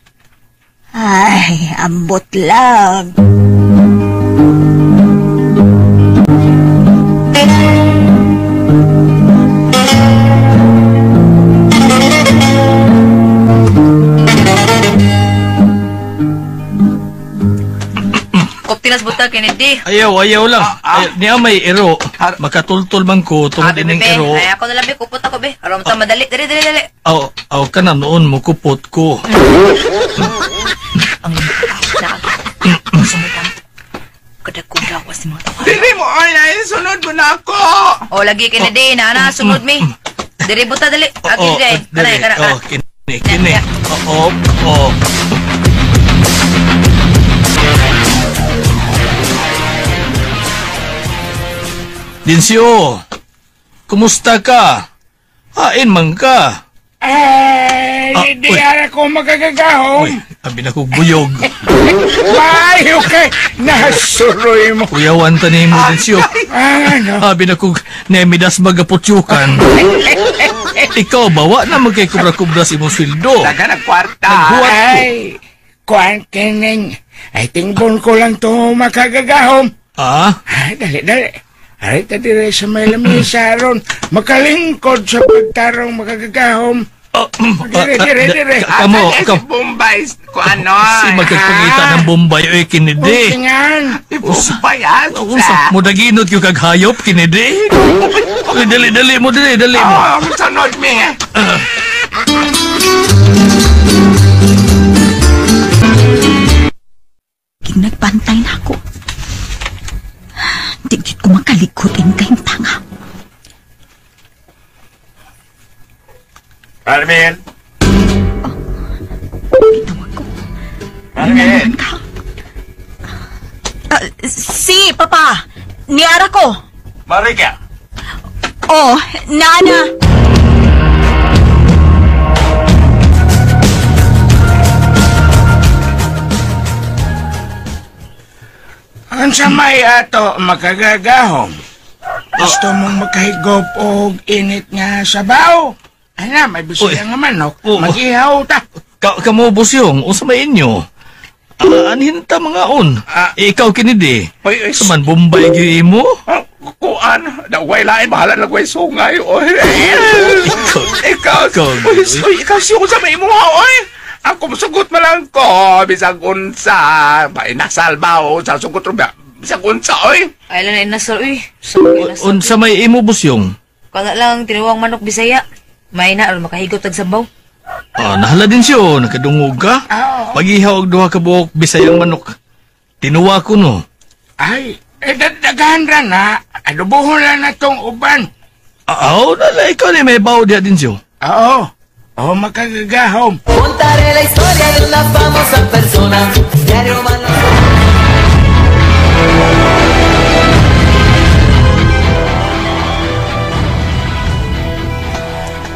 Ay, ambot lang. Koptinas buta Kennedy. Ayaw, ayaw lang. Ay, niya may ero. Makatultol man ko tungod ining ero. Ay, ako na lang, be. Kupot ako, be. Aron ta madali. Dali, dali, dali. Aw, aw ka na noon mo kupot ko. Ang kada-kuda ko si mga tao. Dili mo, ay, sunod mo na ako. O, lagi Kennedy. Naana, sunod mi. Dili buta, dali. Aki, dali. Kanay, kana, kana. Oh, kini, kini. Oo, oo. Dinsyo, kumusta ka? Hain man ka. Ay, di ara ko magagagahom. Uy, abi na kong buyog. Ay, okay. Nasuroy mo. Kuyawan ta ni mo, Dinsyo. Ano? Abi na kong nemidas magaputyukan. Ikaw ba, wa na magkay kubra-kubra sa imong sweldo. Daga nagkwarta. Naghuwat ko. Ay, kuan kining. Ay, tingbon ko lang to makagagahom. Ah? Ay, dali, dali. Ay, tadire sa may lamisa ron. Makalingkod sa pagtarong makagagahom. Dire, dire, dire. Kamo, kamo. Bombay, ko ano. Si magkagpangita ng Bombay, oy, Kennedy. Usingan. Bombay, asa. Mudaginot yung kaghayop, Kennedy. Okay, dali, dali mo, dali, dali mo. Oh, sunod mi. Nagbantay na ako. Di ko makalikot kayong tanga. Carmen! Oh, gitawag ko. Carmen! Ka? Si, Papa. Niara ko. Marika! Oh, Nana! Unsa may ato makagagahom? Gusto mong makahigop og init nga sabaw? Ana, may bisaya nga manok. Mag-ihaw ta. Kamo, Busyong, unsa may inyo? Anhin ta mga on? Ikaw Kennedy. Saman Bombay gyud imo? Kuan, daway lain bahala na ko'y sungay. Oy. Ikaw, ikaw siyo sa may imo, oy. Ako musugot man lang ko, bisag unsa, nasalba o sa sugot ro bisag unsa oy. Ay lang inasal oy. Unsa may imo, Busyong? Kana lang tinuwang manok Bisaya. May na aron makahigot tag sabaw. Ah, nahala din siyo, nakadungog ka. Pagihaw og duha ka buok Bisayang manok. Tinuwa ko no. Ay, daghan ra na. Adobohon lang na tong uban. Aw, nala ikaw ni may bawo diha din siyo. Oo. Oh, makagagahom. Contaré la historia de una famosa persona. Diario van los...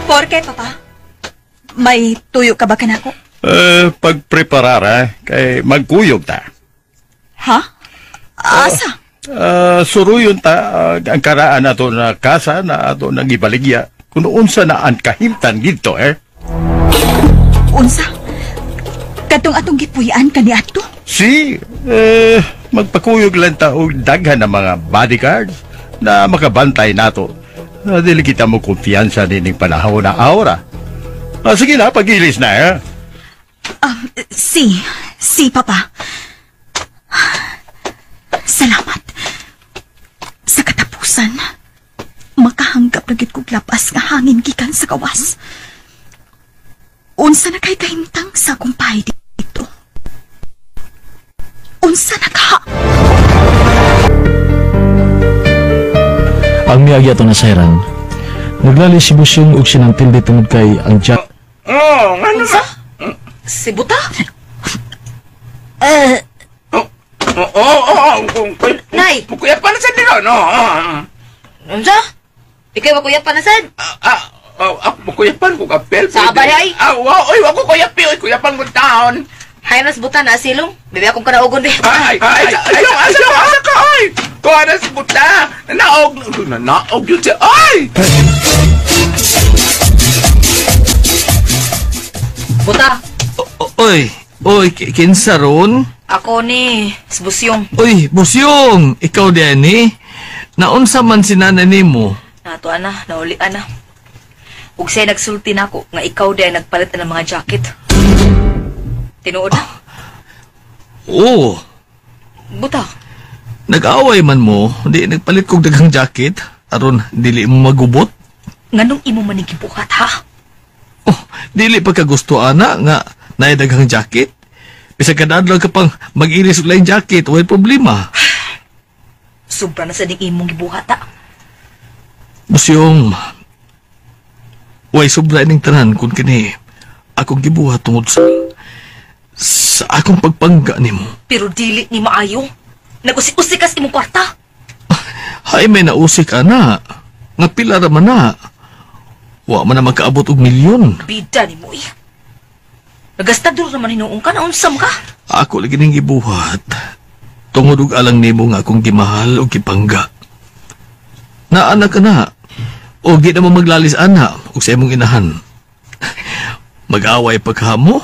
Por qué, Papa? May tuyo ka ba kanako? Pagpreparara, kay magkuyog ta. Ha? Asa? Suruyon ta, ang karaan ato na kasa na ato nang ibaligya. Kung unsa na ang kahimtan dito, eh? Unsa? Katong atong gipuy-an kaniadto? Si, magpakuyog lang ta og daghan ng mga bodyguards na makabantay nato. Dili kita mo kumpiyansa nining panahon na aura. Sige na, pagilis na, eh. Si, Papa. Salamat. Sa katapusan, makahanggap na gid kog lapas nga hangin gikan sa gawas. Unsa na kay kahimtang sa akong pahay dito? Unsa na ka? Ang miagi ato na sayran, naglali si Busyong og sinantildi tungod kay ang jack. Oh, ngano ba? Si Buta? Oo. Nay! Kuya pa na sa dito, no? Unsa? Ikaw ba kuya pa na sad? Ako kuya pan ko kapel. Sa abay? Ah, wow, oy, ako kuya pi, oy, kuya pan ko taon. Hay nas buta na silong. Bebe akong kanaogon be. Ay, ay, ay, ay, asa ka, ay. Kuha na si Buta. Naog, naog yun siya. Ay! Buta. Oy, oy, kinsa ron? Ako ni Busyong. Oy, Busyong, ikaw din eh. Naunsa man si nanay nimo? Nato ana, nauli ana. Ug siya nagsulti nako nga ikaw di ay nagpalit ng mga jacket. Tinuod na. Oo. Buta. Nag-away man mo, di nagpalit kog daghang jacket aron dili mo magubot. Nganong imo man gibuhat ha? Oh, dili pa ka gusto ana nga naay daghang jacket. Bisag kada adlaw ka pang mag-ilis og laing jacket, way problema. Sobra na sa ding imong gibuhat ha. Busyong, way sobra ining tanan kun kini akong gibuhat tungod sa akong pagpangga nimo. Pero dili ni maayo. Nag-usik-usik kas imong kwarta. Hay may nausik ana. Nga pila ra man na. Wa man na magkaabot og milyon. Bida nimo eh. Nagastador naman hinuong ka, naunsam ka. Ako lagi ning gibuhat. Tungod og alang nimo nga akong gimahal og gipangga. Naana ka na. O di na mo maglalis ana og sa imong inahan. Mag-away pa ka mo?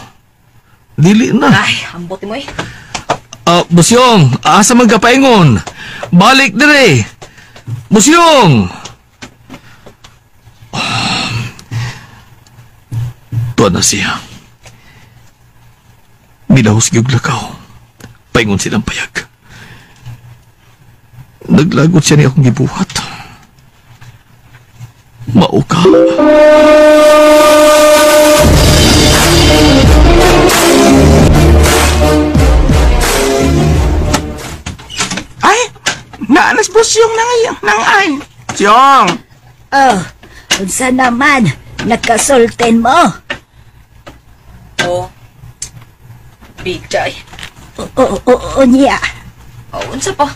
Dili na. Ay, ambot mo eh. Busyong, asa man ka paingon? Balik dire. Busyong! Tuwa na siya. Milahos gyud lakaw. Paingon silang payag. Naglagot siya ni akong gibuhat. Mao ka. Ay, naanas Busyong nang ay. Siyong. Oh, unsa naman nagkasulten mo? Oh. Big jay. Oo, niya. Oh, unsa pa?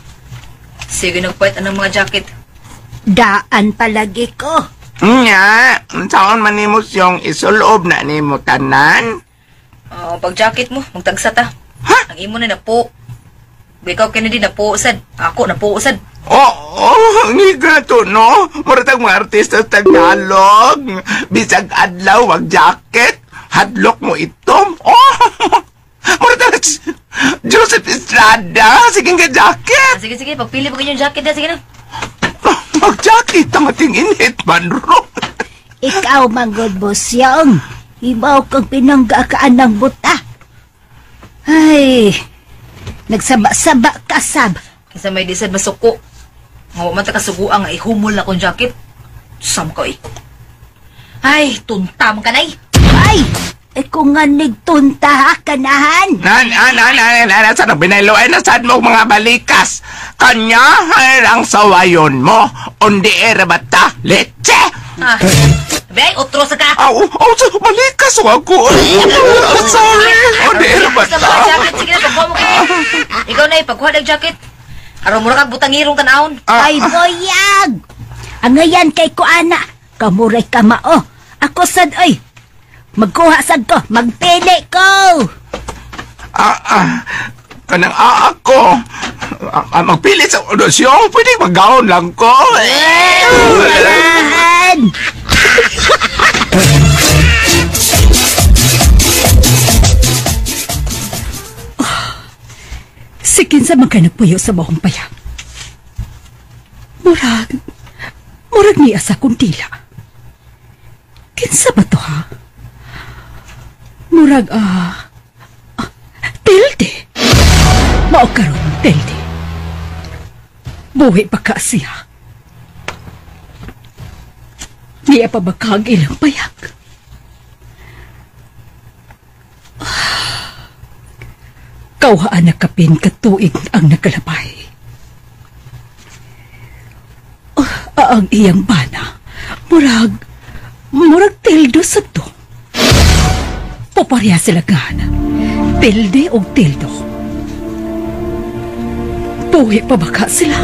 Sige nagpait ang mga jacket. Daan palagi ko. Nya, unsaon man nimo Siyong isulob na nimo tanan? Oh, pag jacket mo, magtagsa ta. Ha? Ang imo na napo. Ikaw Kennedy napo sad. Ako napo sad. Oo, ngiga to no. Mura tag mga artista sa Tagalog. Bisag adlaw wag jacket, hadlok mo itom. Oh. Mura tag Joseph Estrada, sige nga jacket. Sige sige, pagpili pa kanyang jacket na sige na. Mag-jacket ang ating init man ro. Ikaw manggod Busyong. Ibaw kang pinanggakaan ng buta. Ay, nagsaba-saba kasab. Kinsa may disad masuko. Nga wa man ta kasuguan nga ihumol na kong jacket. Sam ko eh. Ay, tunta man kanay. Ay, ay kung nga nigtunta ha, kanahan. Nan, nan, nan, nan, nan, sa binaylo ay nasad mo mga balikas. Kanya ay ang sawayon mo. Undi era bata, leche. Ah, bay, otro sa ka. Aw, oh, so, balikas ako. Sorry. Undi era bata. Sa mga jacket, sige na, pagkuha mo kayo. Ikaw na, pagkuha ng jacket. Araw mo na kag butangirong tanahon. Ay, boyag! Ang ngayan kay kuana, kamuray ka mao. Ako sad, ay. Magkuha sad ko, magpili ko. Kanang ako. Magpili sa odosyon, pwede maggaon lang ko. Marahan! Si kinsa man kay nagpuyo sa mahong payag. Murag niya sa akong dila. Kinsa ba to ha? Murag, Tilde. Mao karon, Tilde. Buhi pa ka siya. Niya pa ba ka ang ilang payag? Kauhaan na kapin katuig ang nakalabay. Ang iyang bana, murag tildo sa to. Puparya sila gana. Tilde og tildo. Buhi pa baka sila?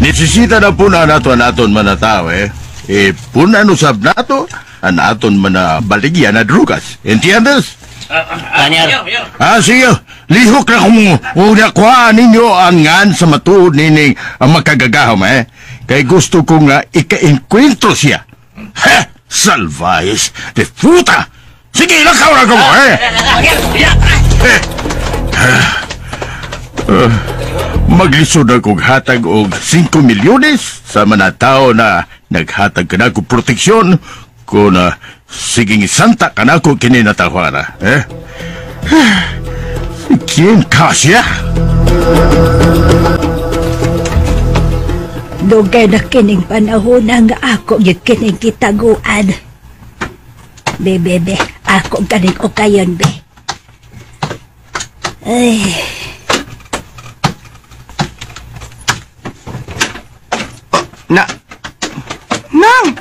Nesesita na po na nato anaton manatao eh. Eh, punan usab nato, anaton manabaligyan na drugas. Entiendes? Kanyar. Ah, sige. Lihok na kung unakuhaan ninyo ang ngan sa matuod nining ang makagagahom eh. Kay gusto ko nga ika-enkwentro siya. Ha! Salvajes de puta! Sige, lakaw na ko mo eh! Maglisod akong hatag og 5 milyones sa mga tao na naghatag ka na ko proteksyon kung siging santa ka na ko kini natawana. Eh? Kien ka siya? Dugay na kining panahon nga ako gyud kining kitaguan. Be, be, be. Ako ganing okayon, be. Ay. Na, nang,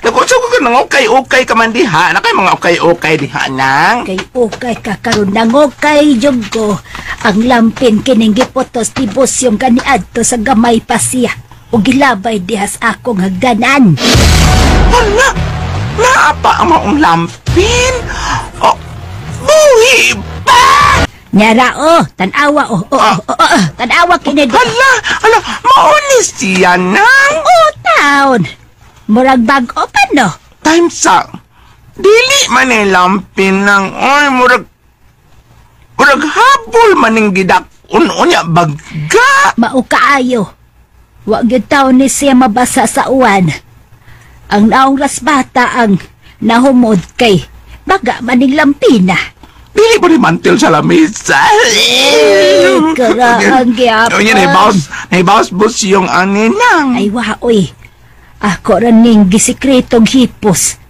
nag-usap ko nang okay-okay ka man diha. Na kay mga okay-okay diha, nang. Kay okay ka karon nang okay, jug ko. Ang lampin kining gipotos ni Bosyong kaniadto sa gamay pa siya. O gilabay diha sa akong hagdanan. Hala, naapa ang maong lampin. Oh, buhi pa! Nyara o, tanawa o, tanawa kini. Hala, hala, mauni siya nang. O, taon. Murag bag-o pa no. Time sa, dili man ay lampin nang, oy, murag habol maning gidak unya bagga. Mao kaayo. Wa gyud taon ni siya mabasa sa uwan. Ang naong rasbata ang nahumod kay baga maning lampina. Dili ba ni mantel sa lamisa? Karaang gyapon. Unya, naibawas bus yung aninang. Ay, waoy. Ako raning gisikretong hipos.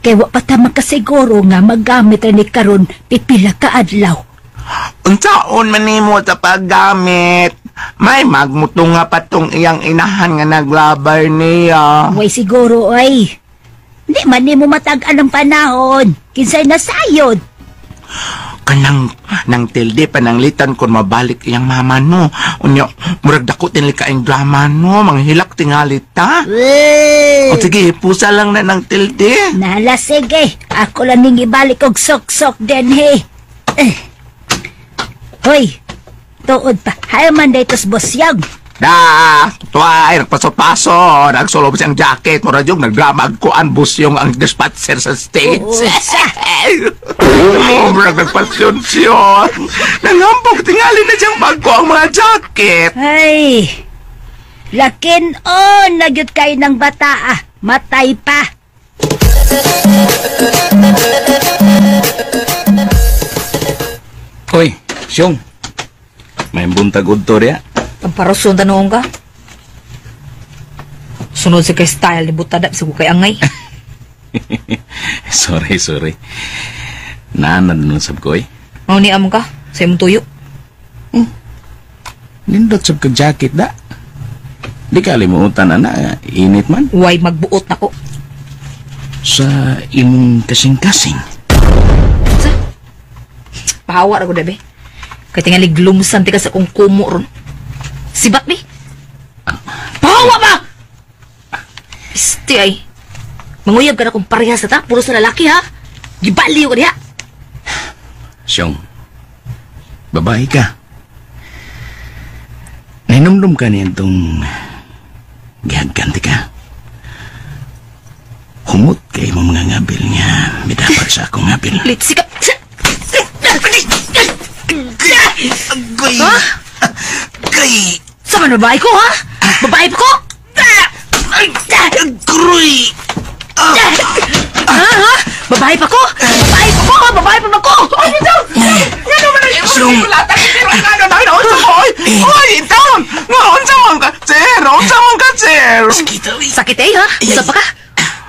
Kay wa pa ta makasiguro nga magamit ra ni karon pipila ka adlaw. Unsaon man nimo sa paggamit? May magmutunga pa tong iyang inahan nga naglabay niya. Way siguro ay. Di man nimo matag-an ang panahon. Kinsay nasayod. Kanang nang tilde pananglitan kon mabalik iyang mama no. Unya murag dako tinli kaing drama no, manghilak tingali ta. O sige, pusa lang na nang tilde. Nala sige, ako lang ning ibalik og sok-sok dinhi. Eh. Hoy, tuod pa. Hay man daytos bosyag. Da, tuay, nagpaso-paso, nagsulob siyang jacket, mura yung nagdrama kuan busyong ang dispatcher sa stage. Mura nagpasyon siya. Nangampok, tingali na siyang bago ang mga jacket. Ay, lakin on, nagyot kayo ng bata ah, matay pa. Hoy, Siyong, may buntag udto riya. Pamparoson tanong ka. Sunod sa kay style ni Butadap sa kay angay. Sorry, sorry. Naanad nun sab ko eh. Ano ni among ka? Sa imong tuyo? Nindot sab kag jacket da. Di ka limutan ana, init man. Way magbuot nako. Sa imong kasing-kasing. Sa? Pahawa ra ko dabe. Kay tingali glumsan ti ka sa kong kumo ron. Sibat bi. Pahawa ba? Este ay. Manguyab ka na kung parehas na ta. Puro sa lalaki ha. Gibaliw ka diha. Siyong, babae ka. Nahinumdum ka niyan tong gihagkanti ka. Humot kay mo mga ngabil niya. Midapat sa akong ngabil. Litsi ka. Ha? Agoy! Sa man babae ko, ha? Babae pa ko? Agoy! Ha? Ha? Babae pa ko? Babae pa ko? Babae pa ba ko? Ay, ito! Ano man ang imong latag? Pero ano na ito? Oy! Oy! Ito! Nga, unsa man ka, sir? Unsa man ka, sir? Sakit eh, ha? Unsa pa ka?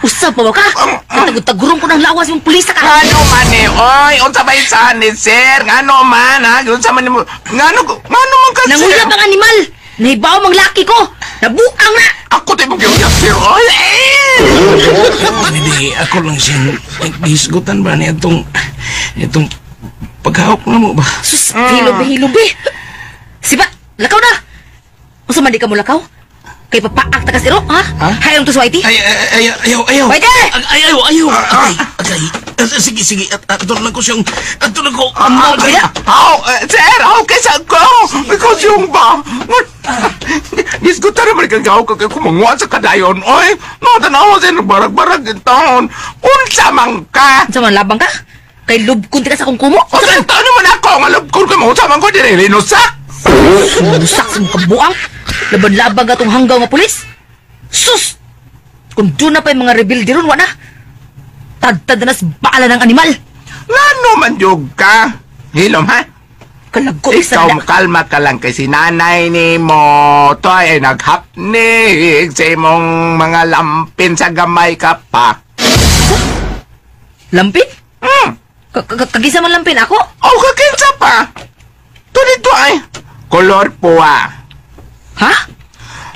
Usab pa ba ka? Katagod-tagurong ko ng lawas mong pulisa ka. Ano man eh, oy, unsa ba isa ni sir? Ngano man ha? Unsa man nimo? Ngano man ka sir? Nanguyab ang animal. Nahibaw mang laki ko. Nabuang na. Ako tayo magyuyab sir, oy. Hindi, ako lang siyang naghisgutan ba niya itong paghawak na mo ba? Sus, hilubi. Siba, lakaw na. Unsa man di ka mo lakaw? Kay papaak ta kasiro, ha? Hayong to sa Whitey? Ayaw. Whitey! Ayaw. Agay. Sige. Ato lang ko siyang... Ato lang ko... Sir, okay sa ko. Ikaw siyang ba? Gisgutan naman kang gaw kay kumanguan sa kadayon, oy. No, tanawa sa barag-barag in taon. Unsa man ka? Unsa man labang ka? Kay lubkon ti ka sa akong kumo? Unsa taon naman ako nga lubkon ka mo? Unsa man ko diri linusak? Lusak sa mong kabuang. Laban-labang atong hanggaw nga pulis. Sus! Kung doon na pa yung mga rebelde ron, wala. Tadtad na nas baala ng animal. Ngano man jug ka? Hilom, ha? Kalagot sa ikaw, kalma ka lang kay si nanay ni mo. To ay naghapnig sa imong mga lampin sa gamay ka pa. Lampin? Kagisa man lampin ako? Oh, kakinsa pa. To dito ay kolor puwa. Ha?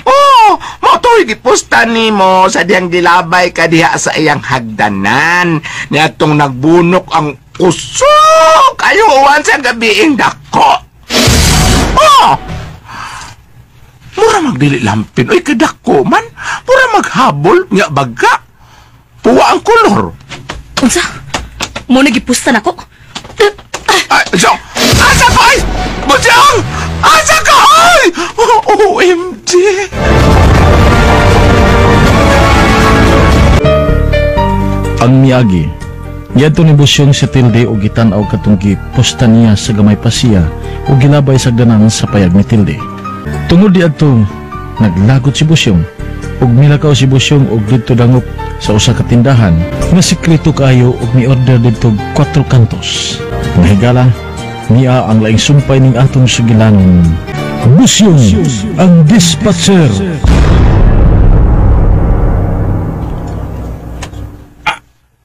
Oo, mo to'y gipusta nimo sa diyang gilabay ka diha sa iyang hagdanan. Niadtong nagbunok ang usok ayo uwan sa gabiing dako. Oh! Mura magdili lampin, oy kadako man. Mura maghabol nya baga. Puwa ang kolor. Unsa? Mo na gipusta nako? Ay, so, asa ka ay? Busyang! Asa ka ay? OMG! Ang miagi, giadto ni Busyong si Tilde og gitan-aw katong giposta niya sa gamay pasiya ug gilabay sa ganan sa payag ni Tilde. Tungod diadto, naglagot si Busyong ug milakaw si Busyong og didto dangop sa usa ka tindahan nga sekreto kaayo ug mi-order didto 4 kantos. Nahigala, niya ang laing sumpay ning atong sugilanon. Busyong, ang dispatcher.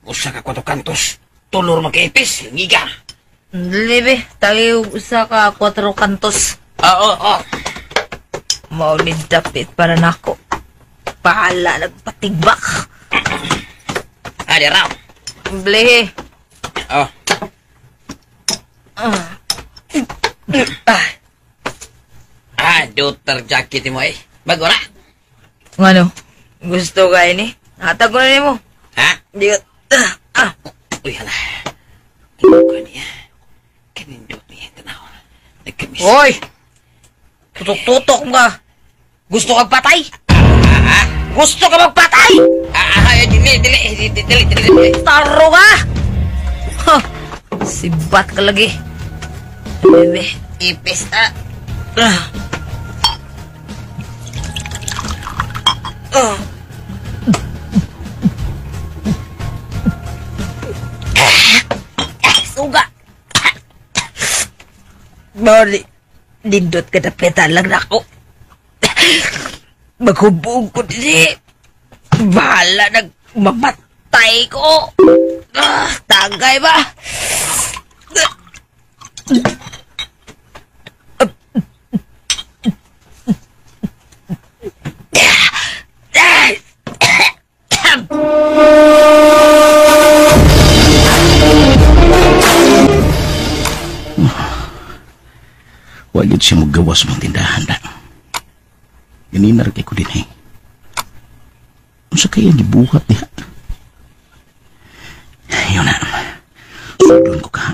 Usa ka 4 kantos. Tulor magkaipis, ngiga. Dili be, tayo usa ka 4 kantos. Oo. Mao ni dapit para nako. Pahala nagpatigbak. Adi raw. Blehe. Oh. Daughter jacket mo eh. Bago ra. Ngano? Gusto ka ini? Hatag ko na nimo. Ha? Di ka. Uy, hala. Ano ka niya? Kanindot niya. Tanaw. Nagkamis. Hoy! Tutok-tutok mo ka. Gusto kang patay? Gusto ka magpatay? Dili. Taro ka! Ha! Sibat ka lagi. Bebe, ipis na. Suga. Bali, nindot ka dapitan lang nako. Maghubog ko din. Bahala nagmamatay ko. Tagay ba? Wag yun siya maggawas mong tindahan na. Ganinar kay ko din eh. Unsa kaya gibuhat niya? Yun na. Sudon ko ka.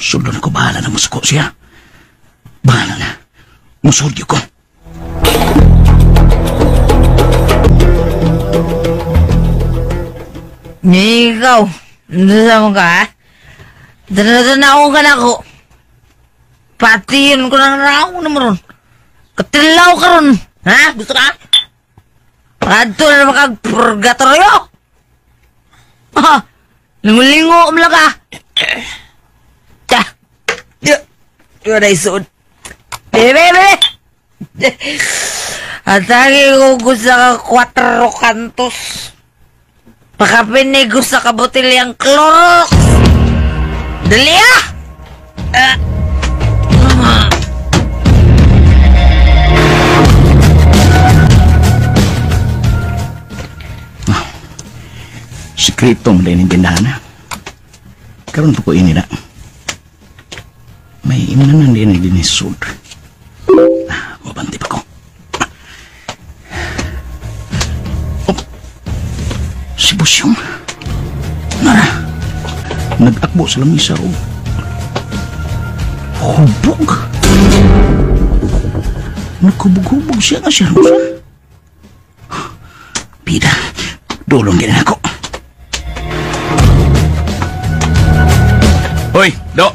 Sudon ko, bahala na musuko siya. Bahala na. Musod ko. Ikaw, nasa mo ka ha? Dana-dana ka na ako. Patiyon ko ng raw naman ron. Katilaw ka ron. Ha? Gusto ka? Adto na naman kag purgatorio. Ha? Lingo-lingo umla ka. Ta. Yo na isuod. Bebe, bebe. Atagi ko gusto ka 4 kantos. Pakapinig gusto ka botilyang Clorox. Dali ah! Sekreto mo din yung tindahan na. Karoon pa ko ini na. May inanan din ay dinisod. Mabanti pa ko. Oh, si Busyong. Nara. Nag-akbo sa lamisa o. Hubog. Nagkubog-hubog siya nga siya. Rosa. Bida, dulong din ako. Hoy, do.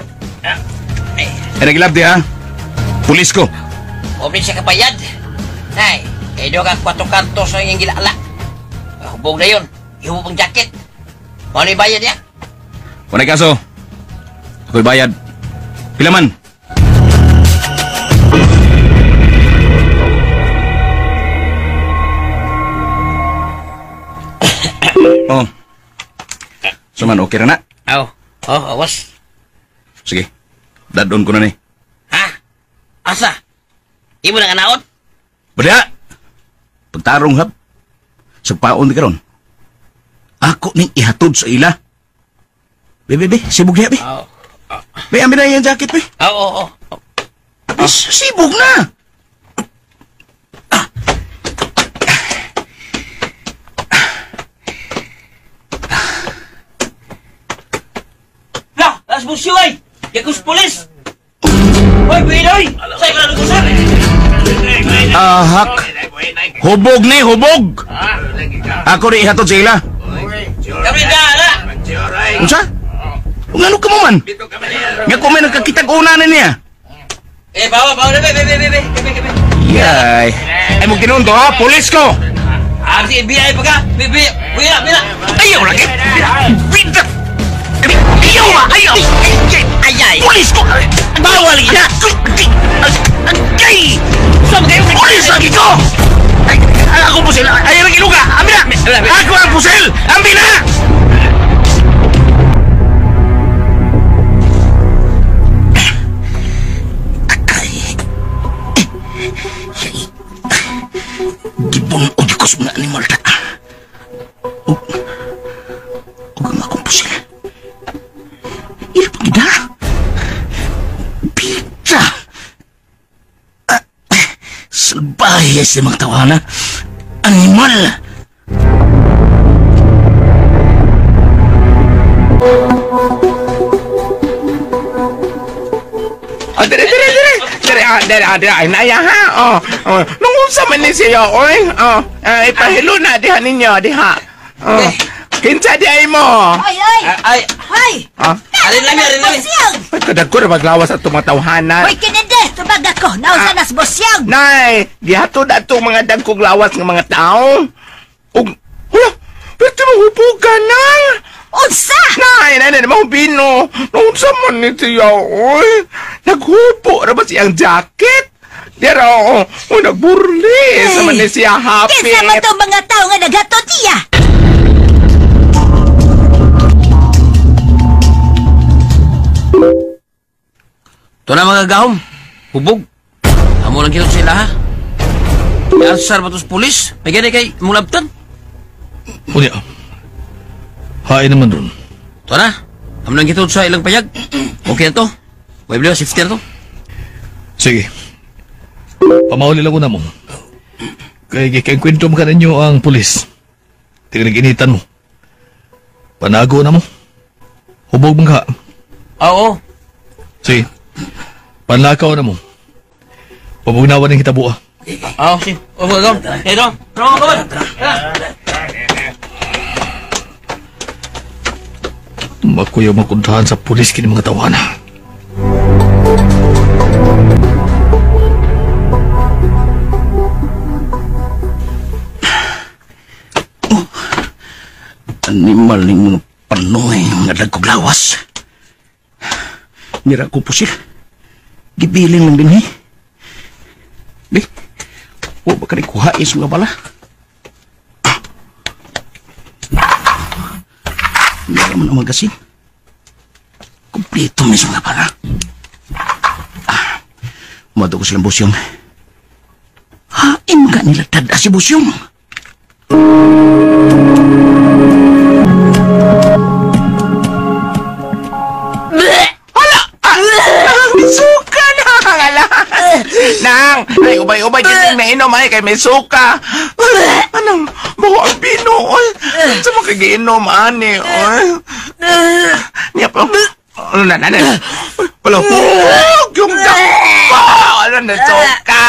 Eh, nagilab di ha? Pulis ko. Obli siya kapayad. Nay, kay do ka 4 kantos na yung gilala. Hubog na yun. Ihubog ang jacket. Wala bayad niya? Wala kaso. Ako'y bayad. Pila man? Oh. So man, okay na na? Aw. Oh, awas. Sige. Dadon ko na ni. Ha? Asa? Imo na kanaot? Bada! Pagtarong hab. Sa paon di karon. Ako ning ihatod sa ila. Be, be, be. Sibog niya, be. Oh. Be, amin na yung jacket, be. Oo, oo, oo. Sibog na! Lah, las busyo ay! Yakus pulis! Hoy, buhinoy! Sa'yo ka na lugusan! Ahak! Hubog ni, hubog! Ako rin ihatod sa ila. Kami na, ala! Unsa? Kung ano ka mo man? Nga ko may nagkakitag una na niya. Eh, bawa, bawa na, be, be, be, be, be, be, be. Yay! Ay mo tinuon to, ha? Pulis ko! Ah, sige, biyay pa ka! Be, be, buhina, buhina! Ayaw lagi! Bida! Ayaw ba? Ayaw! Ayay! Pulis ko! Bawal na! Agay! Pulis lagi ko! Ako pusil! Ayaw lagi luga! Ambil na! Ako ang pusil! Ambil na! Gibon-og ko sa mga animal ta. Og ang akong pusil. Ila pang gida. Pita! Salbahe sa mga tawana. Animal! Ah, dire, dire, dire. Dire, ah, dire, ah, dire. Ay, naya, ha? Oh, oh. Nung unsa man ni siya, oy. Oh, ipahilo na diha ninyo, diha. Oh. Kinsa di ay mo? Ay, ay! Ay! Ay! Ah? Arin lang, arin lang. Bosyong! Ay, kadagko na maglawas at tumatawhanan. Hoy, kininde! Tubag ako! Nausa nas bosyong! Nay, gihatod ato mga dagkong lawas ng mga tao. Ug, hala, pwede mo hubugan na. Unsa? Nay, nay, nay, mahubino. Unsa man ni siya, oy. Naghubo ra ba siyang jacket? Dira, oh, oh, nagburli. Sa man ni siya hapit. Kinsa man tong mga tao nga naghatod niya? Ito na mga gahom. Hubog. Amo lang kita sila, ha? Ansar ba tos pulis? May gani kay mulabtan? Unya. Hain naman ron. Ito na. Amo lang kita sa ilang payag. Okay na to. May bliwa, safety na to. Sige. Pamauli lang ko na mo. Kay gikainkwento mo ka ninyo ang pulis. Tingnan-ginitan mo. Panago na mo. Hubog mong ka. Oo. Sige. Panlakaw na mo. Pabugnawan ng hitabua. Oo, sige. O, gahom. Eh, dong. Dong, gahom. Makuyaw makuntahan sa pulis kini mga tawana. Oh, animal ning mga panoy, mga dagkog lawas. Mira ko pusil. Gibilin lang din, eh. Di, Wa ba kani kuhais mga bala? Meron man ang magasin. Kompleto mismo mga bala. Mado ko silang busyong. Hain ka nila tada si busyong. Hala! May suka na! Hala! Nang! Ay, ubay-ubay dyan yung nainom ay kay may suka. Anong? Bawa ang pino. Sa makagiinom, ani. Niya pa. Ano na, na, na. Wala. Yung dapa! Ano na, suka!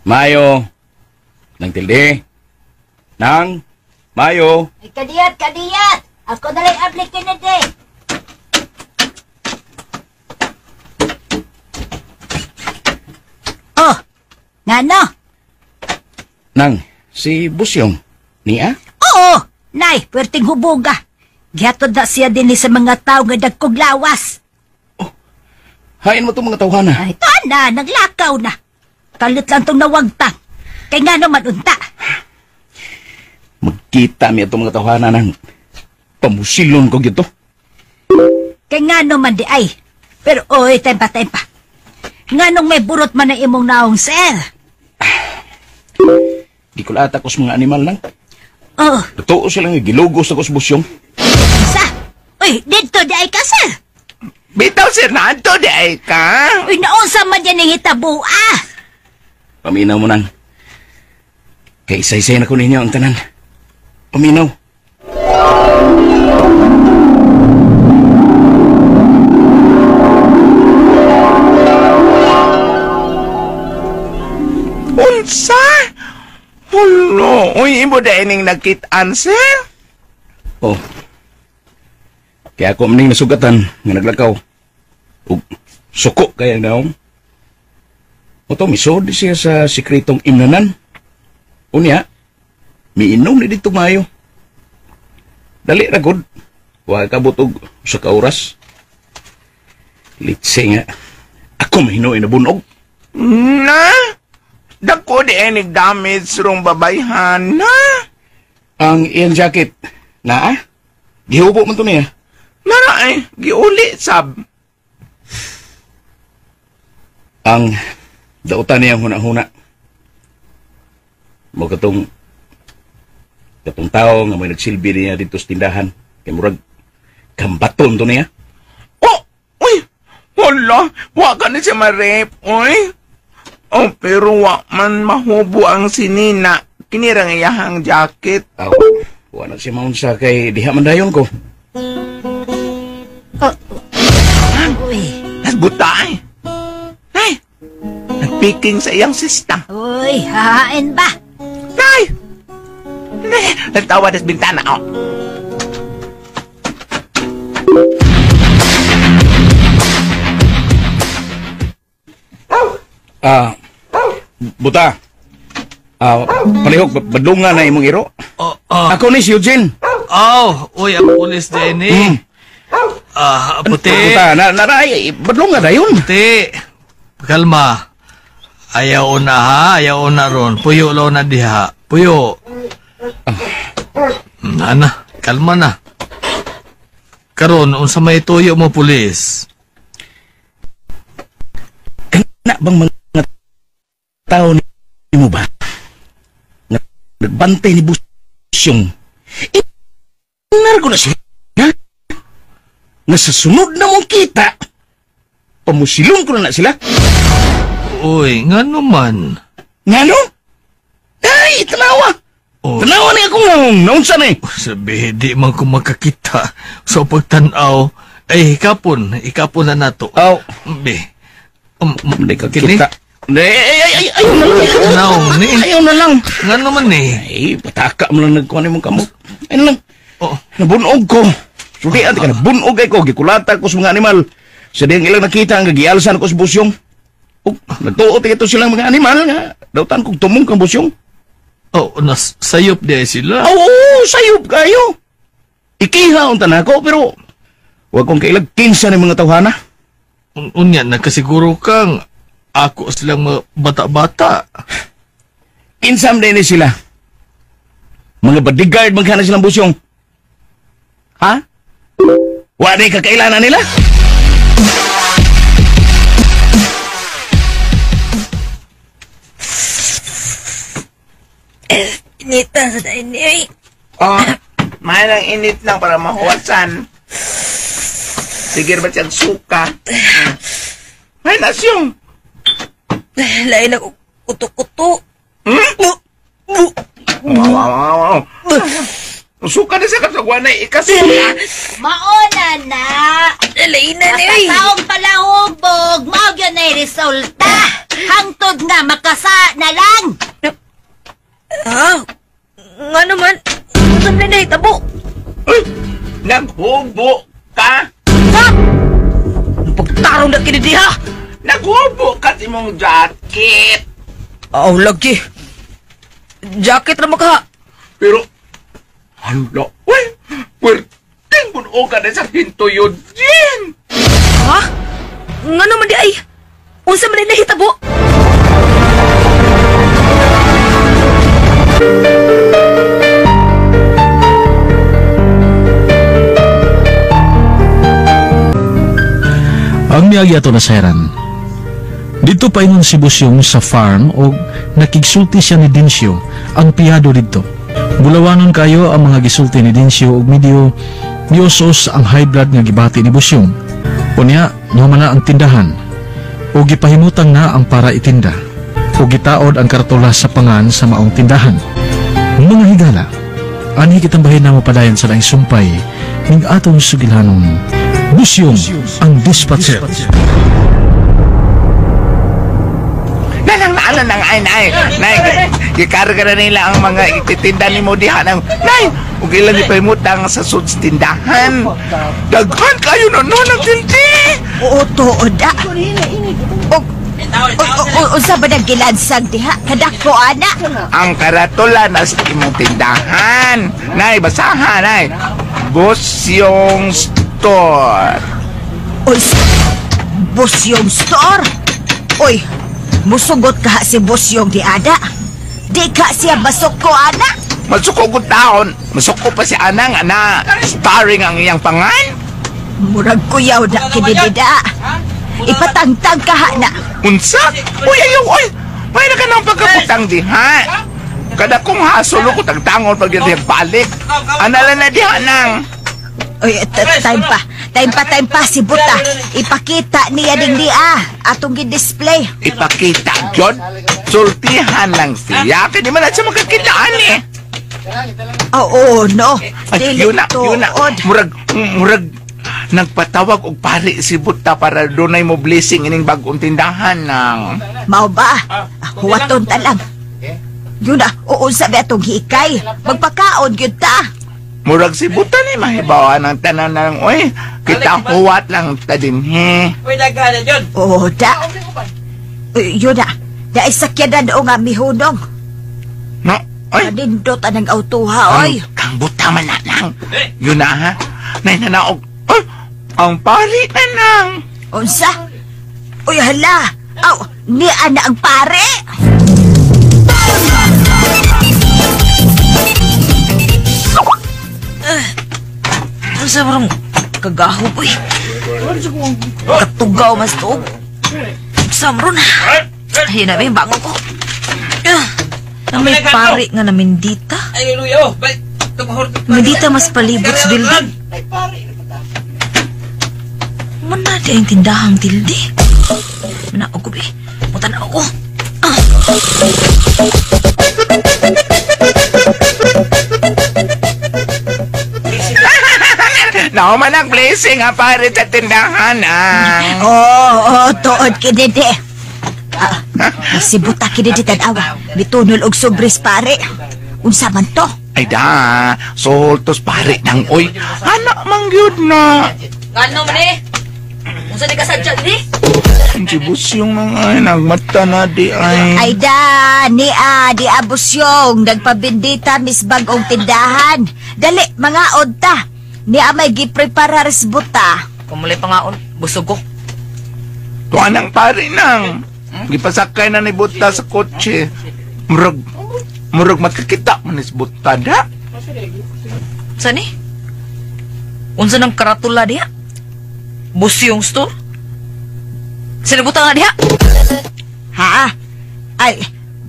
Mayo. Nang tilde. Nang. Mayo. Ay, kadiyat, kadiyat! Ako na lang aplikin na din. Oh, ngano? Nang, si Busyong, niya? Oo, nay, pwerting hubuga. Gihatod na siya din sa mga tao nga dagkog lawas. Oh, hain mo itong mga tawhana. Ay, na, naglakaw na. Kalit lang itong nawagtang. Kay nga naman unta. Magkita mi itong mga tawhana nang pamusilon ko gito. Kay nga naman di ay. Pero oy, tempa, tempa. Nga nung may burot man na imong naong, sir. Di ko lahat ako sa mga animal lang. Oo. Oh. Totoo silang gilugos ako sa busyong. Sa? Uy, dito di ay ka, sir. Bitaw, sir, naanto di ay ka. Uy, naunsa man yan ang hitabo, ah. Paminaw mo nang. Kay isa-isay na ko ninyo ang tanan. Paminaw. Unsa? Hulo, uy, imo daining nagkitaan, sir? Oh. Kaya ako maning nasugatan nga naglakaw. Ug suko kaya naong. Oto, misod siya sa sikretong imnanan. Unya, miinom ni dito mayo. Dali ra gud. Wa kabot og usa ka oras. Litse nga. Ako mahinuoy na bunog. Na? Dako di enig damage rong babayhan na. Ang iyang jacket, naa? Gihubo man to niya. Nara ay, giuli sab. Ang dautan niyang huna-huna. Mo katong tao nga may nagsilbi niya dito sa tindahan. Kay murag kambaton to niya. Oh, uy, wala, wa ka na siya ma-rape, uy. Oh, pero wa man mahubo ang sinina. Kinirang iyahang jacket. Aw, wa na siya maunsa kay diha man dayon ko. Oh, uy. Nasbuta ay. Nay, nagpiking sa iyang sista. Uy, hahain ba? Nay! Nay, nagtawa des bintana, oh. Buta. Palihog, badlungan na imong iro. Oh, Ako ni si Eugene. Oh, uy, ang pulis din eh. Puti. Buta, naray, badlungan na yun. Puti. Kalma. Ayaw na ha, ayaw na ron. Puyo lang na diha. Puyo. Ana, kalma na. Karon, unsa may tuyo mo, pulis? Kana bang mga tao ni mo ba? Nagbantay ni Busyong. Inargo na siya. Nga sa sunod na mong kita, pamusilong ko na sila. Uy, nga naman. Nga no? Ay, tanawa. Oh. Tanawa ni akong naunsa na eh. Sabi, di man ko makakita. So pagtanaw, ay ikapon na nato. Aw. Be. Hindi ka kita. Ay, ayaw na lang. Tanaw ni. Ayaw na lang. Nga naman eh. Ay, pataka mo lang nagkuha ni mong kamot. Ay na lang. Oh. Nabunog ko. Sulian ka, nabunog ay ko. Gikulata ko sa mga animal. Sa diyang ilang nakita ang gagialsan ko sa busyong. Oh, nagtuot ito silang mga animal nga. Dautan kong tumong kang busyong. Oh, nasayop di sila. Oo, sayop kayo. Ikiha unta na ako, pero wag kong kailag kinsa ng mga tawhana. Unya, nagkasiguro kang ako silang mga bata-bata. Kinsam din ni sila. Mga bodyguard magkana silang busyong. Ha? Wa di kakailanan nila? Inita sa ini. Oh, mahal ang init lang para mahuwasan. Sige ba siyang suka? Ay, nasyong! Lain ako kuto-kuto. Hmm? Wow, wow. Suka na sa kasagwanay, ikasuka. Mauna na. Lain na ni. Nakataong palahubog, mao gyud na resulta. Hangtod nga makasa na lang. Ha? Nga naman, saan na nahitabo? Uy, naghubo ka? Ha? Pagtarong na kinidiha! Naghubo ka sa imong jacket. Aw, lagi. Jacket na makaha. Pero, hala, uy, pwerteng buno ka na sa hinto yun, Jen! Ha? Nga naman di ay, unsa man na nahitabo? Ang miagi ato na sayran. Dito paingon si Busyong sa farm o nakigsulti siya ni Dencio ang piyado didto. Bulawanon kayo ang mga gisulti ni Dencio og medyo miusos ang high blood nga gibati ni Busyong. Unya, nahuman na ang tindahan o gipahimutang na ang para itinda o gitaod ang kartola sa pangan sa maong tindahan. Mga higala, anhi kitang bahin na mapadayon sa laing sumpay ning atong sugilhanon. Busyong ang dispatcher. Nanang naanan nang ay nay. Nay, gikarga na nila ang mga ititinda ni mo diha nang nay. Ug ilang ipahimutang sa suds tindahan. Daghan kayo na no nang tindi. Oo, tuod ah. Unsa ba naggilansag diha? Kadako ana. Ang karatula na sa imong tindahan. Nay, basahan nay. Busyong Store. Uy, Busyong Store? Uy, musugot ka si Busyong di ada. Di ka siya masuko, ana. Masuko ko taon. Masuko pa si anang, ana. Starring ang iyang pangan. Murag kuyaw na kinidida. Ipatangtang ka, na. Unsa? Uy, ayaw, uy. May na ka ng pagkabutang diha. Kada kong hasolo ko tagtangon pag diha balik. Anala na diha nang. Uy, time pa. Time pa si Buta. Ipakita niya ding niya atong gi-display. Ipakita, John? Sultihan lang siya. Kaya di man na siya magkakitaan eh. Oo, no. Ay, yun na, yun na. Murag, nagpatawag og pari si Buta para dunay mo blessing ining bagong tindahan nang. Mao ba? Huwaton ta lang. Yun na, oo, sabi atong hikay. Magpakaon gyud ta. Murag si Buta ni mahibawan ang tanan ng, uy, kita huwat lang ta din, he. Uy, naghala yun. Oo, da. Yun na, naisakyanan o nga mihunong. No, oy. Nindot ang autuha, oy. Kang Buta man na lang. Yun na, ha? Nainanaog, oy, ang pari na nang. Unsa? Uy, hala. Aw, niya na ang pare. Ano sa marang kagaho, uy? Katugaw mas tuog. Samron. Ayun na, may bango ko. Na may pare nga namindita. Mindita mas palibot sa building. Muna di ang tindahang tildi. Manaog ko, be. Mutanaw ko. Nauman ang blessing ha, pare sa tindahan, ah. Oo, tuod kinidi. Si Buta kinidi tanawa. Mitunol og sobres, pare. Unsa man to? Ay da, sultos pare nang oy. Anak man gyud na. Ngano man eh? Unsa di ka sadya di? Si Busyong nang ay nagmata na di ay. Ay da, ni di Busyong nagpabindita mis bagong tindahan. Dali, mga odta. Ni may gipreparar sa buta. Kumulay pa nga on, busog ko. Tuan ang pare nang. Gipasakay na ni Buta sa kotse. Murag makakita man ni si Buta da. Sani? Unsa nang karatula diha? Busyong store? Sinabuta nga diha? Ha? Ay,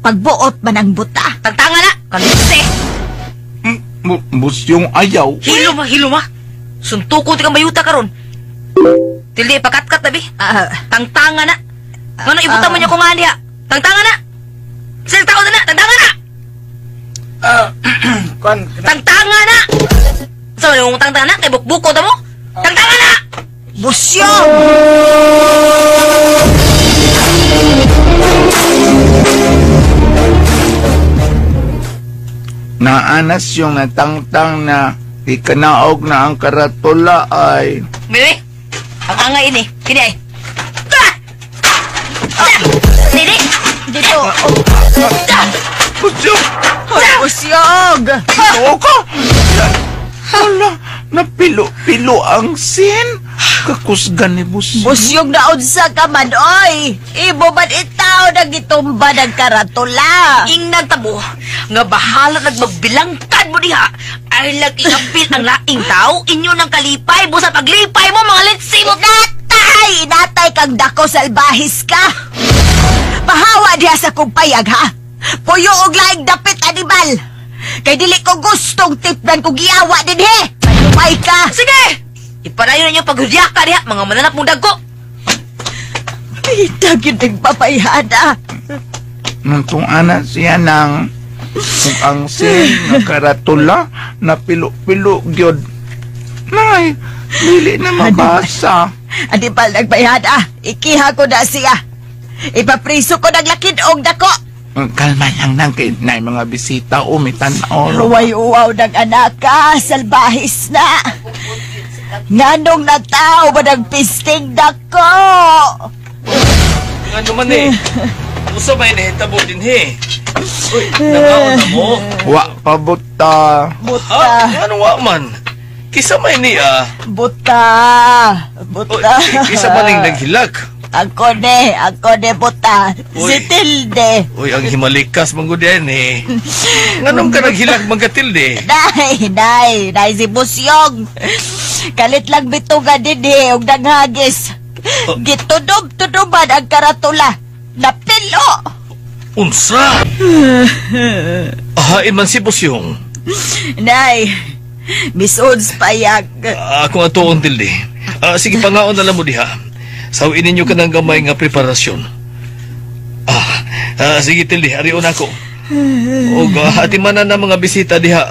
pagbuot man ang buta. Tagtanga na! Kalite! Busyong ayaw. Hilo ma, hilo ma! Suntukon ti kang bayuta karon. Tildi, pakatkat na bi. Tangtanga na. Ngano ibuta mo niya ko nga diha? Tangtanga na! Sila tao na na! Tangtanga na! Tangtanga na! Sa so, mong tangtanga na? Kay bukbuko ta mo? Tangtanga na! Busyong! Naanas yung natangtang na ikanaog na ang karatula ay... Bebe, ang angay ini. Kini ay. Dili! Dito! Busyong! Busyong! Oo ka! Hala, napilo-pilo ang sin. Kakusgan ni Busyong. Busyong naunsa ka man, oy! Ibo man itaw nagitumba ng karatula. Ingnan tabo, nga bahala nagmagbilangkad mo diha. Ay lagi-apil ang laing tao, inyo ng kalipay, busa paglipay mo, mga litsi mo. Inatay! Inatay kang dako salbahis ka! Pahawa diha sa kumpayag, ha? Puyo og laing dapit animal! Kay dili ko gustong tipnan kong giawa dinhi! Malumay ka! Sige! Ipadayon ninyo paghudyaka diha, mga mananap mong dagko! Ay, dagyo nagpapayhana! Nung ana siya nang kung ang sin nga karatula na pilo-pilo gyud. Nay, dili na mabasa. Animal nagbayhana, ikiha ko na siya. Ipapriso ko naglakid og dako. Kalma lang nang kay nay mga bisita o may tan-aw. Ruway uwaw ng anak ka, salbahis na. Nganong natao ba ng pisting dako? Ngano man eh. Usa may nahitabo din he. Uy, nangaon na mo. Wa pa buta. Buta. Ano wa man? Kisa may niya. Buta. Buta. Kisa man ning naghilak. Ako ne buta. Uy. Si Tilde. Uy, ang himalikas man gud yan eh. Nganong ka naghilak man ka, Tilde? Nay, si Busyong. Kalit lang bituga din eh, og nanghagis. Gitudob-tuduban ang karatula. Napilo! Unsa? Ahain man si Busyong. Nay, misuds payag. Ako nga tuon, Tilde. Sige, pangaon na lang mo diha. Sawin ninyo ka ng gamay nga preparasyon. Sige, Tilde, arion ako. Og atimanan na mga bisita diha.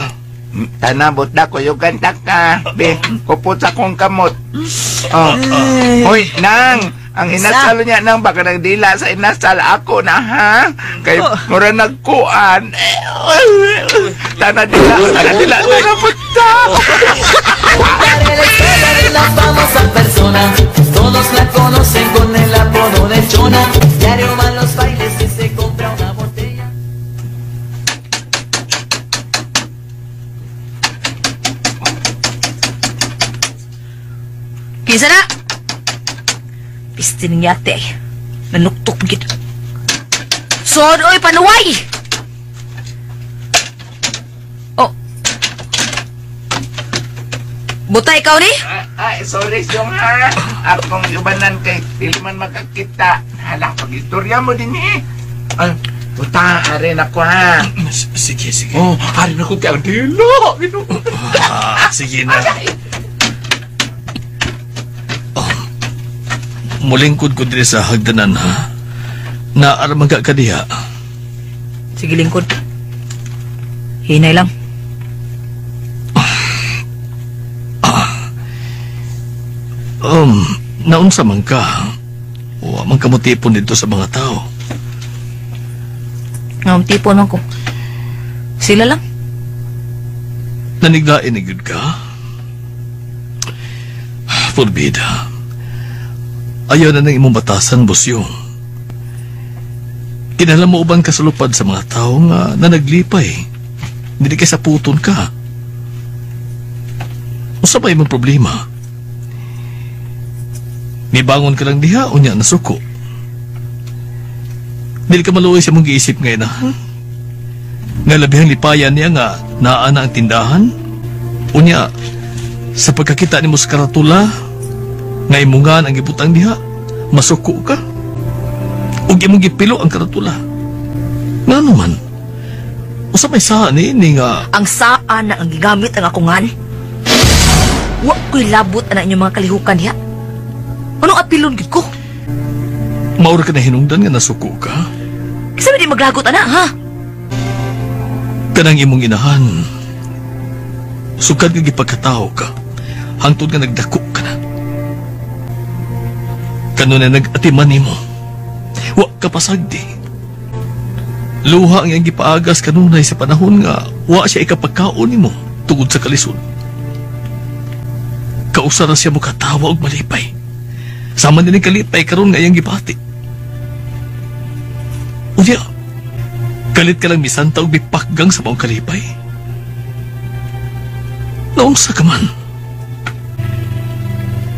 Tanabot na ko yung ganda ka. Be, kupot sa kong kamot. Oh. Hoy, nang! Ang inasal niya nang baka nagdila sa inasal ako na ha? Kay mura nagkuan. Tana dila, tana dila, tana puta. La famosa persona, todos la conocen con el apodo de Chona. Diario van los bailes y se compra una botella. Kinsa na? Piste ning yate ay. Nanuktok gid. Sod oy panuway. Oh. Buta ikaw ni? Ay, sorry siyong ha. Akong ubanan kay dili man makakita. Hala, pag-istorya mo din eh. Ay, buta, arin ako ha. Sige, sige. Oh, arin ako kay ang dilo. Sige na. Mulingkod ko diri sa hagdanan ha. Naaramang ka diha. Sige lingkod. Hinay lang. Naunsa man ka. Wa man kamutipon dito sa mga tao. Ngamtipon man ko. Sila lang. Naniglain na gyud ka. Forbida. Ayaw na ng imong batasan, Busyong. Kinahanglan mo uban ka sa lupad sa mga tao nga na naglipay. Hindi kay saputon ka. Unsa ba imong problema? Nibangon ka lang diha, unya nasuko. Dili ka maluoy sa mong giisip nga inahan. Nga labihang lipayan niya nga naa na ang tindahan. Unya, sa pagkakita nimo sa karatula, nga imungan ang gibutang diha, masuko ka. Ug imong gipilo ang karatula. Ngano man? Usa may saa ni nga... Ang saa na ang gigamit ang akungan? Wa ko'y labot ana inyong mga kalihukan diha. Anong apilon gid ko? Maura ka na hinungdan nga nasuko ka? Kasi di maglagot ana, ha? Kanang imong inahan, sukad nga gipagkatao ka, hangtod nga nagdako ka na. Kano na nag-atiman nimo, wa ka pasagdi. Luha ang iyang gipaagas kanunay sa panahon nga wa siya ikapagkaon nimo tungod sa kalisod. Kausa ra siya mokatawa og malipay. Sama din ang kalipay karon nga iyang gipati. Unya, kalit ka lang misanta og mipakgang sa maong kalipay. Naunsa ka man.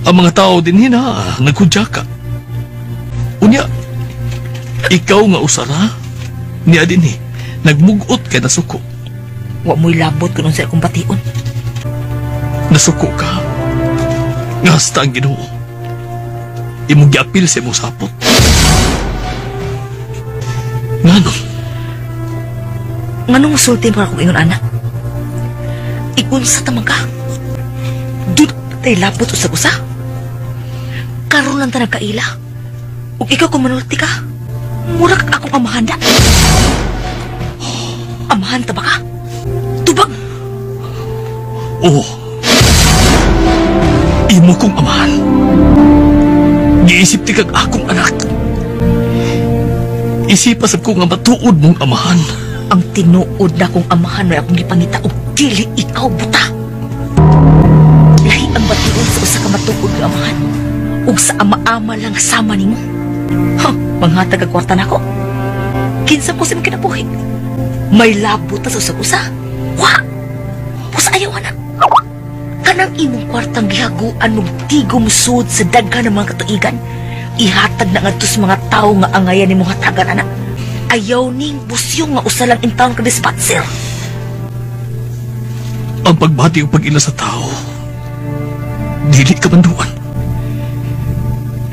Ang mga tao din hina, nagkudya ka. Unya, ikaw nga usara, niya din eh, nagmugot kay nasuko. Wa mo'y labot kung unsa akong bation. Nasuko ka. Ngasta ang Ginoo. Imong giapil sa imong sapot. Ngano? Nganong musulti mo akong ingon, anak? Igunsa tamang ka. Dud tay labot usag-usa. Karon lang ta nagkaila. Ug ikaw kung manulti ka, mura kag akong amahan da. Amahan ta ba ka? Tubag! Oo. Imo kong amahan. Giisip ti kag akong anak. Isipa sab ko nga matuod mong amahan. Ang tinuod na kong amahan may akong gipangita og dili ikaw buta. Lahi ang batuod sa usa ka matuod nga amahan ug sa ama-ama lang sama nimo. Ha, manghatag ang kwarta nako. Kinsa ko sa imong kinabuhi? May labo ta sa usag-usa. Wa. Pusa ayaw anak. Kanang imong kwartang gihaguan mong tigom sud sa daghan ng mga katuigan. Ihatag na ngadto sa mga tawo nga angayan nimong hatagan anak. Ayaw ning busyong nga usa lang in town ka dispatcher. Ang pagbati o pag-ila sa tao, dili ka manduan.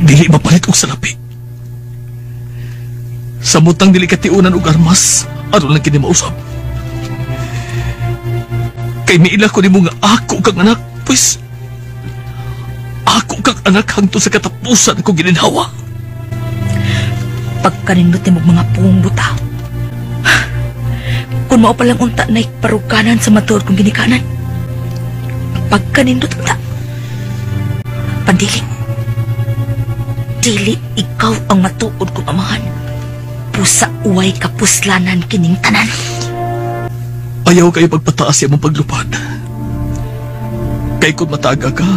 Dili mapalit og salapi. Samutang dili ka tiunan og armas, aron lang kini mausab. Kay miila ko nimo nga ako kang anak, pues ako kang anak hangtod sa katapusan ko gininhawa. Pagkanindot nimo mga puong buta. Kung mao palang unta na paruganan sa matuod kong ginikanan. Pagkanindot unta. Pandili. Dili ikaw ang matuod kong amahan. Pusa uway kapuslanan kining tanan. Ayaw kayo pagpataas sa imong paglupad. Kay kung mataga ka,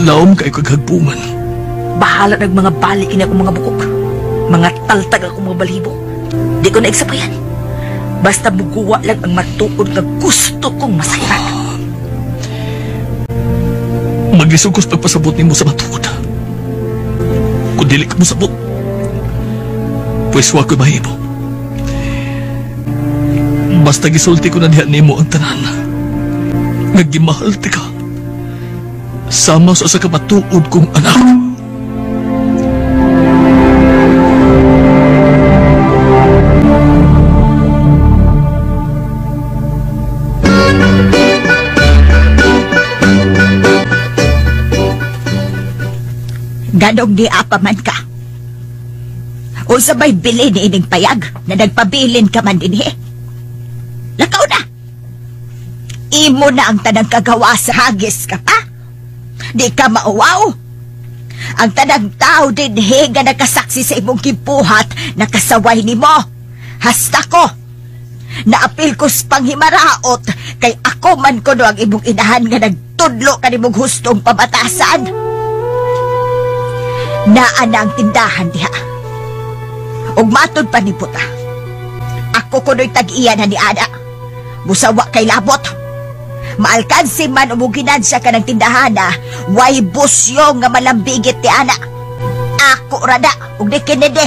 laom kayo kaghagbungan. Bahala nag mga balik kini akong mga bukok. Mga taltag akong mga balhibo. Di ko naigsapayan. Basta muguwa lang ang matuod nga gusto kong masayran. Maglisod ko sa pagpasabot nimo sa matuod. Kung dili ka mosabot, pues wa ko'y mahimo. Basta gisulti ko na diha nimo ang tanan. Nagimahal ti ka. Sama sa usa ka matuod kong anak. Ganong di apa man ka. Unsa may bilin ni ining payag na nagpabilin ka man dinhi? Lakaw na! Imo na ang tanang kagawa sa hagis ka pa. Di ka mauwaw. Ang tanang tao dinhi nga nakasaksi sa imong gibuhat, nakasaway nimo. Hasta ko. Naapil ko sa panghimaraot kay ako man kuno ang imong inahan nga nagtudlo kanimong hustong pabatasan. Naa na ang tindahan diha. Ug matod pa ni puta. Ako kuno'y tag-iya na ni Ana. Busawa kay labot. Maalkansi man umuginansya ka ng tindahana, way busyong nga malambigit ti ana. Ako rada, ug ni Kennedy.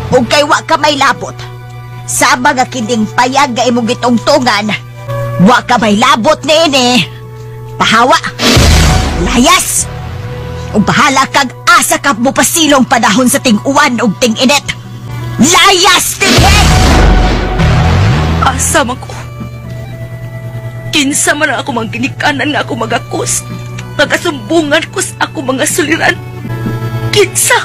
Ug kay wa ka may labot. Sama nga kining payag nga imong gitungtungan, wa ka may labot niini. Pahawa, layas, ug bahala kag asa ka mo pasilong panahon sa ting-uwan ug ting-init. Layas dinhi! Asa man ko? Kinsa man ang ako mangginikanan nga ako magakos. Pagkasumbungan ko sa ako mga suliran. Kinsa?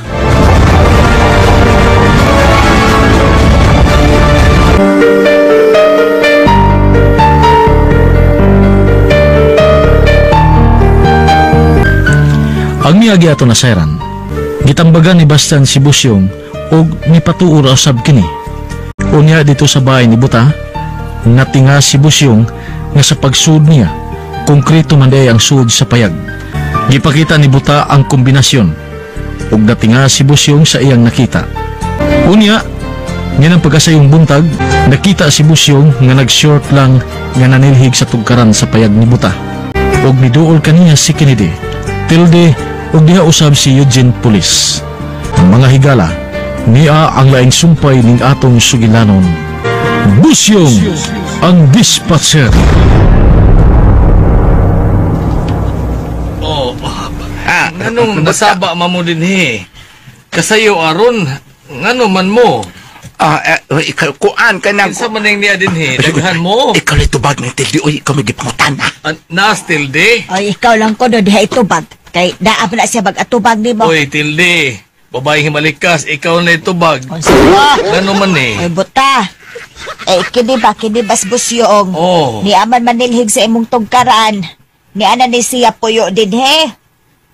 Ang miagi ato na sayran, gitambagan ni Bastian si Busyong og mipatuo ra usab kini. Unya dito sa bahay ni Buta, natinga si Busyong nga sa pagsud niya, konkreto man day ang sud sa payag. Gipakita ni Buta ang kombinasyon ug natinga si Busyong sa iyang nakita. Unya, nganang pagkasayong buntag, nakita si Busyong nga nag-short lang nga nanilhig sa tugkaran sa payag ni Buta. Ug miduol kaniya si Kennedy, tilde ug diha usab si Eugene Police. Ang mga higala, niya ang laing sumpay ning atong sugilanon. Busyong, ang dispatcher. Oh, nganong nasaba man mo dinhi? Kasayo aron, ngano man mo? Ikaw kuan ka nang kinsa man ning niya dinhi? Daghan mo. Ikaw lay tubag ng tilde, oy, ikaw may gipangutan na. Naas tilde? Oy, ikaw lang ko do diha itubag. Kay naa pa na siya mag-atubag nimo. Oy, tilde. Babaeng himalikas, ikaw na itubag. Ngano man eh? Oy, buta. Eh, kini ba, kini bas Busyong. Oh. Ni aman manilhig sa imong tugkaran. Ni ana ni siya puyo dinhi.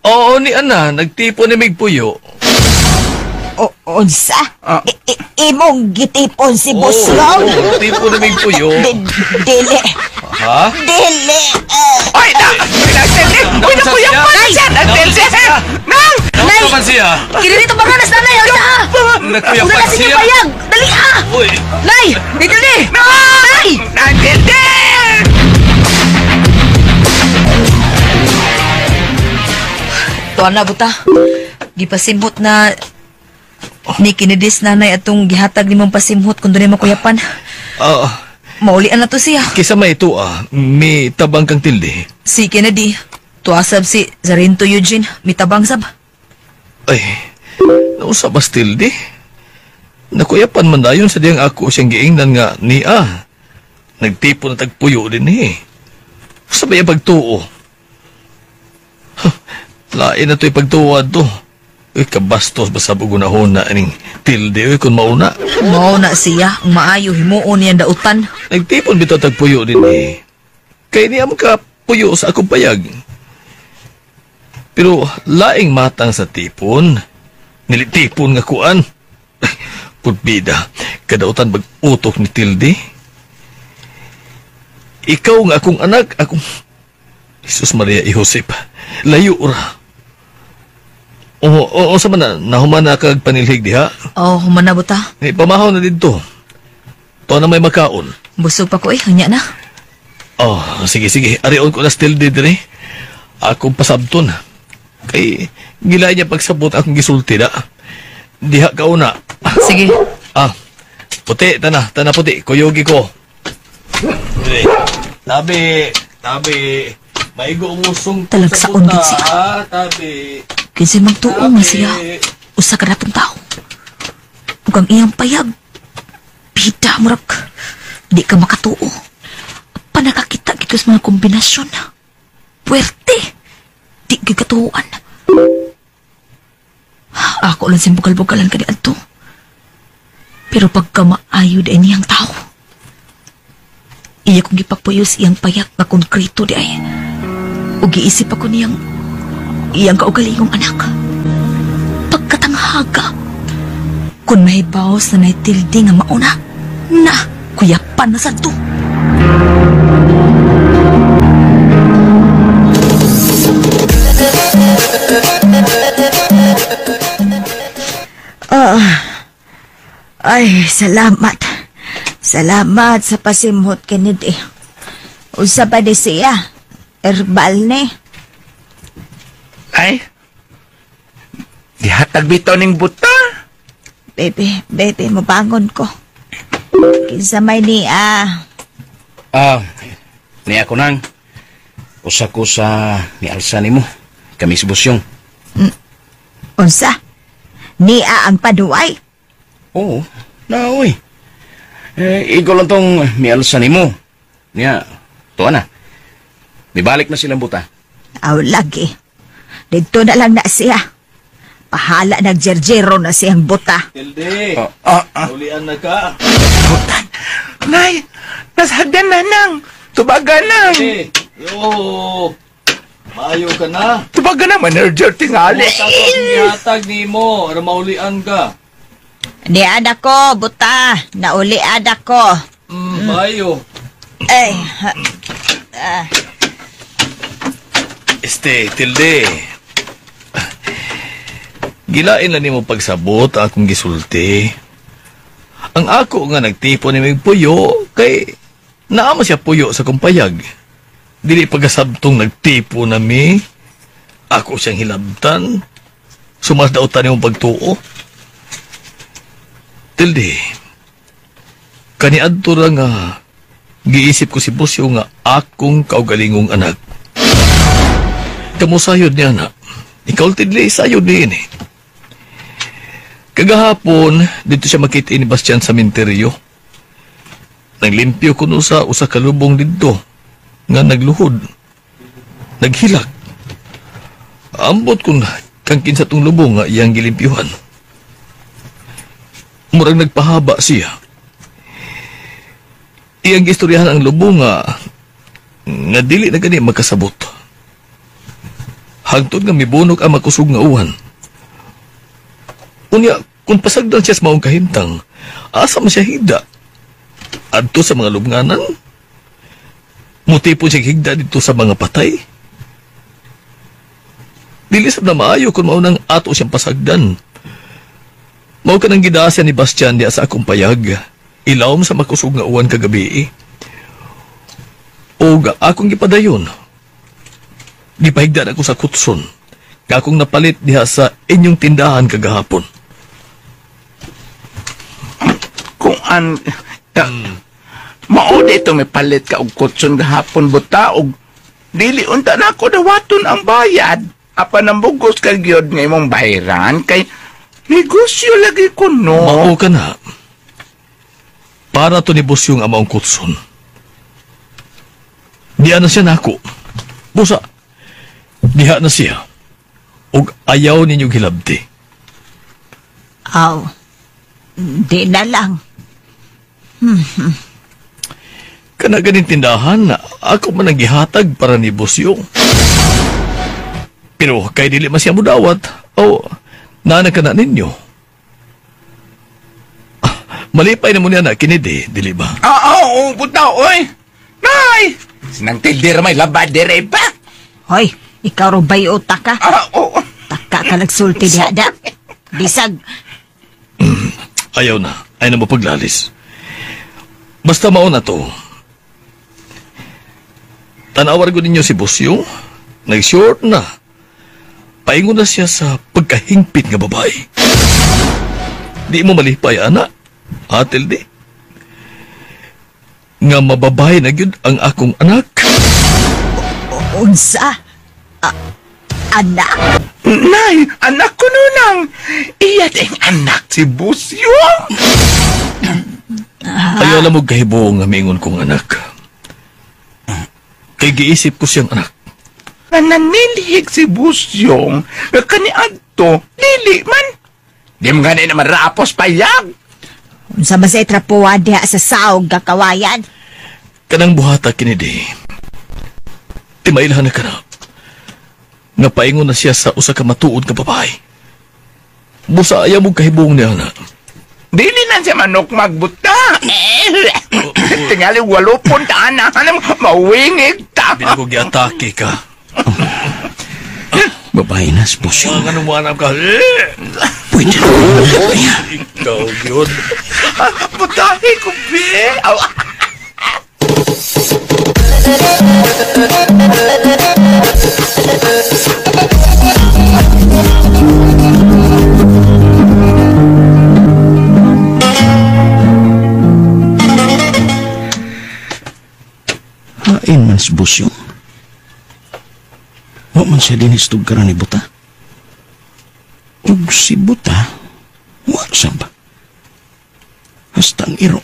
Oo, ni ana, nagtipon ni Migpuyo. O, unsa? Imong gitipon si Busyong? Oo, gitipon ni Migpuyo. Dili. Ha? Dili. Oy, na! Uy, nakuya pa na siya! Nagtilde! Nang! Nay! Nakuya siya! Kini dito ba nga nanay? Unsa ah? Nakuya Una pa na sige siya! payag! Dali ah! Uy! Nay! Dito ni! Nay! Nagtilde! Tuan na buta. Gipasimhot na ni Kinidis nanay atong gihatag nimong pasimhot kung dunay makuyapan. Oo. Maulian na to siya. Kisa may ito ah, may tabang kang tilde. Si Kennedy, tuasab si Zarinto Eugene, mitabang sab. Ay, nausa bas tilde? Nakuyapan man dayon sa diyang ako siyang giingnan nga niya. Nagtipon na tagpuyo din eh. Sa ba yung pagtuo? Huh, lain na to'y pagtuwad to. Uy, kabastos ba sa bugunahon na aning tilde, uy, kung mauna. Mao na siya, ang maayo himuon niyang dautan. Nagtipon bitaw tagpuyo din eh. Kaya niya makapuyo sa akong payag. Pero laing matang sa tipon, nilitipon nga kuan. Pulbida, kadautan mag-utok ni Tilde. Ikaw nga akong anak, akong... Jesus Maria y Josep, layo ra. Oo, oo, sa man na, nahuman na kag panilhig diha. Oh, human na buta. Eh, pamahaw na dito. To na may makaon. Busog pa ko eh, unya na. Oh, sige, sige. Arion ko na still di dire. Akong pasabton. Kay, gilay niya pagsabot akong gisulti na. Diha ka una. Sige. Ah, puti, tana, tana puti. Kuyogi ko. Dire. Tabi, tabi. Maigo umusong Talagsaon gid siya. Ah, tabi. Kinsa magtuo nga siya, usa ka ratong tao. Ug ang iyang payag, bida murag di ka makatuo. Panakakita gid ko sa mga kombinasyon. Puwerte. Di gid katuoan. Ako lang siyang bugal-bugalan kani adto. Pero pagka maayo di niyang tao. Iya kong gipapuyos iyang payag nga konkreto di ay. Ug giisip ako niyang iyang kaugalingong anak. Pagkatanghaga, kung mahibaw sa naitildi nga mauna, na, kuyapan na sa to. Ay, salamat. Salamat sa pasimhot, Kennedy. Unsa ba ni siya? Herbal ni. Ay, gihatag bitaw ning buta. Bebe, bebe, mabangon ko. Kinsa may ni ah. Ni ako nang. Usa ko sa ni alsa nimo. Kami si Busyong. Unsa? Nia ang paduay. Oo, naoy. Eh, ikaw lang tong mialsa nimo. Niya, tuwa na. Mibalik na silang buta. Aw lagi. Dito na lang na siya. Pahala nagjerjero na siyang buta. Tilde, ulian na ka. Nay, nasagdan na nang. Tubagan nang. Tilde, yo. Maayo ka na. Tubagan na, manager tingali. Buta ko ang gihatag nimo, aron maulian ka. Nian ako, buta. Naulian ako. Maayo. Ay, Este, Tilde. Gilain na nimo pagsabot ang akong gisulti. Ang ako nga nagtipo ni mig puyo kay naama siya puyo sa kumpayag. Dili pagkasabtong nagtipo na mi. Ako siyang hilabtan. Sumasdaotan nimo pagtuo. Tilde, kaniadto ra nga giisip ko si Busyo nga akong kaugalingong anak. Kamo sayod niya na. Ikaw tidli, sayod niya ini. Kagahapon, dito siya makita ni Bastian sa minteryo. Naglimpyo kuno sa usa ka lubong didto nga nagluhod. Naghilak. Ambot kun kang kinsa tong lubong nga iyang gilimpyuhan. Murag nagpahaba siya. Iyang gistoryahan ang lubong nga dili na gani makasabot. Hangtod nga mibunok ang makusog nga uwan. Unya, kung pasagdan siya sa maong kahimtang, asa man siya higda? Adto sa mga lubnganan? Mutipon siya higda dito sa mga patay? Dili sab na maayo kung maunang ato siyang pasagdan. Mao ka nang gidasya ni Bastian diya sa akong payag. Ilawom sa makusog nga uwan kagabi. Og akong gipadayon. Gipahigdan ako sa kutson. Akong napalit diha sa inyong tindahan kagahapon. Kung an... Mao dito may palit ka og kutson gahapon buta og dili unta na ako dawaton ang bayad. Apan ang bugos ka gyud nga imong bayran kay negosyo lagi ko no. Mao ka na. Para to ni Busyong ang maong kutson. Diya na siya nako. Busa, diha na siya. Og ayaw ninyo hilabti. Aw, di na lang. Kana ganing tindahan, ako man ang gihatag para ni Busyong. Pero kay dili man siya mudawat, o nana ka na ninyo. Malipay na mo niya na kinidi, dili ba? Oo, buta, oy! Nay! Sinang tildir may laba dire ba? Hoy, ikaw ro bay utak ka? Oo. Taka ka nagsulti diha da. Bisag. Ayaw na. Ayaw na mo paglalis. Basta mao na to. Tanawar ko ninyo si Busyong. Nag-short na. Paingon na siya sa pagkahingpit nga babae. Di mo malipay, ana. Atil di. Nga mababay na gyud ang akong anak. Unsa? Anak? Nay, anak ko nunang. Iyat ang anak si Busyong. Ayaw lang mo kahibuong nga mingon kong anak. Kay giisip ko siyang anak. Nananilihig si Busyong nga kaniadto, dili man. Di mo gani naman rapos payag. Unsa man sa itrapuan diha sa saog gakawayan? Kanang buhata kinidi. Timailhan na ka na. Nga paingon na siya sa usa ka matuod nga babae. Busa ayaw mo kahibuong niya na. Dili na siya manok magbuta. Tingali walupon ta na. Mawingig ta. Binago giatake ka. Babae na si Busyong. Mga anong ka. Pwede na. Ikaw yun. Butahe ko, be. Hain man si Busyong. Wa man siya dinis tugkaran ni Buta. Ug si Buta, wa sab. Hasta ang iro.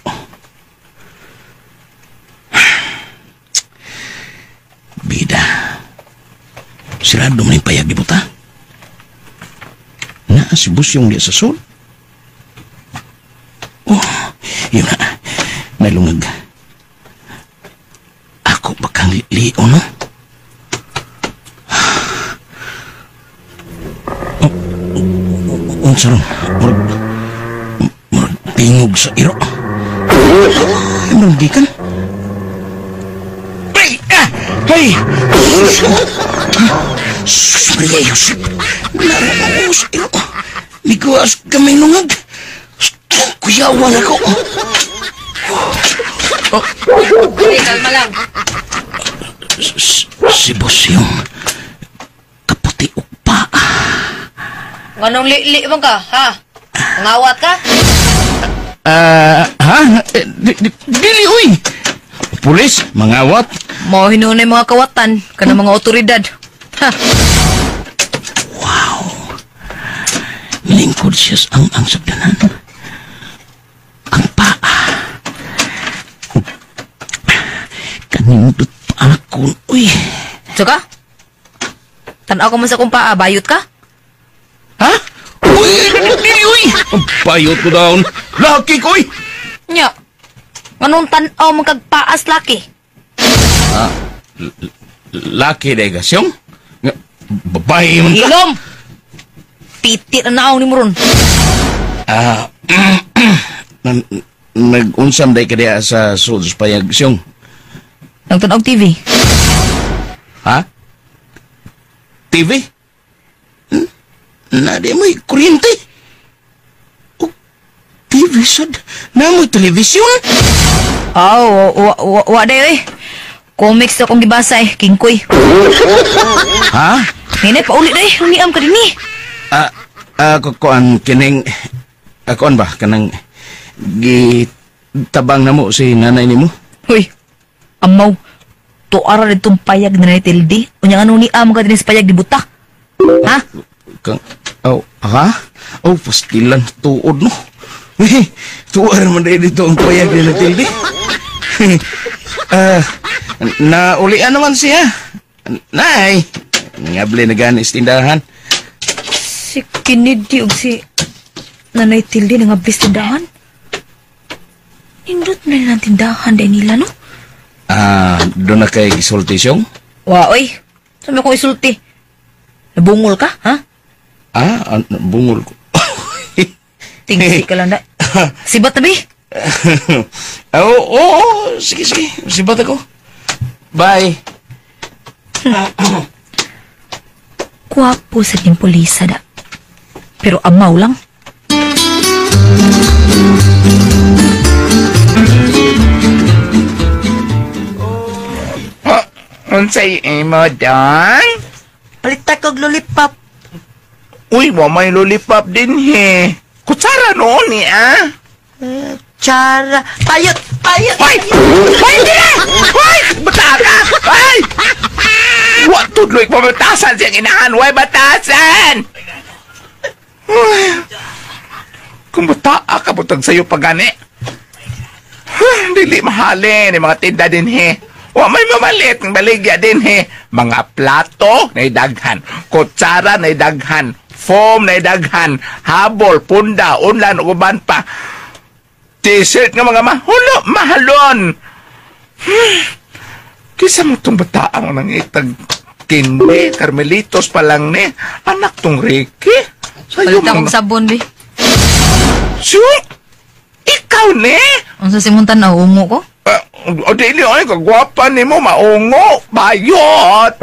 Bida. Sirado man yung payag ni Buta. Naa si Busyong diya sa sol. Oh, yun na. Nalungag. Ako bakang lion, no? Unsa ron? Murag tingog sa iro. Murag gikan. Ay! Ah! Ay! Sus, Maria Josep! Naroon sa iro. Miguas kami nungag. Kuyawan ako. Oh. Hey, kalma lang. Si Bosyong kaputi og paa. Nganong li-li man ka, ha? Ngawat ka? Ha? Dili, uy! Pulis, mangawat. Mao hinunay mga kawatan, kanang mga otoridad. Ha? Wow! Lingkod siya sa ang sagdanan. Ang paa. Kanindot pa ako, uy. Saka? Tanaw ka man sa akong paa, bayot ka? Ha? Uy! Dili, uy! Ang bayot ko daon. Laki ko, uy! Nya, anong tanaw man kag paas, laki? Ah, laki dahil ka, siyong? Babae man ka. Ilom! Piti na naong ni mo ron. Ah, nag-unsam dahil ka diya sa sulod payag, siyong. Nagtanaw TV. Ha? TV? Na di mo'y kuryente. O, TV sad. Na mo'y telebisyon. Aw, wa dayo eh. Comics akong gibasa eh, Kingkoy. Ha? Hinay, pauli dayo. Hungiam ka din eh. Kuan, kining, kuan ba, kanang, gitabang na mo si nanay ni mo? Huy, amaw, tuara rin itong payag na nanay Tilde. Unya nga nung niam ka din sa payag di buta. Ha? Kang, oh, ha? Oh, pastilan, tuod no. Tuar man dito ang payag ni nanay Tilde. Naulian naman siya. Nay, ngabli na gani sa tindahan. Si Kennedy ug si Nanay Tilde nangabli sa tindahan. Nindot na nilang tindahan dahil nila, no? Ah, doon na kay gisulti siyong? Wa, oy. Sabi ko isulti. Nabungol ka, ha? Ah, bungol ko. Tingsi ka lang na. Sibat na, bi? Oo, oo, sige, sige. Sibat ako. Bye. Kwapo sa ning pulisa da. Pero amaw lang. Oh, unsay imo, Don? Palita kog lollipop. Uy, wa may lollipop din he. Kutsara noon ni ah. Tsara. Payot! Payot! Hoy! Hoy, hindi na! Hoy! Bata ka! Ay! Wa tudloy pa batasan siyang inahan. Way batasan! Uy, kung bata ka, butag sa'yo pa gani. Dili mahalin yung mga tinda din he. Wa may mamalit ng baligya din he. Mga plato na daghan, kutsara na daghan, foam na daghan, habol, punda, unlan, uban pa. T-shirt nga mga mahulo, mahalon. Kisa mo itong bataang nangitag kindi, Carmelitos pa lang ni. Anak tong Ricky. Sa'yo Palit akong sabon, be. Sure? Ikaw ni? Unsa si Muntan na ungo ko? O dili ay kagwapa nimo maungo, bayot.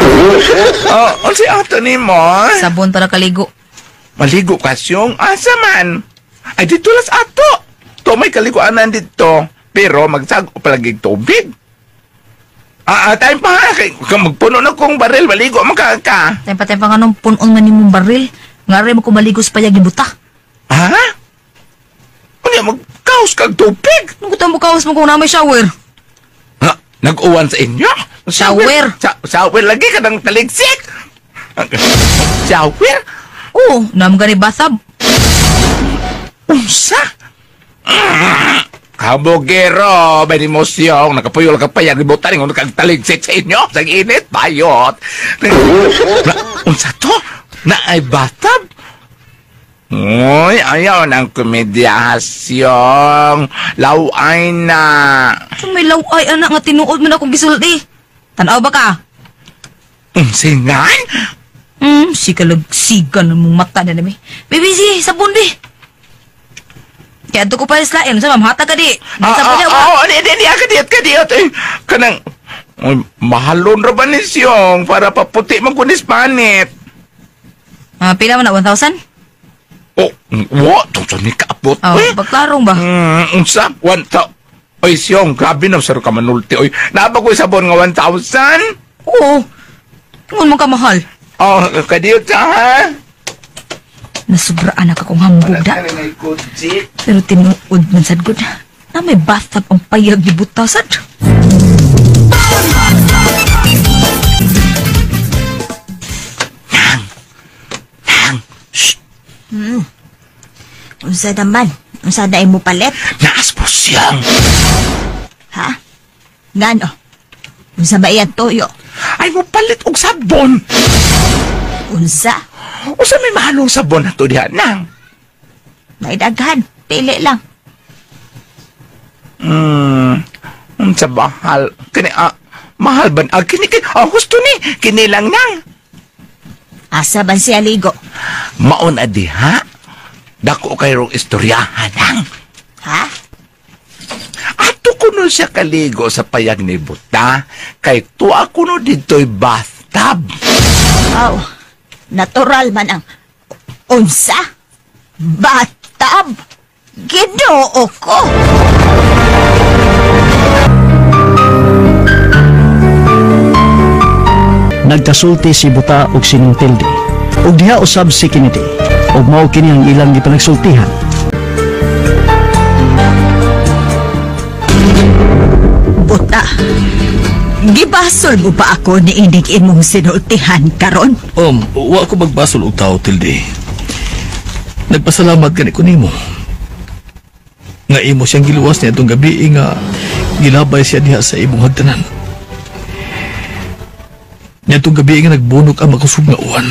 Unsa ato nimo? Sabon para kaligo. Maligo ka siyong asa man. Ay dito las ato. To may kaliguanan dito, pero magsago palagi tubig. Time pa ha. Kay, magpuno na kong baril, maligo man ka ka. Time pa nga nung punon man nimong baril. Nga rin mo kumaligos pa yung gibuta. Ha? Unya, magkaos kag tubig. Nung mo kaos mo kung na may shower. Ha? Nag-uwan sa inyo? Shower. Shower lagi ka ng taligsik. Shower? Oo, naman gani bathtub. Unsa? Kabogero, may emosyong, nakapuyol ka payag, ibutan, kung kagtaligsik sa inyo, sa init, bayot. Unsa to? Na ay bathtub? Uy, ayaw ng komedyasyong. Laway na. So may laway, anak, nga tinuod mo na akong gisulti. Tanaw ba ka? Unsingan? Sikalagsigan ng mong mata na nami. Baby, si, sabon di. Kaya ato ko pa islain. Sa ma'am, hata ka di. Sabon niya, Di, kadiyot, kadiyot. Eh, kanang, uy, mahalon ra ba ni siyong para paputi man kunis panit. Pila man na, 1,000? Oh, what? Tunso ni kaabot. Oh, pagklarong ba? Unsa? 1,000. Oy, siyong, grabe na, sir ka manulti. Oy, naaba ko sabon nga 1,000? Oo. Ingon man ka mahal. Oh, kadiyot sa ha? Nasubraan na ka kong hambog da. Pero tinuod man sad gud. Na may bathtub ang payag ni butasad. Nang! Nang! Shh! Unsa naman? Unsa na imo palit? Naas po siyang. Ha? Ngano? Unsa ba iyang toyo? Ay mo palit og sabon. Unsa? Unsa may mahalong sabon na to diha nang? Naidaghan, pili lang. Unsa bahal? Kini mahal ba? Kini gusto ni kini lang nang. Asa ban siya ligo? Maon diha. Dako kay rong istoryahan nang. Ha? Ato kuno siya kaligo sa payag ni Buta kay tuwa kuno didto'y bathtub. Aw, natural man ang unsa? Bathtub? Ginoo ko! Nagkasulti si Buta og si Tilde. Og diha usab si Kiniti. Og mao kini ang ilang gipanagsultihan. Buta, gibasol mo ba ako ni inig imong sinultihan karon? Wa ko magbasol og tao, Tilde. Nagpasalamat gani ko nimo. Nga imo siyang giluwas niya itong gabi nga gilabay siya diha sa imong hagdanan. Niya itong gabi nga nagbunok ang makusog nga uwan.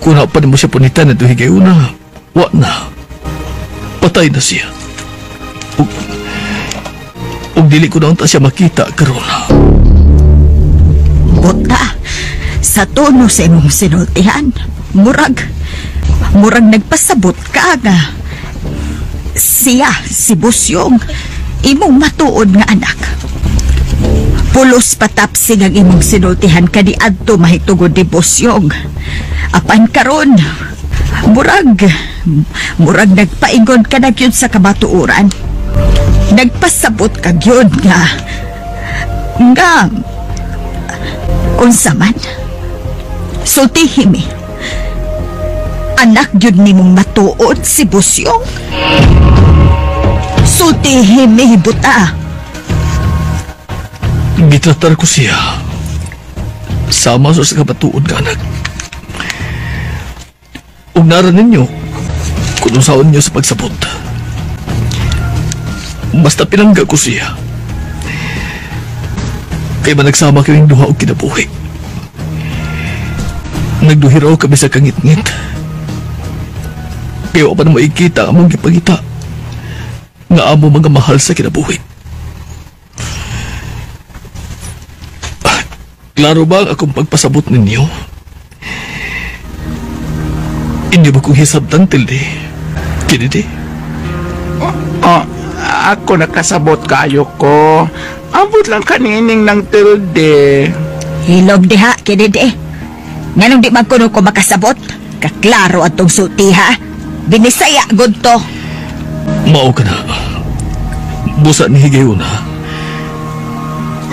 Kuna pa nimo siya punitan na higayuna, wa na. Patay na siya. Ug dili ko na unta siya makita karon. Buta, sa tono sa imong sinultihan, murag nagpasabot ka nga. Siya, si Busyong, imong matuod nga anak. Pulos patapsing ang imong sinultihan kaniadto mahitugod ni Busyong. Apan karon, murag nagpaingon ka na gyud sa kamatuoran. Nagpasabot ka gyud nga unsa man, sultihi mi. Anak gyud nimong matuod si Busyong. Sultihi mi, Buta. Gitratar ko siya. Sama sa kabatuod ka, anak. Ug nara ninyo kung unsaon niyo sa pagsabot. Basta pinangga ko siya. Kay managsama kaming duha og kinabuhi. Nagduhiraw kami sa kangitngit. Kaya pa na maikita ang among gipangita nga amo mga mahal sa kinabuhi. Klaro ba ang akong pagpasabot ninyo? Hindi ba kong hisabtan, Tilde? Kinidi? Ako nakasabot kayo ko. Abot lang kanining ng Tilde. Hilom diha, Kinidi. Nganong di man kuno ko makasabot? Kaklaro atong sulti, ha? Binisaya, gud to. Mao ka na. Busa ni higayuna.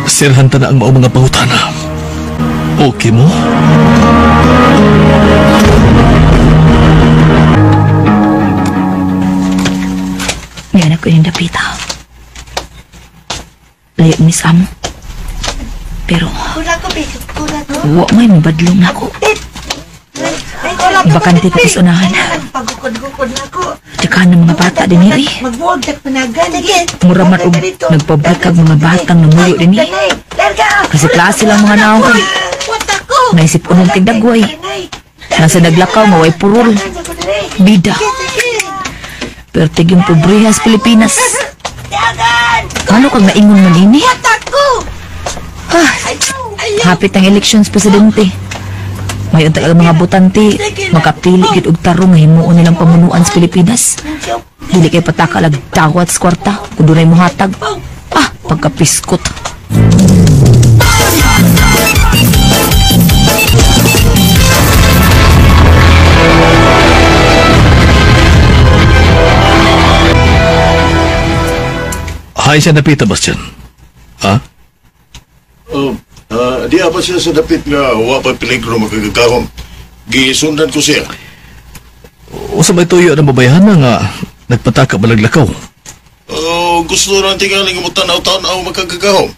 Sirhan ta na ang maong mga pangutana. Okay mo? May anak ko yung dapita. Layo ni sa amo. Pero, wa may mabadlong na ako. Bakante pa sa unahan. Tsaka ng mga bata din eh. Mura man og nagpabalik ang mga batang namuyo din eh. Kasi klase lang mga naong. Naisip ko nung tigdagway. Nasa naglakaw, maway purol. Bida. Pertig yung pobrehas Pilipinas. Ano kang naingon man ini? Hapit ang elections, presidente. Mayon tagal mga botante, makapili gid og tarong nga himuon nilang pamunuan sa Pilipinas. Dili kay patakalag dawat sa kwarta kung dunay mohatag. Ah, pagkapiskot. Hay siya napita, Bastian. Ha? Di apa siya sa dapit nga wa pa peligro makagagahom. Gisundan ko siya. Usa may tuyo ng babayahan na nga nagpataka balaglakaw. Oh, gusto na tingaling mo tanaw-tanaw makagagahom.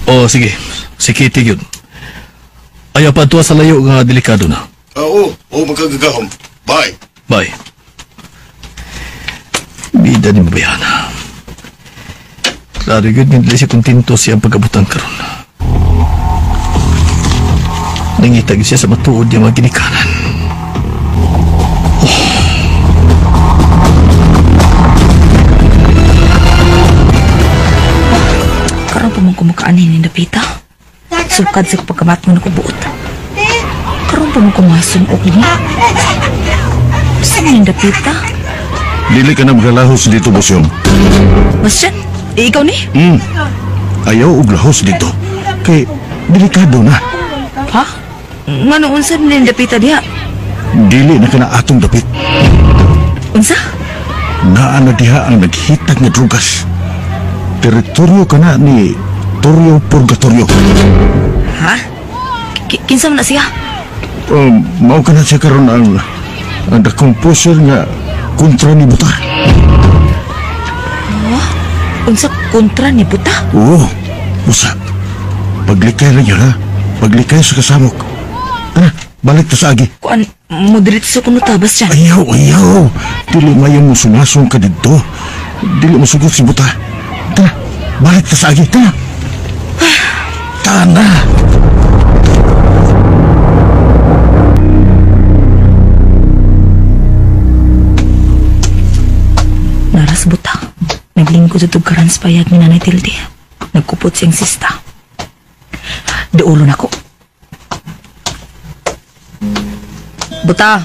Oh, sige. Si Kitty yun. Ayaw pa tuwa sa layo nga delikado na. Oo, oh, makagagahom. Bye. Bye. Bida ni mabayana. Klaro yun, hindi siya kontento siyang pagkabutan karon. Nangitag siya sa matuod niya mga ginikanan. Oh. Karon pa mong kumukaanin ni Napita. Sukad sa pagkamat mo na kubuot. Karon pa mong kumasumok niya. Saan ni Napita? Dili ka na magalahos dito, Bosyong. Bastian, ikaw ni? Ayaw og lahos dito. Kay delikado na. Ha? Ngano unsa ni Napita diha? Dili na ka na atong dapit. Unsa? Naa na diha ang naghitag nga drugas. Teritoryo ka na ni Torio Purgatorio. Ha? Kinsa man na siya? Mao ka na siya karon ang dakong pusher nga kontra ni Buta. Ha? Unsa kontra ni Buta? Oo. Usa. Paglikay lang yun, ha? Paglikay sa kasamok. Tara, balik ta sa agi. Kuan, mo diretso kuno ta, Bastian. Ayaw, ayaw. Dili mayon mo sungasong ka dito. Dili mo sugot si Buta. Tara, balik ta sa agi. Tara. Tana. Naras Buta. Naglingkod sa tugkaran sa payag ni Nanay Tilde. Nagkupot siyang sista. Duulo na ko. Buta.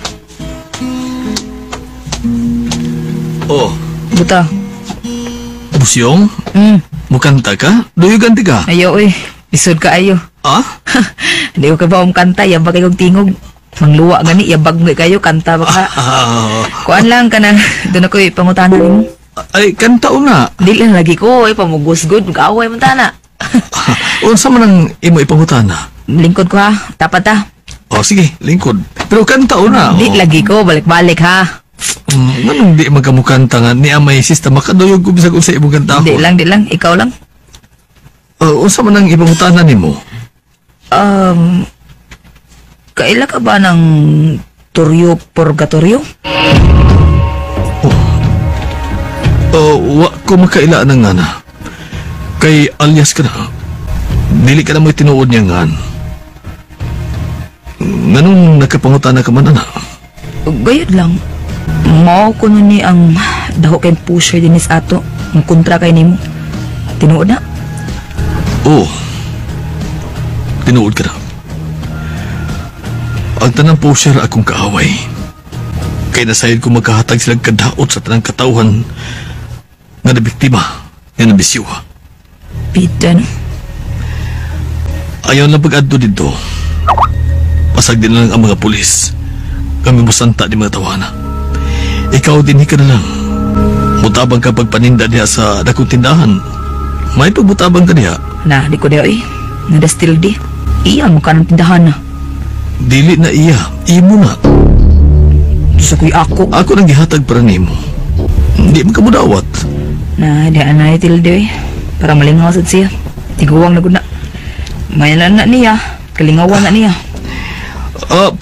Oh. Buta. Busyong? Mukanta ka? Duyugan ti ka? Ayo, uy. Isod ka ayo. Ah? Hindi ko ka ba umkanta? Yabag kayong tingog. Mangluwa gani, yabag mo kayo, kanta ba ka? Kuan lang ka na. Doon ako'y pangutana nimo. Ay, kanta una. Di lang lagi ko, ay pamugusgod, mag-away man tana. Unsa man ang imo ipangutana? Lingkod ko ha, tapat ha. Oh, sige, lingkod. Pero kanta una. Di lagi ko, balik-balik ha. Nganong di magkamukanta nga ni amay sista makaduyog ko bisag unsa imong kanta. Di lang, di lang, ikaw lang. Unsa man ang ipangutana nimo? Kaila ka ba ng Torio Purgatorio? Oh, wa ko makaila ng ngana. Kay alias ka na. Dili ka na mo'y tinuod niya ngan. Nganong nakapangutana ka man, ana? Gayud lang. Mao ko nun ni ang daho kay pusher dinis ato. Ang kontra kay nimo. Tinuod na? Oo. Tinuod ka na. Ang tanang pusher akong kaaway. Kay nasayod ko magkahatag silang kadaot sa tanang katawhan nga nabiktima, nga nabisyo. Bida, no? Ayaw lang pag-adto dito. Pasag din lang ang mga pulis. Kami musanta di mga tawana. Ikaw din ka na lang. Mutabang ka pagpaninda diha sa dakong tindahan. May pagbutabang ka diha. Na, di ko diha eh. Nadastil di. Iya mo ka ng tindahan na. Dili na iya. Imo na. Diyos ako'y ako. Ako nang gihatag para nimo. Hindi man ka mudawat. Na, di na Tilde eh. Para malingaw sad siya. Tiguwang na gud na. May na na niya. Kalingawan na niya.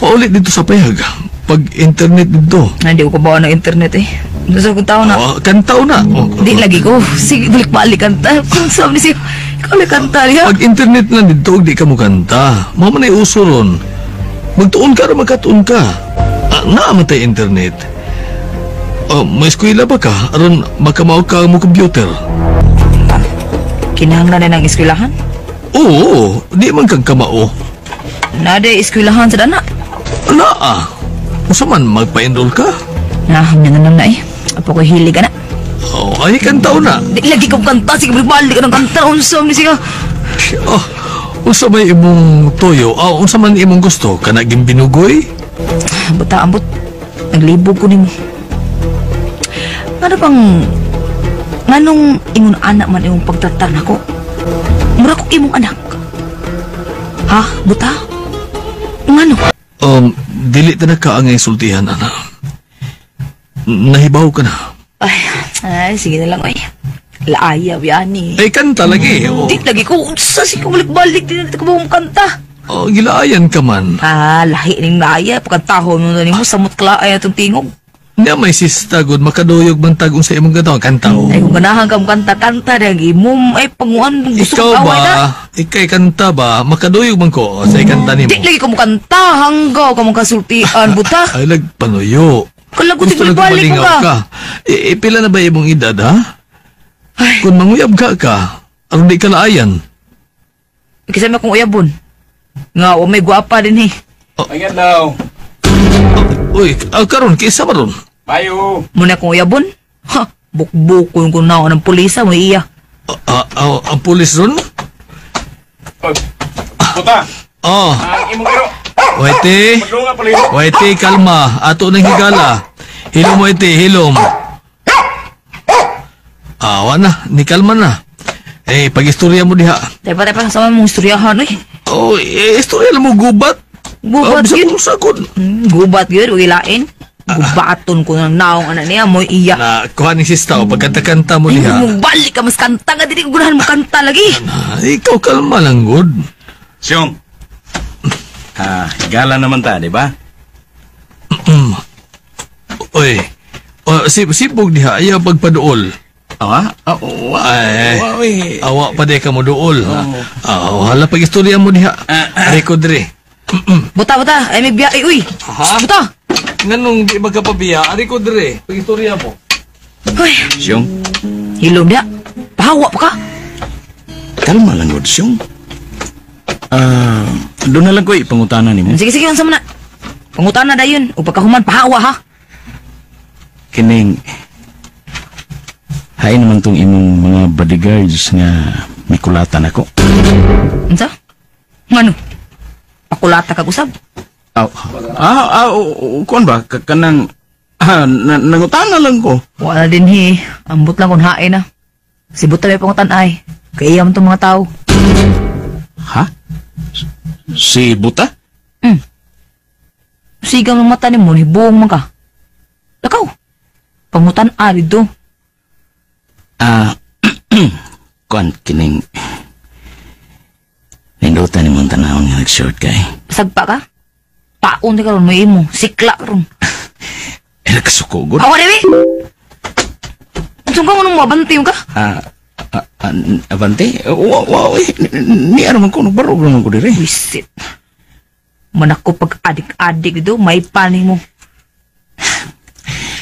Paulit dito sa payag. Pag internet dito. Na, di ko kabawa ng internet eh. Diyos akong tao na. Oh, kantaw na. Oh, Di lagi ko. Sige, balik-balik kanta. Kung saan ni siya. Ikaw lang kanta niya. Pag internet na dito, di ka mo kanta. Mao man ay uso ron. Magtuon ka ra magkatuon ka. Naaman tay internet. May eskwela ba ka? Aron makamao ka mo computer. Kinahanglan na ng eskwelahan? Oo, di man kang kamao. Nade eskwelahan sa dana. Naa. Unsa man magpa-enroll ka? Na, na na na eh. Apo ko hilig ana. Oh, ay kantaw na. Di lagi ko kanta sige balik ka ng kanta unsa ni siya. Oh, unsa may imong toyo? Ah, unsa man imong gusto? Kana gimbinugoy? Buta ambot. Naglibog ko nimo. Ngano bang nganong ingon anak man imong pagtratar nako? Mura ko imong anak. Ha, buta? Ngano? Dili ta na ka ang insultihan, ana. Nahibaw ka na. Ay, sige na lang ay. Laaya yani. Ay, kanta lagi. Oh. Di lagi ko unsa sige balik-balik di na ko ba kanta. Oh, gilaayan ka man. Ah, lahi ning laaya pagkantahon mo na nimo samot kalaay atong tingog. Niya may sista gud makaduyog man tag unsa imong kanta kanta. Oh. Ay kung ganahan ka kanta kanta dahil imong ay panguan gusto Ikaw kong away ba, na. ikay kanta ba, makaduyog man ko sa ikanta nimo. Di lagi ko mo kanta hanggaw ka mong kasultian buta. Ay lagpanuyo. Kalagot Gusto lang balik ko malingaw ka. Pila na ba imong edad ha? Kung manguyab ka, aron di ka laayan. Kasi may akong uyabon. Nga, wa may gwapa din eh. Ayan daw. Uy, karon kisa ba ron? Bayo. Muna akong uyabon. Ha, bukbukon ko na ng pulisa mo iya. Ang pulis ron? Puta. Oh. Ang imong iro. Waite. Maglunga pala yun. Waite, kalma. Ato nang higala. Hilom, waite, hilom. Awa na, ni kalma na. Eh, pag-istorya mo diha. Tepa, tepa, sama mong istoryahan, uy. Oh, eh, istorya lang mo, gubat. Gubat yun. Sa Gubat yun, uy lain. Gubaton ko ng naong anak niya, mo iya. Na, kuha ni sista, oh, pagkanta-kanta mo diha. Ay, balik ka, mas kanta nga, dili ko gunahan mo kanta lagi. Ikaw kalma lang, good. Siyong. Ha, higala naman ta, di ba? Oy, oh, sibog diha, ayaw pagpaduol. Awa? Ay, awa pa di ka mo duol. Oh. Hala pag istorya mo diha. Record diri. Buta, buta, ay may biya, ay, uy. Ha? Buta. Nganong di magkapabiya, record diri. Pag istorya mo. Uy. Siyong. Hilom diha. Pahawa pa ka. Kalma lang, good, Siyong. Doon na lang ko ipangutana nimo. Sige, sige, unsa man na. Pangutana dayon, ug pagkahuman pahawa ha. Kining hain naman tong imong mga bodyguards nga may kulatan ako. Unsa? Ngano? Pakulata kag usab. Aw, kuan ba kanang nangutana lang ko. Wala din hi. Ambot lang kung hain na. Sibot may pangutan ay. Kay iya man tong mga tao. Ha? Si Buta? Sigang ng mata nimo ni buong man ka. Lakaw. Pangutan ari do. Kuan kining nindutan ni mong tanawon nga nag-short kay. Sagpa ka? Paon di karon mo imo, sikla karon. Eh nakasuko gud. Awa dewi. Unsa ka mo mabanti ka? Abante? Wa ni ano man ko nagbarog naman ko dire. Wisit. Manako pag adik-adik dito, may paning mo.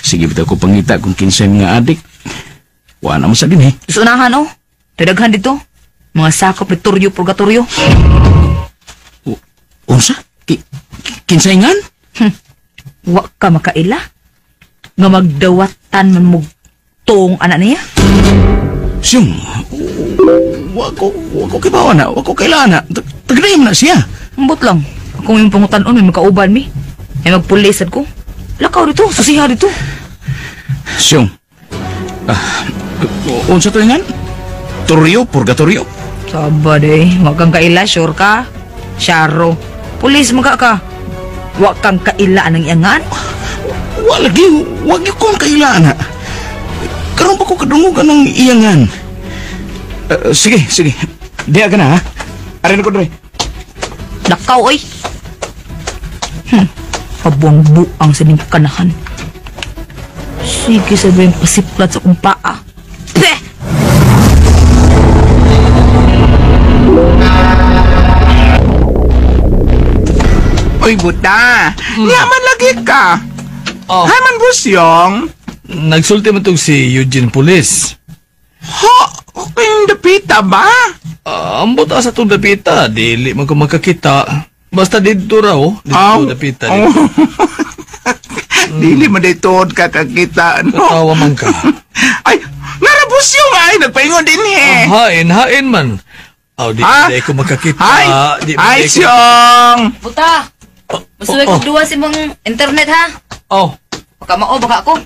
Sige bitaw ko pangita kung kinsay mga adik. Wa na mo sa din eh. Sunahan oh. Daghan dito. Mga sakop ni Turyo Purgatorio. Unsa? Kinsay ngan? Wa ka makaila. Nga magdawatan man mo tong anak niya. Siyong, wa ko kibawa na, wa ko kailangan na. Tagrayam na siya. Ambot lang. Kung yung pangutanon, may makauban mi. May magpulisad ko. Lakaw dito, susiha dito. Siyong, Unsa to ingan? Toryo, purgatorio. Saba day, wa kang kaila, sure ka? Syaro. Pulis mo ka. Wa kang kaila ng iyangan? Wa lagi, wa gyud kong kaila ana. Karon pa ko kadungog anang iyangan. Sige, sige. Diya ka na ha. Arin ko dre. Nakaw oy. Pabuang-buang sa ning kanahan. Sige sabihin pasiplat sa akong paa. Peh! Uy, buta. Yaman lagi ka. Oh. Haman busyong. Nagsulti man tong si Eugene Pulis. Ho, okay yung dapita ba? Ambot asa tong dapita. Dili man ko makakita. Basta dito raw. Dito dapita. Dito. Dili man dito ka kakita. No? Katawa man ka. Ay, narabusyong ay. Nagpaingon din eh. Hain, hain man. Aw, di Ha? di ko makakita. Ay, Di, ay, di ko- siyong. Buta! Basta oh, duwa si mong internet ha. Oh. Baka mao, baka ako.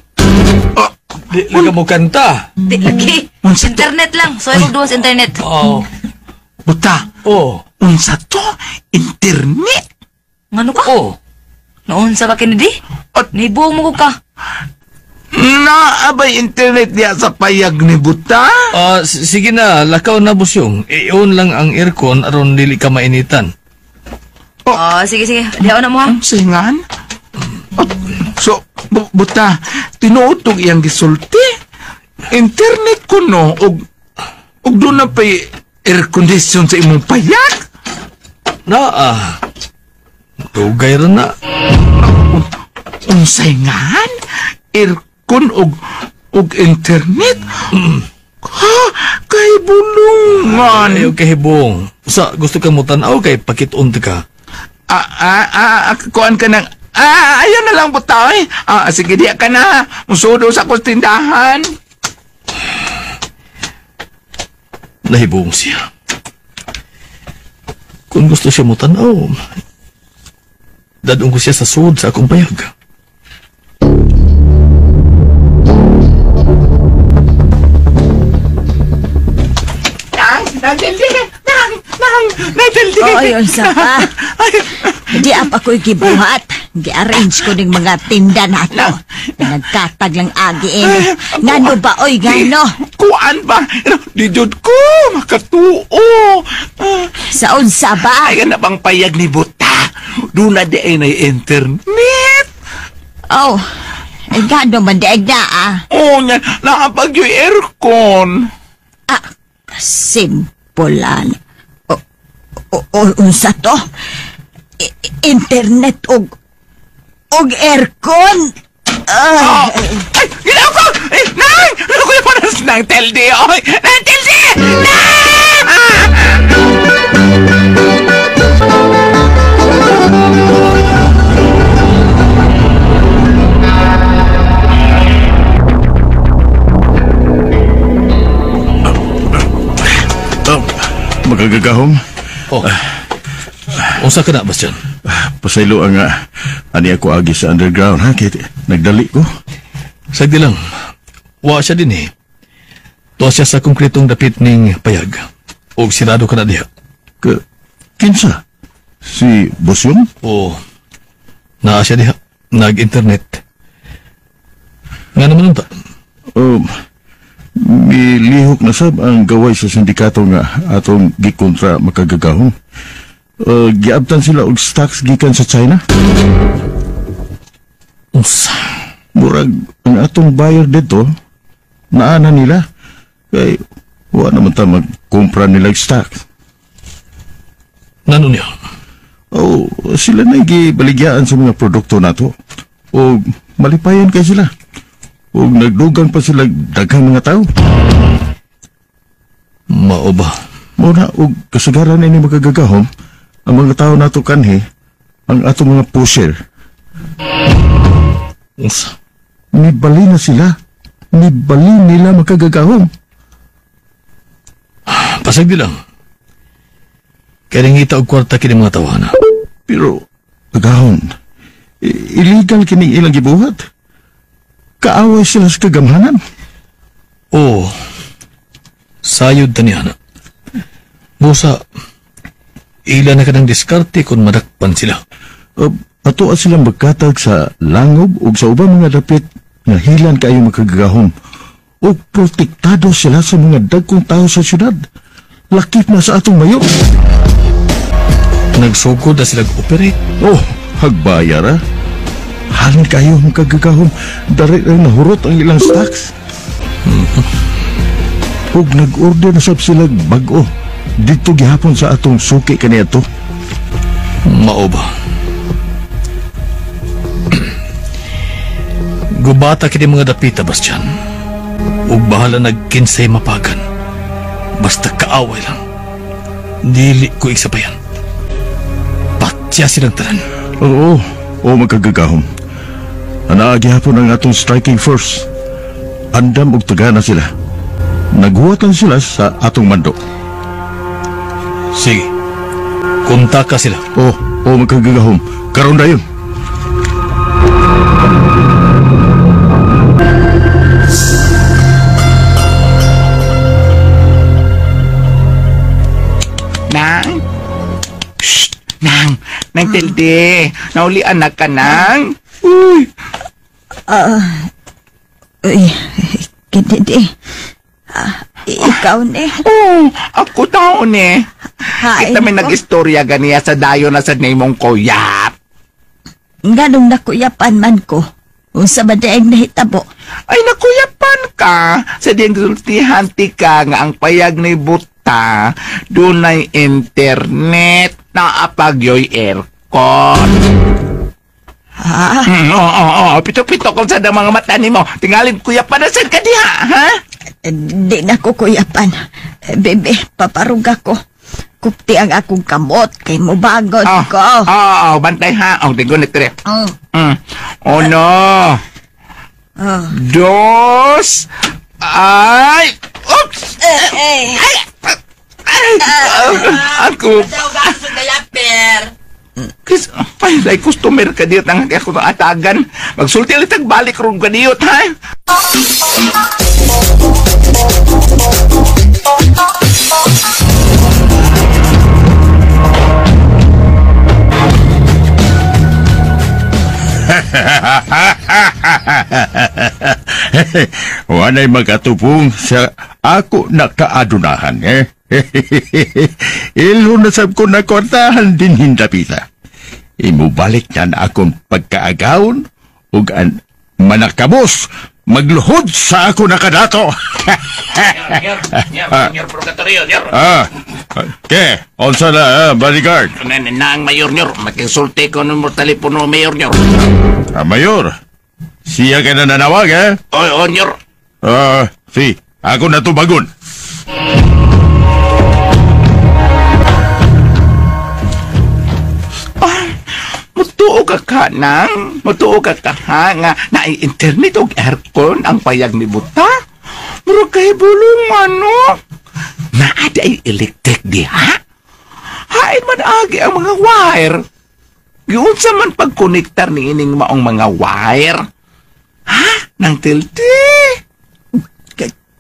Di lang ka mo kanta. Di lagi. Internet lang. So, ay duwa sa internet. Oh. Buta. Oh. Unsa to? Internet? Ngano ka? Oh. Noon sa ka Kennedy? Nibuong mo ko ka. Naabay internet diya sa payag ni Buta? Sige na, lakaw na busyong. I-on lang ang aircon aron dili ka mainitan. Oh. Sige, sige. Dihaon na mo ha. Singan? Oh, so, Buta, tinuod tong iyang gisulti. Internet ko no, og doon na pa'y air condition sa imong payag. Na, dugay ra na. Unsay ngan? Aircon og internet? Ha? Kay bulungan. Ayaw kahibong. Sa gusto kang mutanaw kay pakit-on ka. Kuan ka ng ayaw na lang buta eh. Sige, diya ka na. Musudo sa akong tindahan. Nahibong siya. Kung gusto siya mutanaw, dadong ko siya sa sud sa akong payag. Nang, nang, nang, nang, nang, Oo, yun sa pa. Di apa ko'y gibuhat. Gi-arrange ko ning mga tinda nato. Nagkatag lang agi eh. Ngano ba, oy, ngano? Kuan ba? Di jud ko, makatuo. Sa unsa ba? Ay, na bang payag ni Buta? Doon na di ay na internet. Oh, eh, ngano man di ay na ah. Oh, nya, nakapag yung aircon. Ah, simple. O, unsa to? Internet og aircon. Oh. Ay, ginaw ko! Ay, nang! Ano ko yung panas ng telde? Oy! Nang telde! Nang! Magagagahom. Oh. Unsa ka na, Bastian? Pasaylo ang ani ako agi sa underground, ha? Kaya nagdali ko. Sagdi lang. Wa siya din eh. Tuwa siya sa konkretong dapit ning payag. Og sirado ka na diha. Kinsa? Si Bosyong? Oo. Naa siya diha. Nag-internet. Nga naman unta? Milihok na sab ang gaway sa sindikato nga atong gikontra makagagahom. Giabtan sila og stocks gikan sa China. Unsa? Murag ang atong buyer dito naana nila kay wa naman ta magkumpra nila og stock. Ngano niya? Oh, sila na gibaligyaan sa mga produkto nato. O malipayon kay sila. O nagdugang pa sila daghang mga tao. Mao ba? Muna, og kasagaran ini makagagahom, ang mga tao nato kanhi, ang atong mga pusher. Unsa? Nibali na sila. Nibali nila makagagahom. Pasagdi lang. Kaya nangita og kwarta kini mga tawana. Pero, agahon, illegal kining ilang gibuhat. Kaaway sila sa kagamhanan. Oo. Sayod ta niya na. Busa, ila na ka ng diskarte kung madakpan sila. Atoa silang magkatag sa langob ug sa ubang mga dapit nga hilan kaayo makagagahom. Ug protektado sila sa mga dagkong tao sa syudad. Lakip na sa atong mayor. Nagsugod na sila operate. Oh, hagbayar ah. Halin kayo makagagahom. Dari lang nahurot ang ilang stocks. Ug nag-order na sab sila bag-o. Dito gihapon sa atong suki kaniadto. Mao ba? Gubata kini mga dapita, Bastian. Ug bahala nagkinsay mapagan. Basta kaaway lang. Dili ko igsabayan. Patya silang tanan. Oo, oo magkagagahom. Anaa gihapon ang atong striking force. Andam og tagana sila. Naghuwatan sila sa atong mando. Sige. Kontaka sila. Oo, oo magkagagahom. Karon dayon. Nang? Shh! Nang! Nang Tilde! Naulian na ka, Nang! Uy! Uy, Kennedy. Ikaw ni. Oh, ako tao ni. Hain Kita may ko. nag-istorya ganiya sa dayo na sa nimong kuyap. Nganong nakuyapan man ko. Unsa ba diay nahitabo? Ay, nakuyapan ka. Sa diyang sultihan ti ka nga ang payag ni Buta, dunay internet, naapagyoy aircon. Ha? Oo. Pito-pito kung sa mga mata nimo. Tingalin kuyapan na sad ka diha, ha? Di na ko kuyapan. Bebe, paparuga ko. Kupti ang akong kamot kay mubagot ko. Oo, bantay ha. Oh, tingo na tre. Oh no. Oh. Dos. Ay! Oops! Ay! Ay! Ako. Chris, ay, like customer ka diyot ang ako ng atagan. Magsulti ulit ang balik ron ka diyot, ha? Walay magatupong sa ako nakaadunahan, eh. Ilo na sab ko nakwartahan din hindapita. Imubalik na akong pagkaagawon ug an manakabos magluhod sa ako nakadato. Nyor, Purgatorio, nyor. Ke, unsa na, bodyguard? Naang mayor, nyor. Makisulti ko ng telepono, mayor, nyor. Mayor, siya ka na nanawag, eh? Oo, nyor. Si, ako na tubagon. Mutuo ka ka, Nang. Mutuo ka ka, ha? Nga, nai-internet og aircon ang payag ni Buta. Murag kay bulong, ano? Naada ay electric diha? Hain man agi ang mga wire. Giunsa man pagkonektar ni ining maong mga wire? Ha? Nang Tilde?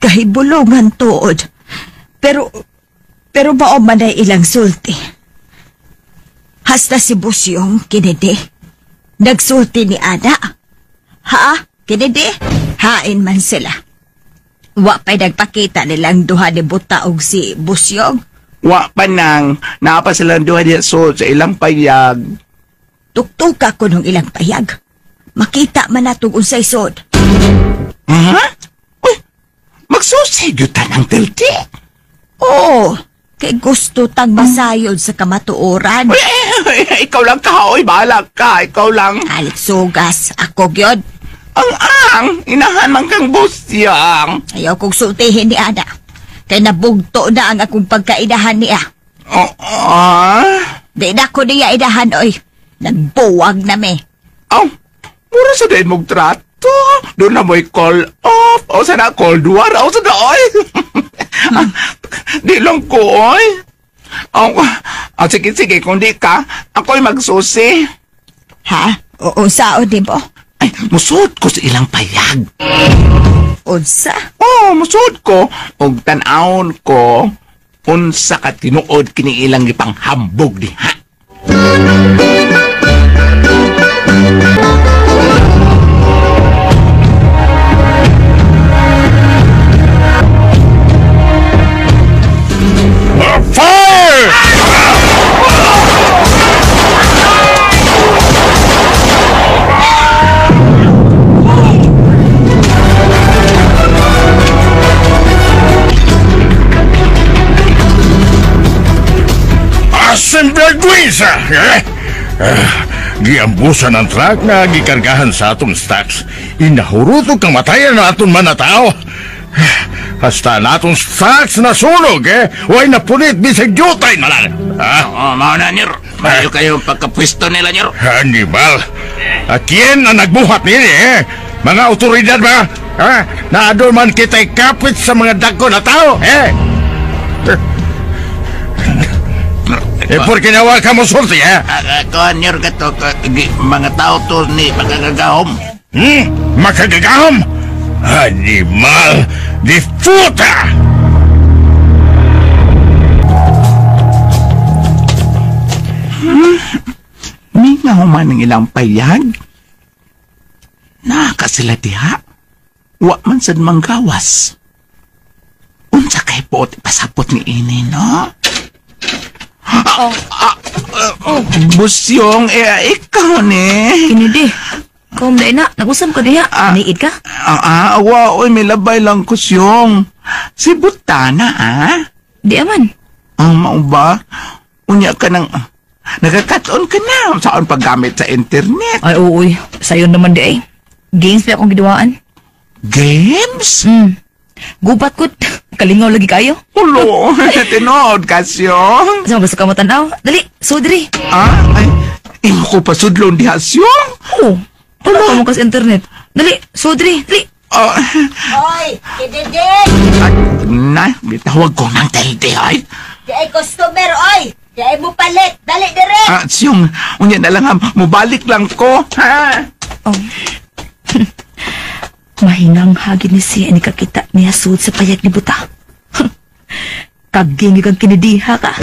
Kahibulungan tuod. Pero mao man ay ilang sulti. Hasta si Busyong, Kennedy. Nagsulti ni Ada. Ha? Kennedy? Hain man sila. Wa pa'y nagpakita nilang duha ni Buta og si Busyong. Wa pa nang. Naa pa silang duha diya so, sa ilang payag. Tuktuka ko nung ilang payag. Makita man natong unsay sod. Ha? Uy, magsusig yun tanang Tilde. Oo. Kay gusto tang masayod sa kamatuoran. Uy, ay, ikaw lang ka, oy, bahala ka, ikaw lang. Alit sugas, ako gyud. Ang, inahan man kang busyang. Ayaw kong sultihin ni Ana. Kay nabugto na ang akong pagkaidahan niya. Oh, ah? Di na ko niya idahan, oy. Nagbuwag na me. Aw, mura sa din mong trato. Doon na mo'y call off. O sana cold war. O sana, oy. Di lang ko, oy. Oh, sige, sige. Kung di ka, ako'y magsusi. Ha? Oo, sao, di mo? Ay, musod ko sa ilang payag. Unsa? Oh, musud ko. Og tan-awon ko, unsa ka tinuod kini ilang gipanghambog diha. Fire! Asembergüenza! Giambusan ang truck na gikargahan sa atong stocks. Inahurutog kang matayan na aton man na tao. Hasta na atong stocks na sunog, eh. Way napunit bisag jutay na lang. Oo, mao na, Nyor. Mayo kayo pagkapwesto nila, Nyor. Hannibal, kien ang nagbuhat nini, eh? Mga otoridad ba? Ha? Naadol man kita'y kapit sa mga dagko na tao, eh? Eh, por kinawa ka mo sulti, eh? Kuhan, Nyor, kato, mga tao to ni makagagahom. Makagagahom? Animal de puta! Mingaw man ang ilang payag. Naka sila diha. Wa man sad manggawas. Unsa kay puot ipasapot ni ini, no? Busyong, ikaw ni. Kinidi. Kom dai na, nag-usam ka diha. Niid ka? Wa, oy, may labay lang ko siyong. Si Butana, ah? Di aman. Mao ba? Unya ka nang, nagkakataon ka na saan paggamit sa internet. Ay, uy, sayon naman di ay. Games pa akong giduaan. Games? Gubat ko. Kalingaw lagi kayo. Ulo, tinood ka siyong. Sa gusto ka mo tanaw? Dali, so diri. Ay, imo ko pa sudlon diha siyong. Oo. Wala ka mo kas internet. Dali, so diri, dali. Oy, kididin! Na, bitawag ko ng telde, ay. Di ay customer, oy! Di ay mo palit! Dali, dire! Siyong, unya na lang ha, mubalik lang ko, ha? Oh. Mahinang hagin ni siya ni kakita niya sud sa payag ni Buta. Kaging kang kinidiha ka.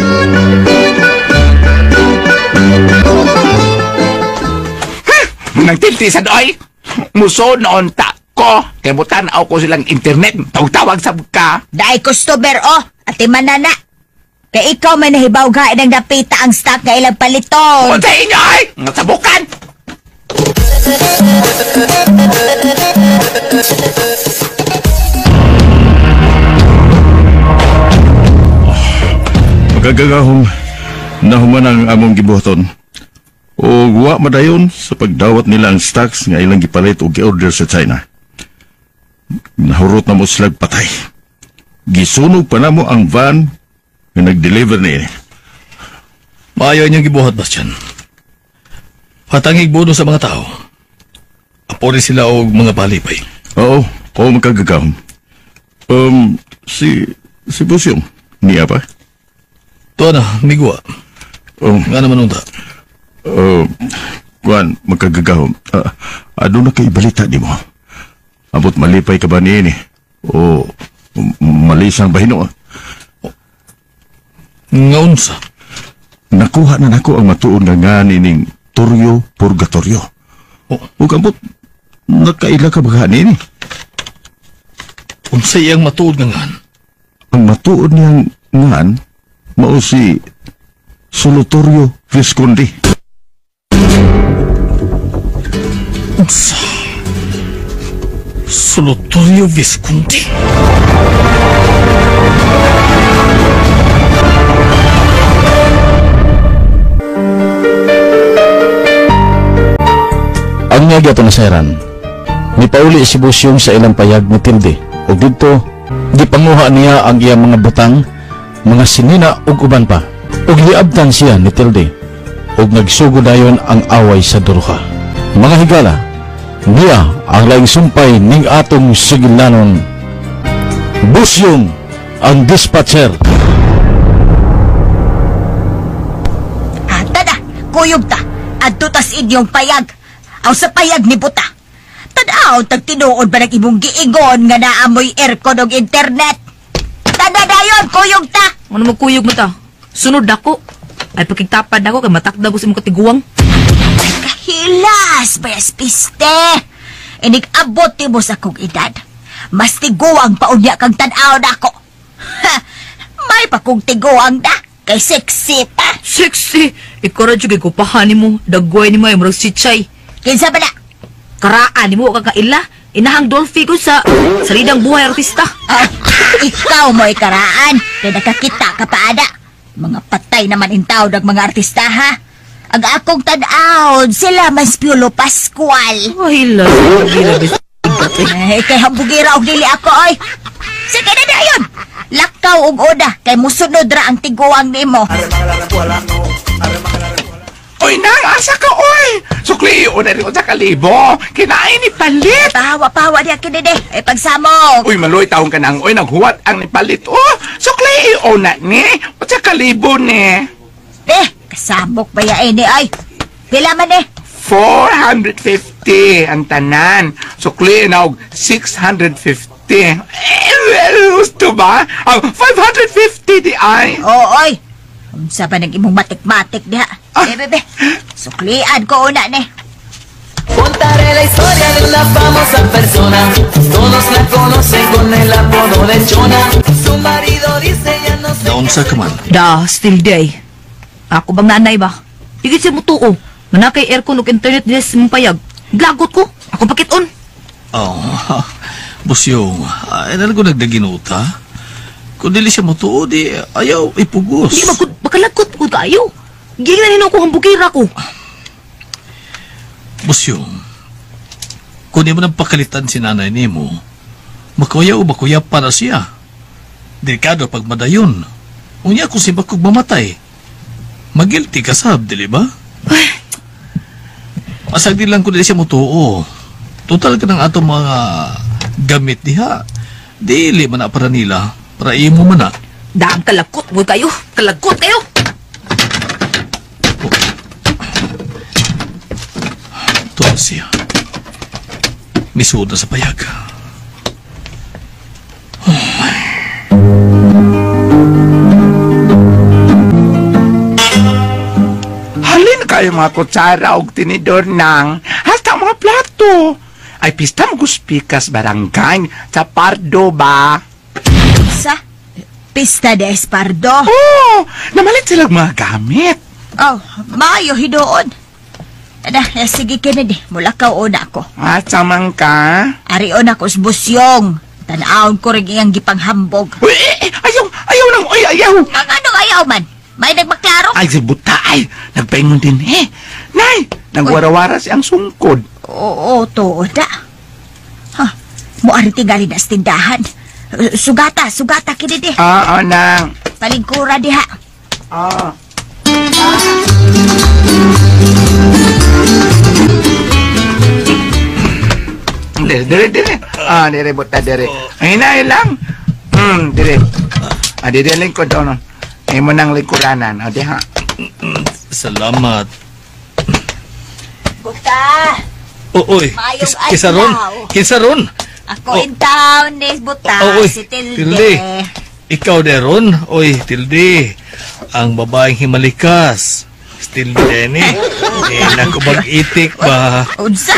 Nagtilti sa doy. Muso noon ta ko. Kaya mutan-aw ko silang internet. Tawag-tawag sab ka. Dai customer, oh! Ati manana! Kay ikaw may nahibaw gain ang napita ang stock nga ilang paliton. Unsa inyo ay! Nga sabukan! Magagagahong nahuman ang among gibuhaton. O wa madayon sa pagdawat nila ang stocks nga ilang gipalit o gi-order sa China. Nahurot na mo silag patay. Gisunog pa na mo ang van nga nag-deliver ni. Maayo inyong gibuhat, Bastian. Patangig bono sa mga tao. Apori sila og mga palipay. Oo, oo magkagagahom. Si Busyong, niya pa? Tuwa na, migwa. Nga naman unta. Kuan, magkagagahom. Ano na kay balita ni mo? Abot malipay ka ba niini? O malisang bahino? Nga unsa? Nakuha na nako ang matuon nga nga nining Toryo Purgatorio. Oh. Ug ambot, nakaila ka ba niini? Unsa iyang matuod nga ngan? Ang matuod niyang ngan, mao si Solotorio Visconti. Unsa? Solotorio Visconti? Ang nga gyapon na sayran, nipauli si Busyong sa ilang payag ni Tilde ug didto gipanguha niya ang iyang mga butang, mga sinina ug uban pa. Ug giabtan siya ni Tilde ug nagsugod dayon ang away sa duruha. Mga higala, niya ang laing sumpay ning atong sigilanon. Busyong ang dispatcher. Tada, kuyog ta. Adto tas inyong payag. Aw sa payag ni Buta. Tada, Tao tag tinuod ba nag imong giingon nga naamoy aircon og internet? Tada dayon, kuyog ta. Ano magkuyog mo ta? Sunod ako. Ay pakigtapad ako kay matakda ko sa imong katiguang. Kahilas, bayas piste. Inig-abot ti mo sa kong edad. Mas tiguang paunya kang tan-aw na ako. Ha, may pa kong tiguang da. Kay sexy pa. Sexy? Ikaw radyo kay kupahan ni mo. Dagway ni mo ay murag si Chay. Kinsa ba na? Karaan ni mo ka kaila. Inahang Dolphy ko sa salidang buhay artista. Ah, ikaw mo ikaraan. Kay nakakita ka pa ada. Mga patay naman intaw ng mga artista ha. Ang akong tan-awon, sila mas Piolo Pascual. Ay, la. Eh, kay hambugira og dili ako oy. Sige na dayon. Lakaw og oda kay musunod ra ang tiguang nimo. Oy nang asa ka oy. Sukli na rin sa kalibo. Kinain ni palit. Pahawa pahawa diha kini de. Ay pagsamok. Uy maloy taong ka nang oy naghuwat ang nipalit. Oh, sukli na ni. Usa kalibo ni. Eh, kasamok ba ya ini ay? Pila man eh? 450 ang tanan. Sukli na og 650. Eh, gusto ba? Ang 550 di ay. Oo, oy. Unsa ba nang imong matik-matik diha? Ah. Eh, bebe. Suklian ko una ni. Contaré la historia de una famosa persona. Todos la conocen con el apodo de Chona. Su marido dice ya no sé. Naunsa ka man? Da, still day. Ako bang nanay ba? Igit siya mo tuo. Manakay aircon ug internet diha sa imong payag. Glagot ko. Ako pakiton. Oh, Busyong, ay nalago nagdaginuta. Kung dili siya motuo, di ayaw ipugos. Di ba, makalagkot ko tayo. Gingnan nino ko ang bukira ko. Busyong, kung di mo nang pakalitan si nanay nimo, makuya o makuya para siya. Delikado pag madayon. Unya kung si Bakog mamatay. Magilty ka sab, dili ba? Asag di lang kung dili siya motuo. Total ka ng atong mga gamit diha. Dili man na para nila. Para imo man na. Daang kalagkot mo kayo. Kalagkot kayo. Oh. Tuwa siya. Misuod na sa payag. Oh my. Halin kayo mga kutsara og tinidor nang hasta mga plato. Ay pista mo guspikas barangay sa Pardo ba? Sa Pista de Espardo? Oo! Namalit sila mga gamit. Oh, maayo hidoon. Ada, sige Kennedy, mulakaw una ako. Ah, samang ka? Arion ako sa busyong. Tanawon ko rin iyang gipanghambog. Uy, ayaw, ayaw nang, uy, ayaw! Ang anong ayaw man? May nagmaklaro? Ay, si buta, ay, nagpaingon din eh. Nay, nagwarawara siyang sungkod. Oo, tuod na. Ha, muari tingali na sa tindahan. Sugata, sugata, Kennedy. Oo, nang. Palingkura diha. Ah. Dire, dire, dire. Ah, dire, buta, dire. Ay, na, lang. Dire. Ah, dire, lingkod, ano. Ay mo nang lingkuranan. Ah, diha. Salamat. Buta. Oy, kinsa ron? Kinsa ron? Ako in town, ni buta, Oh, oy, si Tilde. Tilde. Ikaw deron? Oy, Tilde. Ang babaeng himalikas. Tilde Denny. Eh, naku, mag-itik ba? Unsa?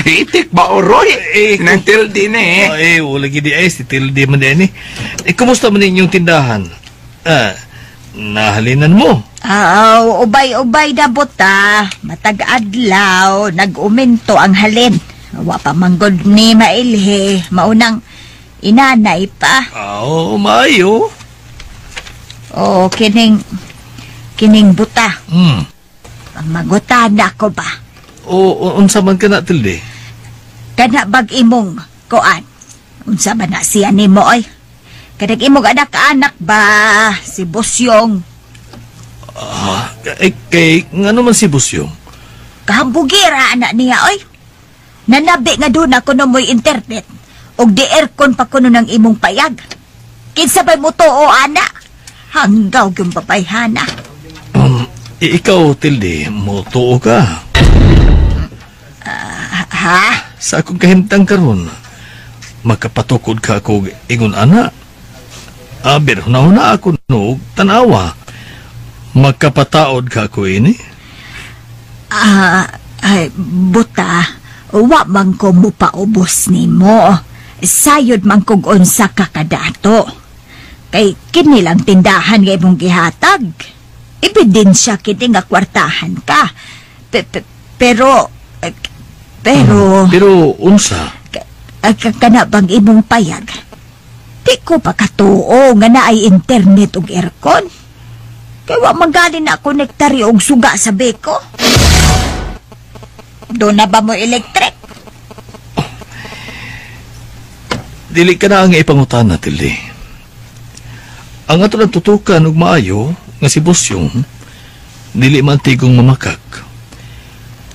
Itik ba, Oroy? Eh, nang Tilde na eh. Ay, wala gidi ay, si Tilde man din eh. Eh, kumusta man inyong tindahan? Ah, nahalinan mo? Ah, ubay-ubay na buta. Matag adlaw, nag-uminto ang halin. Wa pa manggod ni mailhe. Maunang inanay pa. Oo, maayo. Oo, kining buta. Pangmagutan ako ba? Oo, unsa man ka na, Tilde? Kana bag imong kuan. Unsa man na siya nimo oy? Kanag imong anak-anak ba si Busyong? Ah, eh, kay ngano man si Busyong? Kahambugira anak niya oy. Nanabi nga doon ako no mo'y internet. Og di aircon pa kuno ng imong payag. Kinsa bay mo tuo ana? Hanggaw yung babayhana. Ikaw, Tilde, mo tuo ka. Ha? Sa akong kahimtang karon, makapatukod ka ako ingon ana. Aber huna-huna ako no tanawa. Makapataod ka ako ini? Ay, buta, wa man ko mupaubos nimo. Sayod man kog unsa ka kadato. Kay kini lang tindahan nga imong gihatag. Ebidensya kini nga kwartahan ka. Pero Pero unsa? Kana bang imong payag? Di ko pa katuo nga naay internet ug aircon. Kay wa man gani na konektari og suga sa beko. Doon na ba mo electric? Dili ka na ang ipangutana, Tilly. Ang ato lang tutukan og maayo nga si Bosyong dili man tigong mamakak.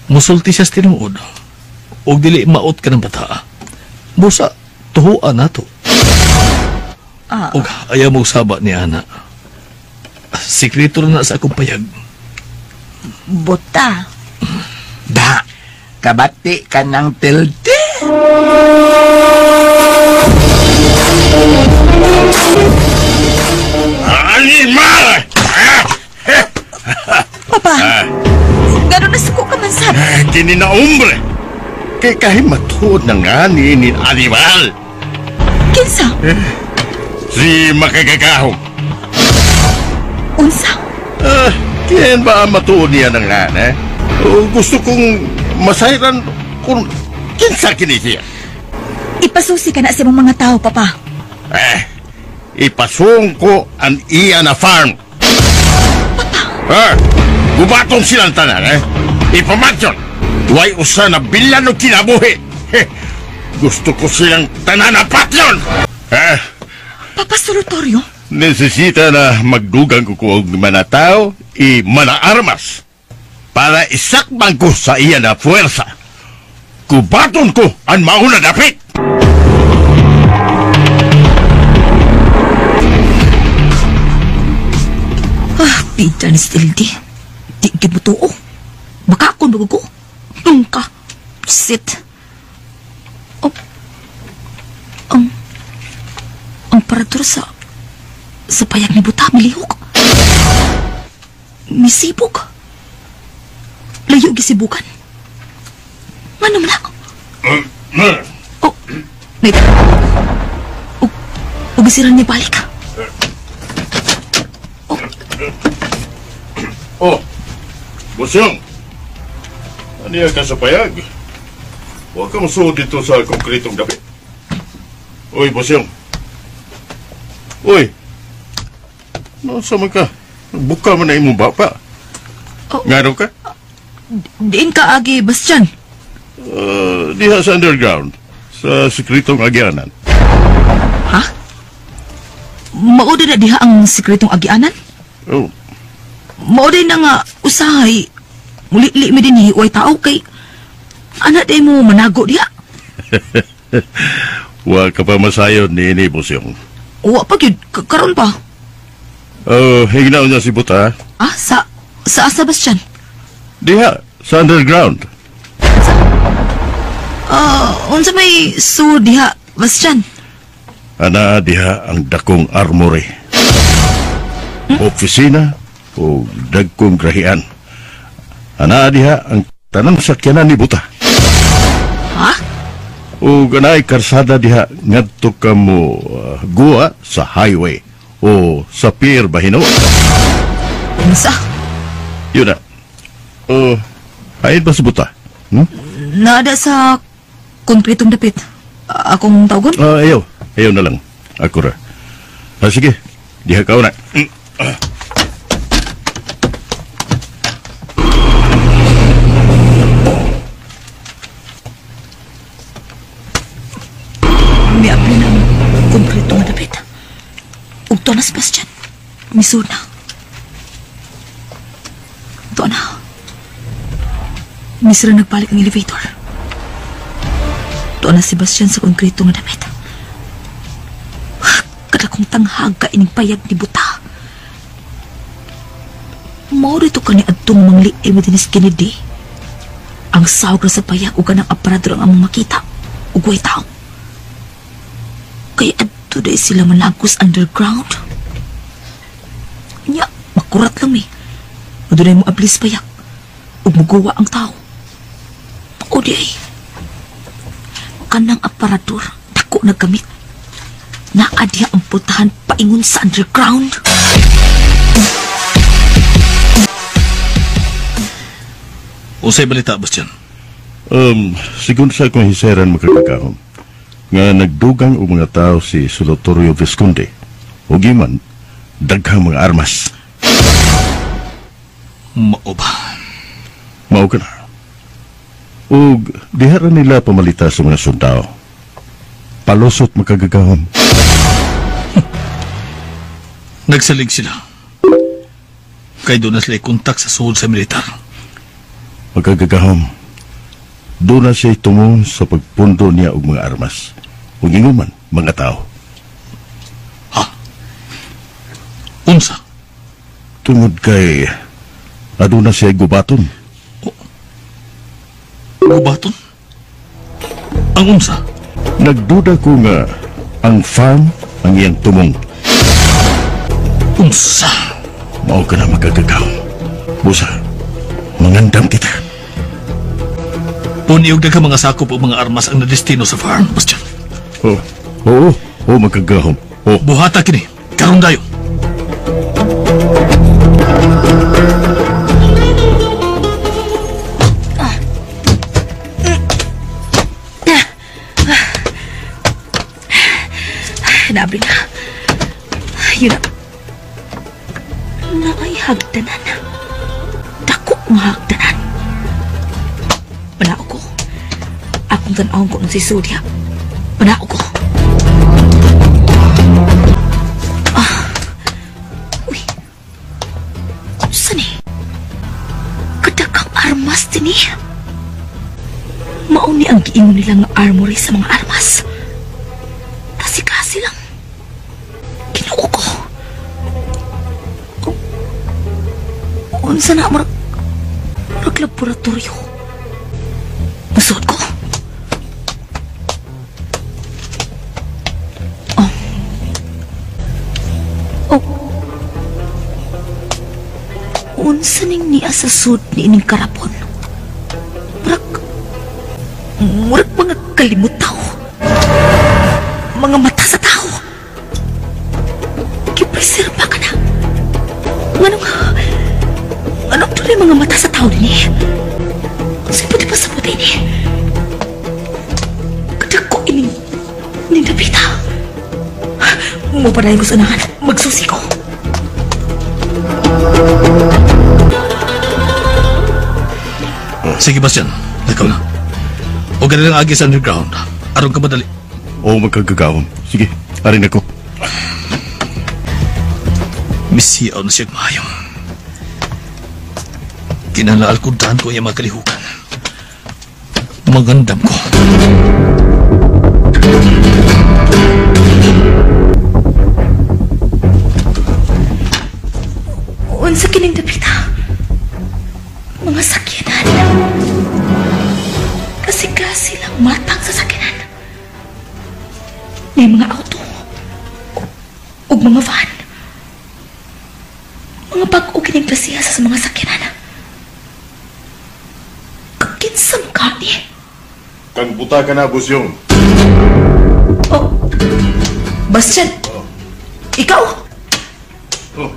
Musulti siya sa tinuod og dili maot ka ng bata. Busa, tuhuan nato. Og ayaw mo saba ni Ana. Sikreto na sa akong payag. Buta. Da, kabati ka ng tilde. Animal! Papa, gano'n na suko ka man sab. Kini na hombre. Kay kahit matuod na nga ni animal. Kinsa? Si makagagahom. Unsa? Kiyan ba ang matuod niya na nga, eh? Gusto kong masayran kung kinsa kini siya. Ipasusi ka na sa imong mga tao, Papa. Ipasung ko ang iya na farm. Papa! Gubatong silang tanan, eh? Ipamatyon! Way usa na bilan o kinabuhi! Gusto ko silang tanan na patyon! Papa Solotorio? Nesesita na magdugang ko og manatao i manaarmas para isakbang ko sa iya na fuerza. Kubaton ko ang mauna dapit! Bida ni Stildi. Di gid mo tuo. Baka ako bago ko. Nungka. Sit. Oh. Ang parador sa payag ni Buta, milihok. Misibog. Layo gisibukan. Ngano man ako? Oh. Nait. O gisiran niya balik. Oh, Bosyong, aniya ka sa payag? Huwag ka masuod dito sa konkretong dapit. Uy, Bosyong. Uy, noon man ka? Buka man na imong bapa. Oh. Ngano ka? Diin ka, Agi Bastian. Diha sa underground, sa sekretong agianan. Ha? Mao na diha ang sekretong agianan? Oh. Mao din na nga usahay muli-li mi dinhi way tao kay ana day mo manago diha. Wa ka pa masayon niini, Bosyong. Wa pa gyud karon pa. Oh, hignaw niya si Buta. Ah, sa asa Bastian? Diha sa underground. Unsa may su diha Bastian? Ana diha ang dakong armory. Opisina o dagkong grahian. Ana diha ang tanang sakyanan ni Buta. Ha? O ganay karsada diha ngadto ka mo guwa sa highway o sa pier bahino. Unsa? Yun na. O, ayun ba sa Buta? Hmm? Naada sa konkretong dapit. Akong tawgon? Ayaw. Ayaw na lang. Ako ra. Sige. Diha ka na. Miabli ng konkreto nga dapit. Ug tuwa na si Bastian. Misud na. Tuwa na. Misra nagbalik ang elevator. Tuwa na si Bastian sa konkreto nga dapit. Kada kong tanghag ka ining payag ni Buta. Mao dito ka ni adtong mangliim ni Dennis Kennedy. Ang Ang sawag ra sa payag ug kanang aparador ang among makita. Ug way tao. Kay adto day sila managos underground. Nya, makurat lang mi. Adunay mo ablis payag. Ug muguwa ang tao. O di ay. Kanang aparador, dako na gamit. Naa diha ang putahan paingon sa underground. Unsay balita, Bastian? Sigun sa akong hiseran makakagahom, nga nagdugang og mga tao si Solotorio Visconde, ug iman, daghang mga armas. Mao ba? Mao ka na. Ug diha ra nila pamalita sa mga sundao. Palusot makagagahom. Nagsalig sila. Kay doon na sila kontak sa suod sa militar. Makagagahom, doon na siya tumong sa pagpundo niya og mga armas. Ug ingon man, mga tao. Ha? Unsa? Tungod kay aduna siya gubaton. Gubaton? Ang unsa? Nagduda ko nga ang farm ang iyang tumong. Unsa? Mao ka na makagagahom. Busa, mangandam kita. Puni og daghang mga sakop o mga armas ang nadestino sa farm, Bastian. Oo, oo, oo, makagahom. Oo. Buhata kini, karon dayo. Nabi na. Yun na. Naay hagdanan. Dako nga hagdanan. Manao ko. Akong tan-awon ko nung si Surya. Manao ko. Ah. Uy. Saan eh? Kadagang armas din eh. Mauni ang giingon nila nga armory sa mga armas. Kasi-kasi lang. Ginoo ko. Unsa na murag laboratorio. Masuot ko. Oh. Oh. Unsa ning niya sa sud ni ining karapon? Murag mga kalimutaw. Mga mata sa tao. Gipreserba ka na. Anong tuloy mga mata sa tao din eh? Kasi pwede pa sa puti ni. Kadako ining napita. Mupadahin ko sa unahan. Magsusi ko. Sige, Bastian. Ikaw na. O ganun lang agi sa underground. Aron ka madali. Oo, magkagagawon. Sige, arin ako. Misiyaw na siya maayo. Kinalaal ko daan ko yung mga kalihukan. Magandam ko. Unsa kining dapita? Mga sakyanan. Kasi-kasi lang matang sa sakyanan. May mga auto. Ug mga van. Mga bag-o kining klasiha sa mga sakyanan. Kakinsam ka ni. Kang buta ka na, Busyong. Oh, Bastian. Oh. Ikaw? Oh,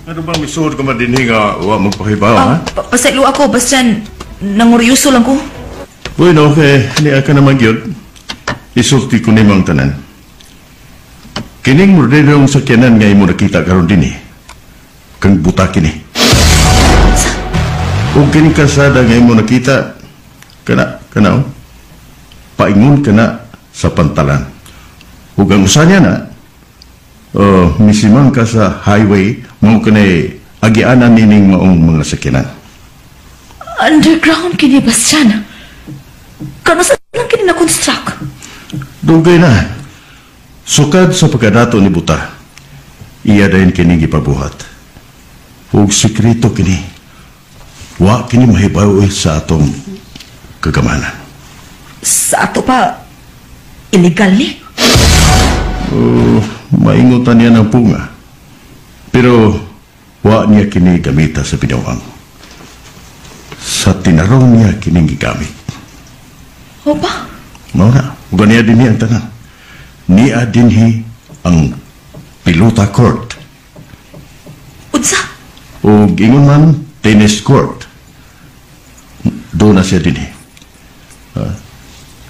ano bang misuod ka man dinhi nga wa magpahibaw, ha? Pasaylo ako, Bastian. Nanguryoso lang ko. Bueno, okay. Niya ka naman gyud. Isulti ko nimo ang tanan. Kining morderong sakyanan nga imo nakita karon dinhi. Kang buta kini. Ug kining kalsada nga imo nakita kana kana oh. Paingon kana sa pantalan. Ug ang usa niya na misimang ka sa highway mao kanay agianan nining maong mga sakyanan. Underground kini Bastian. Kano sa lang kini na-construct? Dugay na. Sukad sa pagkadato ni Buta, iya dayon kini gipabuhat. Ug sekreto kini. Wa kini mahibaw sa atong kagamanan. Sa ato pa, illegal ni? Maingutan niya ng punga. Pero wa niya kini gamita sa pinawang. Sa tinarong niya kining gigamit. Opa? Mao na, uga niya dinhi ang tanan. Niya dinhi ang pilota court. Unsa? Og ingon man tennis court. Doon na siya dinhi.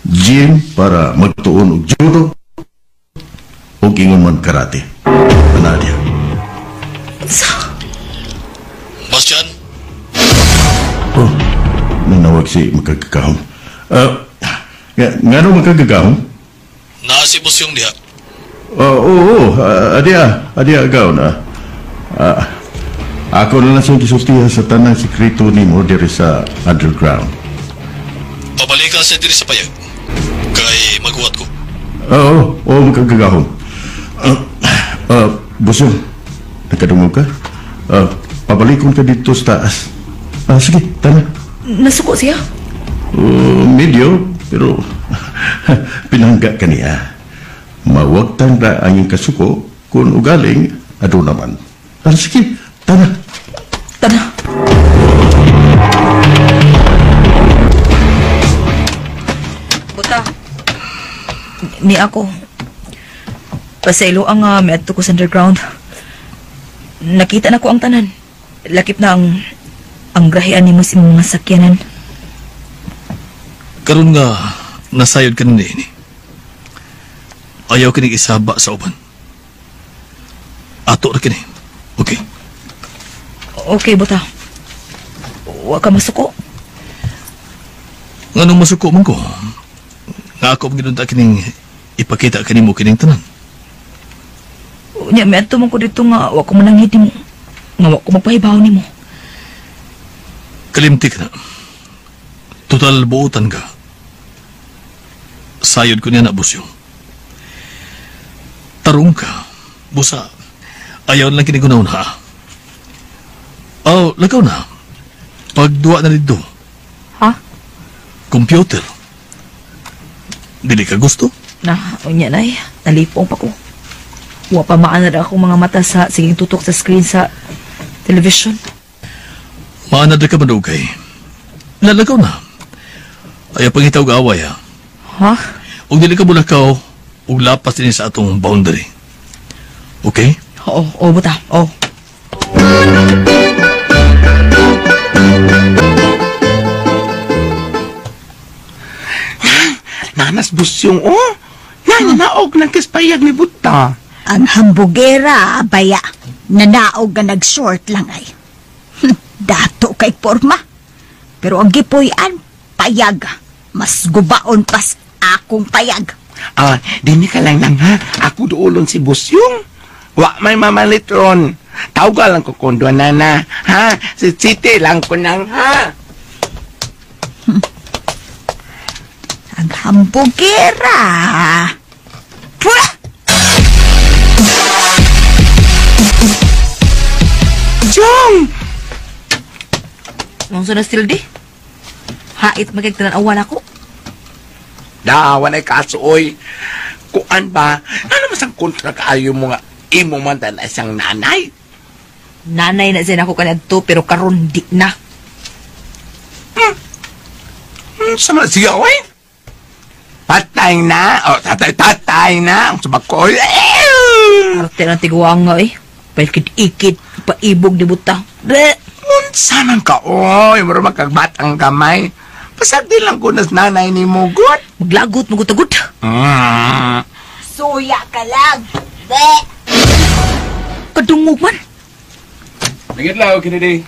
Gym para magtuon og judo og ingon man karate. Ana diya. Unsa? Bastian? Oh, nanawag si makagagahom. Ngano makagagahom? Naa si Busyong diha. Oo, adia agaw na. Ako na lang siyang gisultihan sa tanang sekreto nimo diri sa underground. Pabalikan siya diri sa payag. Kay maghuwat ko. Oo, makagagahom. Busyong, nakadungog ka? Pabalikon ka dito sa taas. Sige, tama. Nasuko siya? Medyo, pero pinangga ka niya. Mawagtang na ang iyong kasuko kung ugaling, ado naman. Sige, tama. Tana. Buta. Ni ako. Pasaylo ang miadto ko sa underground. Nakita na ko ang tanan. Lakip na ang grahian nimo sa imong mga sakyanan. Karon nga nasayod ka ni. Ayaw kinig isaba sa uban. Ato ra kini. Okay. Okay, buta. Wa ka masuko. Nganong masuko man ko? Nga ako ang ginunta kining ipakita kanimo kining tanan. Nya miadto man ko dito nga wa ko mananghid nimo. Nga wa ko magpahibaw nimo. Kalimti ka na. Total buutan ka. Sayod ko niya na, Busyong. Tarong ka. Busa, ayaw lang kinigunaw na. Oh, lagaw na. Pagduwa na dito. Ha? Computer. Dili ka gusto? Na, unya na eh. Nalipong pa ko. Wa pa maanad akong mga mata sa siging tutok sa screen sa television. Maanad ka madugay. Lalagaw na. Ayaw pangitaw away ha. Ha? Ug dili ka bulakaw, ug lapas din sa atong boundary. Okay? Oo, oo, buta. Oo. Nanas Busyong, oh. Nanaog ng kispayag ni Buta. Ang hambugera, baya. Nanaog nga nag-short lang ay. Dato kay porma. Pero ang gipuy-an, payag. Mas gubaon pas akong payag. Dini ka lang nang ha. Ako duulon si Busyong. Wa may mamalit ron. Tawga lang ko kondo nana. Ha? Si City lang ko nang ha. Ang hambugera. Pura! Chong! Nung na still di? Hait magigtanan-awan ako. Daawan ay kaso, oy. Kuan ba? Ano mas ang kontra kaayo mo nga imo man tan isang nanay? Nanay na siya ako kanadto pero karon di na. Sama siya, oy. Patay na. O, tatay na. Ang sabag ko, oy. Arte ng tiguang nga, eh. Paikit-ikit, paibog ni buta. Bleh! Unsa man ka, oy. Mura magkagbatang kamay. Pasag di lang ko nas nanay ni Mugot. Maglagot, magutagot. Suya ka lang. Bleh! Kadungog man. Nangit lang, okay na di.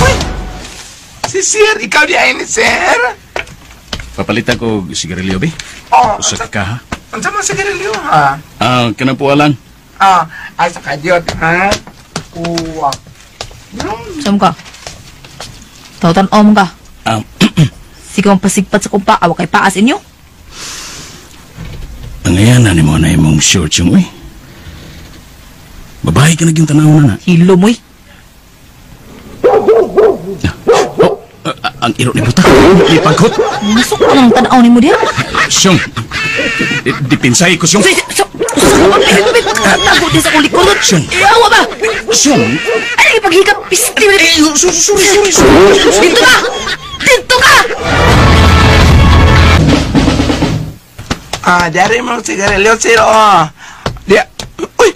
Uy! Si Sir, ikaw di ay ni Sir. Papalitan ko sigarilyo, be. Oh, usa ka ha? Unsa man sigarilyo, ha? Kanang pualan. Ay sa kadyot, ha? Uwa. Saan ka? Tawtan-o mo ka. Sige mong pasigpat sa kumpa, awa kay paas inyo. Pangayanan ni mo na imong short yung, uy. Babae ka na yung tanaw na na. Hilo mo, eh. Oh, Ang iro ni buta. Ni pagkot. Nasok ko lang tanaw ni mo diha. Siyong. Dipinsay ko siyong. Tago din sa kong likod. Siyong. Awa ba? Siyong. Ay, paghikap. Pisti. Sorry, sorry. Dito ka! Dito ka! Ah, dari mo sigarilyo, sir. Oh. Di, uy,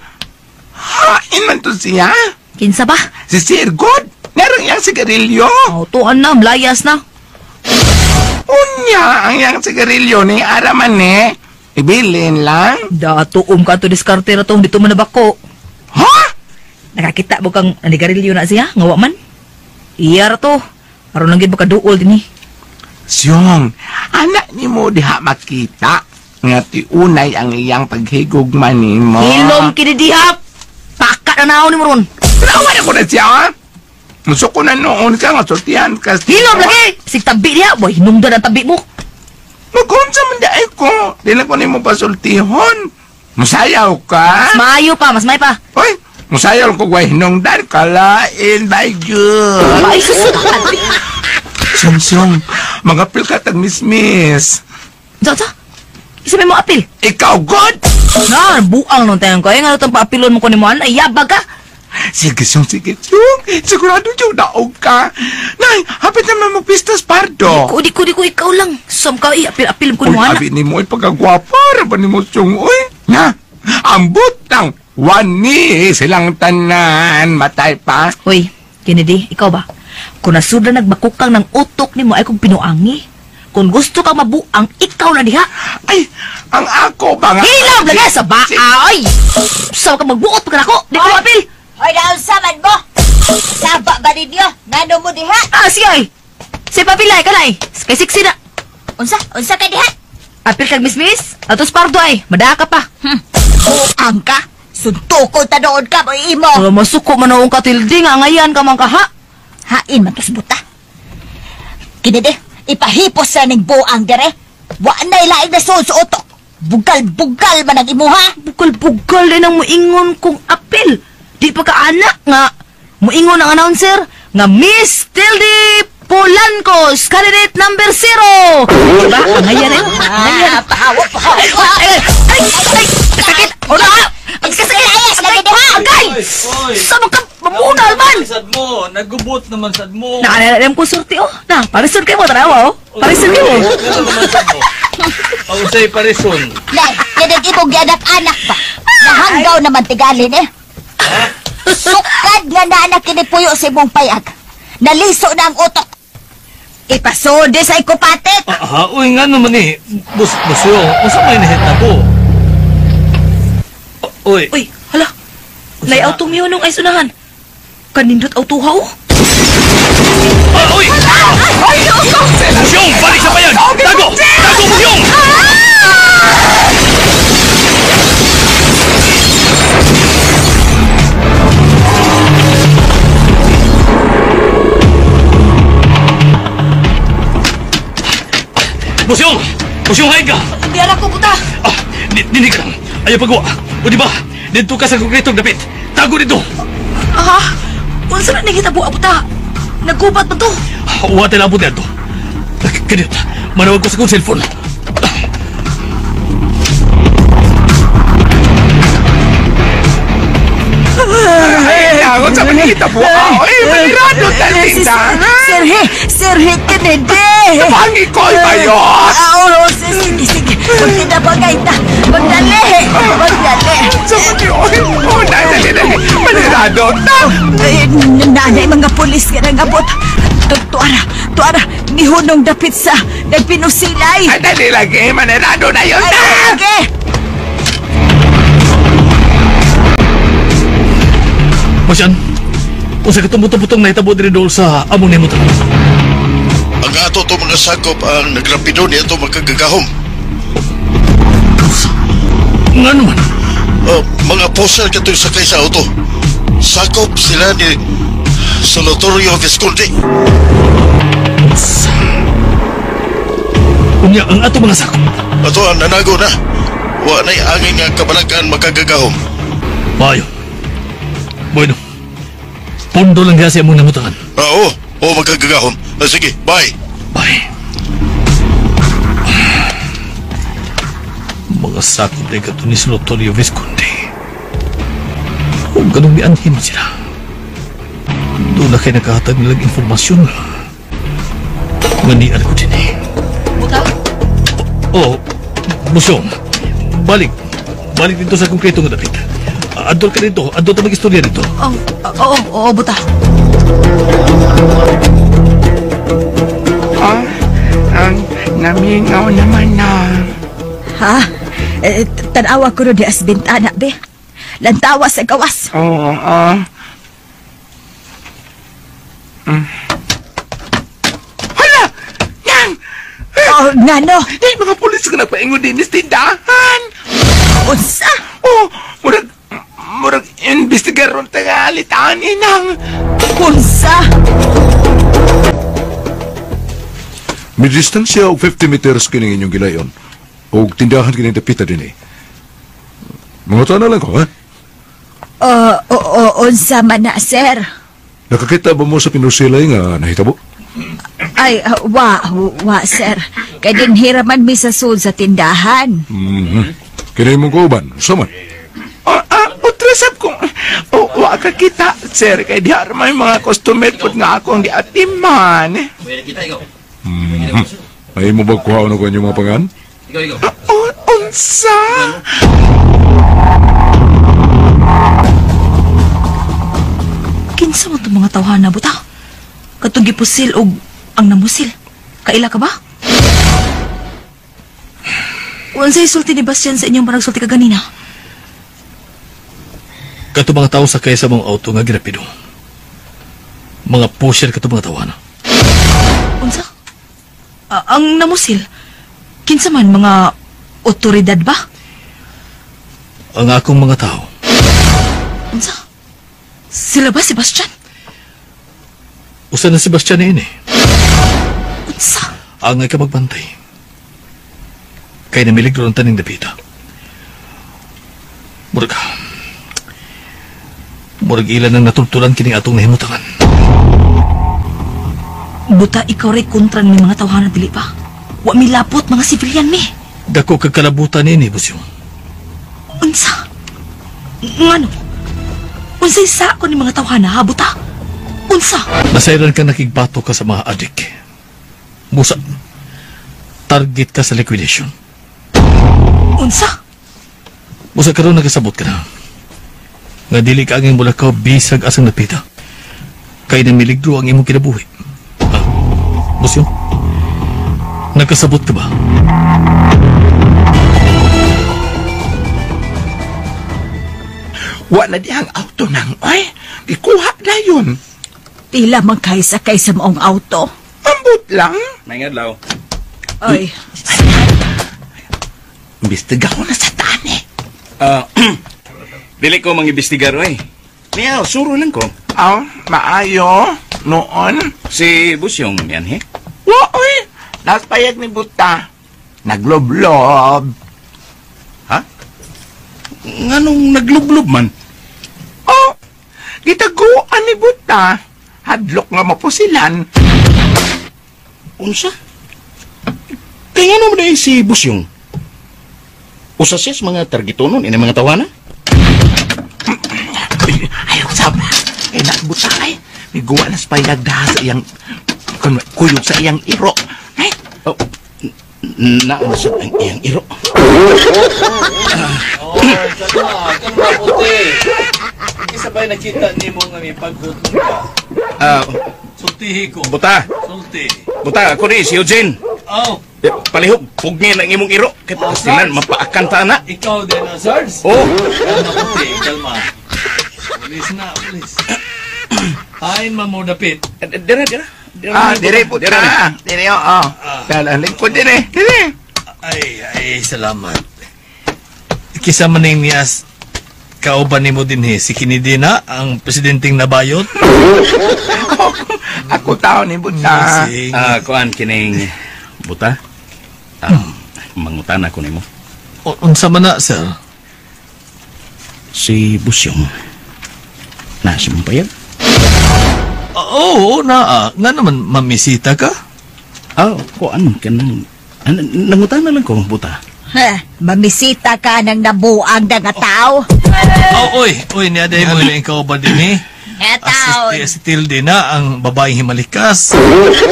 hain man to siya. Kinsa ba? Si Sir God. Meron yang sigarilyo. Oh, tuan na, layas na. Unya, ang yang sigarilyo ni araman eh. Ibilin lang. Dato, ka to diskarte na to, dito man nabako. Ha? Nakakita mo kang nanigarilyo na siya, ngawa man. Iya ra to. Aron lang gid baka duol din eh. Siyong, anak ni mo diha makita. Nga tiunay ang iyang paghigugma nimo. Hilom kini diha. Paka na naon ni mo ron. Tinawan ako na siya, ha? Musuko na noon ka nga sultihan ka. Hilom lagi! Sig tabi diha, boy. Hinungdan ang tabi mo. Magunsa man di ko. Di lang ko nimo pasultihon. Musayaw ka? Mas maayo pa, mas maayo pa. Uy, musayaw ko gway hinungdan. Kalain, by God. Ay, susunod. Siyong, siyong, mga apil ka tag mismis. Sa, sa? Isa may mo apil. Ikaw, God! Na, buang nun tayong kaya. Nga itong paapilon mo ko ni mo. Ay, yabag ka. Sige, siyong, sige, siyong. Sigurado siyong daog ka. Nay, hapit naman mo pistas, pardo. Di ko, ikaw lang. Sam ka, apil-apil ko ni mo, Uy, anak. abi ni mo, pagkagwapa. Raba ni mo, siyong, uy. Na, ambot ng wani silang tanan. Matay pa. Hoy, Kennedy, ikaw ba? Kung nasudla nagbakukang ng utok ni mo ay kung pinuangi. Kung gusto kang mabuang, ikaw na diha. Ay, ang ako ba nga? Hilom lagi sa baa, ay! Sa ka magbuot pa ka nako. Di ko apil. Hoy, naunsa man mo? Saba ba ninyo? Ngano mo diha? Ah, siya ay. Si papilay ka na ay. Kay siksi na. Unsa? Unsa ka diha? Apil kag mismis. Atos pardo ay. Madaa ka pa. Buang ka? Suntuko ta doon ka mo imo. Wala masuko man noong katildi nga ngayan ka man kaha. Hain man tos buta. Kini de, ipahipos sa ning buang dere. Wa nay laing nasuod sa utok. Bugal-bugal man ang imuha. Bugal-bugal din ang muingon kong apil. Di pa ka anak nga. Muingon ang announcer nga Miss Tildy Polancos, candidate number 0. Diba? Ang ngayan eh. Ang ngayan. Pahawa, pahawa. Ay, ay, ay, sakit. O na, ang kasakit. Lagi diha. Agay! Sa mga mamunal man! Sad mo, nagubot naman sad mo. Nakalalam ko surti, oh. Na, parison kayo mo, tarawa, oh. Parison kayo. Ang usay parison. Nay, kanang imong gianak-anak pa. Nahanggaw naman tigalin eh. Sukad nga na anak kinipuyo sa imong payag. Naliso na ang utok. Ipasode sa ikupatit. Ah, uy nga naman eh. Bus, busyo, unsa may nahit na ko? Uy. Uy, hala. Nay auto miyo nung ay sunahan. Kanindot auto ha, oh. Ah, uy! Busyong, balik sa payag! Tago! Tago, Busyong! Busyong! Busyong, hain ka! Hindi anak ko, puta! Ah, dinig ka lang. Ayaw pagwa. O di ba? Dito ka sa konkretong dapit. Tago dito! Ah, unsa na nagitabo, puta? Nagkupat pa to. Uwa tayo labot dito. Kaniyot, manawag ko sa kong cellphone. Ay, ako sa manita po. Ay, manirado talinda. Sir, Sir Kennedy! Tabangi ko, bayot! Ah, oo, sige, sige. Magtinabagay ta. Magdali! Magdali! Sa mga oh, dali, dali. Manirado ta! Nanay, mga pulis ka nang abot. Tuara, tuara, nihunong dapit sa nagpinusilay. Ay, dali lagi, manirado na yun ta! Ay, Masyan, unsa katong butong-butong nahitabo diri dool sa among nimutan. Ang ato to mga sakop ang nagrapido ni ato makagagahom. Nga naman? Mga postal kato'y sakay sa auto. Sakop sila ni Solotorio Visconti. Unya ang ato mga sakop. Ato ang nanago na. Wa na'y angin nga kabalakan makagagahom. Maayo. Bueno. Pundo lang diha sa among namutangan. Oo, oo magkagagahom. Sige, bye. Bye. Mga sakop na ikato ni Notorio Visconti. Kung ganong mianhin sila. Doon na kayo nakahatag nilang informasyon. Nganian ko din eh. Buta? Oh, Musyong, balik. Balik dito sa konkreto nga dapit. Adol ka dito. Adol ta mag-istorya dito. Oh, oo, oo, buta. Ah, ang namingaw naman na. Ha? Eh, tanawa ko ro di as bintana, be. Lantawa sa gawas. Oo, ah. Hala! Yang! Oh, ngano? Di mga pulis nga nagpaingon din sa tindahan. Unsa? Oh, murag investigaron tagalitaan inang. Unsa? May distansya og 50 meters kining inyong gilayon. Og tindahan kining dapita din eh. Mga na lang ko, ha? Oo, unsa man na, sir? Nakakita ba mo sa pinusilay nga nahitabo? Ay, wa, sir. Kay dinhira man mi sa sud sa tindahan. Kini mong kauban, unsa man? Utrasap kong, oh, wa ka kita, sir. Kay di may mga customer pud nga akong giatiman. Ay mo ba kuhaon ako inyong mga pangan? Oh, unsa? Kinsa man itong mga tawhana, buta? Katong gipusil og ang namusil. Kaila ka ba? Unsay sulti ni Bastian sa inyong panagsulti kaganina? Kato mga tao sakay sa mga auto nga girapido. Mga pusher kato mga tawana. Unsa? Ang namusil? Kinsa man mga otoridad ba? Ang akong mga tao. Unsa? Sila ba si Bastian? Usa na si Bastian ini. Unsa? Angay ka magbantay. Kay namiligro ang taning dapita. Murag ilan ang natultulan kining atong nahimutangan. Buta ikaw ray kontra ni mga tawhana dili pa. Wa milapot mga sibilyan mi. Dako kag kalabutan ini, Busyong. Unsa? Ngano? Unsay sa ko ni mga tawhana ha, buta? Unsa? Nasayran ka nakigbato ka sa mga adik. Busa, target ka sa liquidation. Unsa? Busa karon nagasabot ka na. Nga dili ka angay mulakaw bisag asang napita. Kay namiligro ang imong kinabuhi. Ah, Busyong, nagkasabot ka ba? Wa na dihang auto nang, oy. Ikuha na yun. Pila man kay sakay sa maong auto. Ambot lang. May ngadlaw. Ay, Imbestiga ko na sa tani. Dili ko mangimbestigar, oy. Niya, suro lang ko. Aw, maayo. Noon. Si Busyong yan, he? Wa, oy. Naspayag ni Buta. Nagloblob. Ha? Nganong naglublob man? Oh, gitaguan ni Buta. Hadlok nga mapusilan. Unsa? Kaya ano mo na si Busyong? Usa siya sa mga targetonon, ini mga tawana? Ayaw sab. Eh, na Buta ay. May guwa na spayag daha sa iyang kuyog sa iyang iro. Ay, Oh, nauna sa ang iyang iro. Oh, kalma, kalma puti. Isabay nakita nimo nga may paghutong ka. Sultihi ko. Buta. Sulti. Buta, ako ni si Eugene. Oh. Eh, palihog, pugngin ang imong iro. Kaya Oh, sinan, Sarge. mapaakan ta na. Ikaw din, ah, Sarge. Oh. Kalma puti, kalma. Pulis na, pulis. Hain man mo dapit. Dira, dira. Ah, dire po Dira ta. Dire, oo. Dala, lingkod dire. Dire. Ay, ay, salamat. Kisa man ning niyas, kauban nimo dinhi si Kinidina, ang presidenteng nabayot. Ako tao ni Buta. Ah, kuan kining Buta. Mangutan ako nimo. Unsa man na, sir? Si Busyong. Nasa mong payag? Oo, naa. Nga naman, mamisita ka? Ah, kuan ka nang... Nangutan na lang ko, buta. Ha, mamisita ka ng nabuang na nga tao. Oh, oy, oy, niya dahil mo ikaw ba din eh? Nga tao. Si Tilde na ang babaeng himalikas.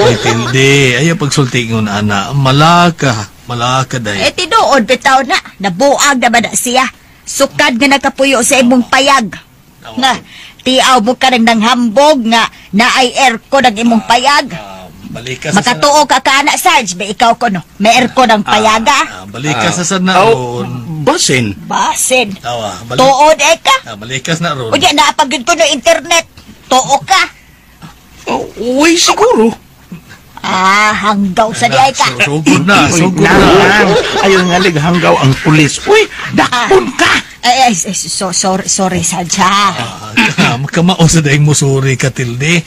Oy, Tilde, ayaw pagsulti ngon ana. Malaka, malaka Eh dahil. tinuod bitaw na, nabuang naman na siya. Sukad nga nakapuyo sa imong payag. Nga, tiaw mo ka nang nanghambog nga naay aircon ang imong payag. Balikas sa Makatuo ka ka na, Sarge. Ba ikaw ko no, may aircon ang payaga. Balikas sa sad na ron. Basin. Basin. Tawa, balik. Tuod eh ka. Ah, balikas na ron. Unya naapagid ko no internet. Tuo ka. Oh, uy, siguro. Ah, hanggaw sa di ay ka. Sugod na, Uy, sugod na. nang. Ayaw nga lighanggaw ang pulis. Uy, dakpon ka! Ay, ay, ay, so, sorry, sorry, Sarge ha. Ah, Kamao sa daing mo suri ka, Tilde.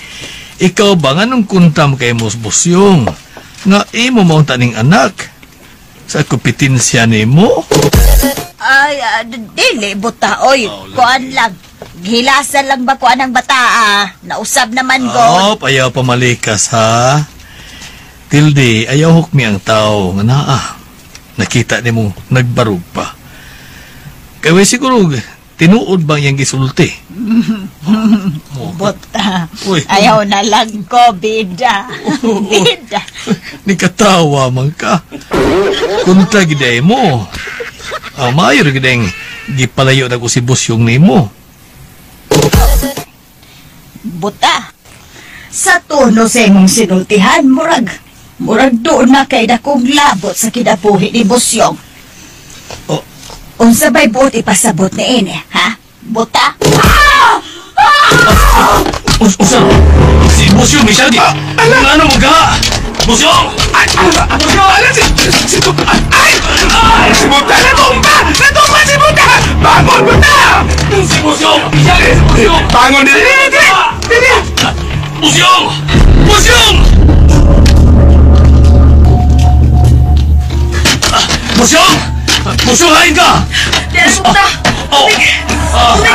Ikaw ba nga nung kuntam kay Mosbosyong? Nga imo maunta ning anak. Sa kompetensya nimo? Ay, dili, buta, oy. Kuan lang. Gilasan lang ba kuan ang bata, ah. Nausab naman ko. Oh, ayaw pamalikas ha. Tilde, ayaw hukmi ang tao nga naa. Nakita nimo nagbarug pa. Kaya siguro tinuod bang iyang gisulti? Buta. Uy. Ayaw na lang ko, bida. Bida. Ni katawa man ka. Kunta giday mo. Ah, maayo ra giday gipalayo na ko si Busyong nimo. Buta. Sa tono sa imong sinultihan, murag. Murag doon na kay dakong labot sa kinabuhi ni Busyong. Oh. Unsa ba'y buot ipasabot ni ini, ha? Buta? Usa! Si Busyong, Michelle! Ano mo ka? Busyong! Busyong! Ala, si... Si... Ay! Ay! Si Buta! Natumba! Natumba si Buta! Bangon, Buta! Si Busyong! Michelle! Si Busyong! Bangon! Dili! Dili! Dili! Busyong! Busyong! Busyong! Busyong, hain ka! Dahil buta! Oh!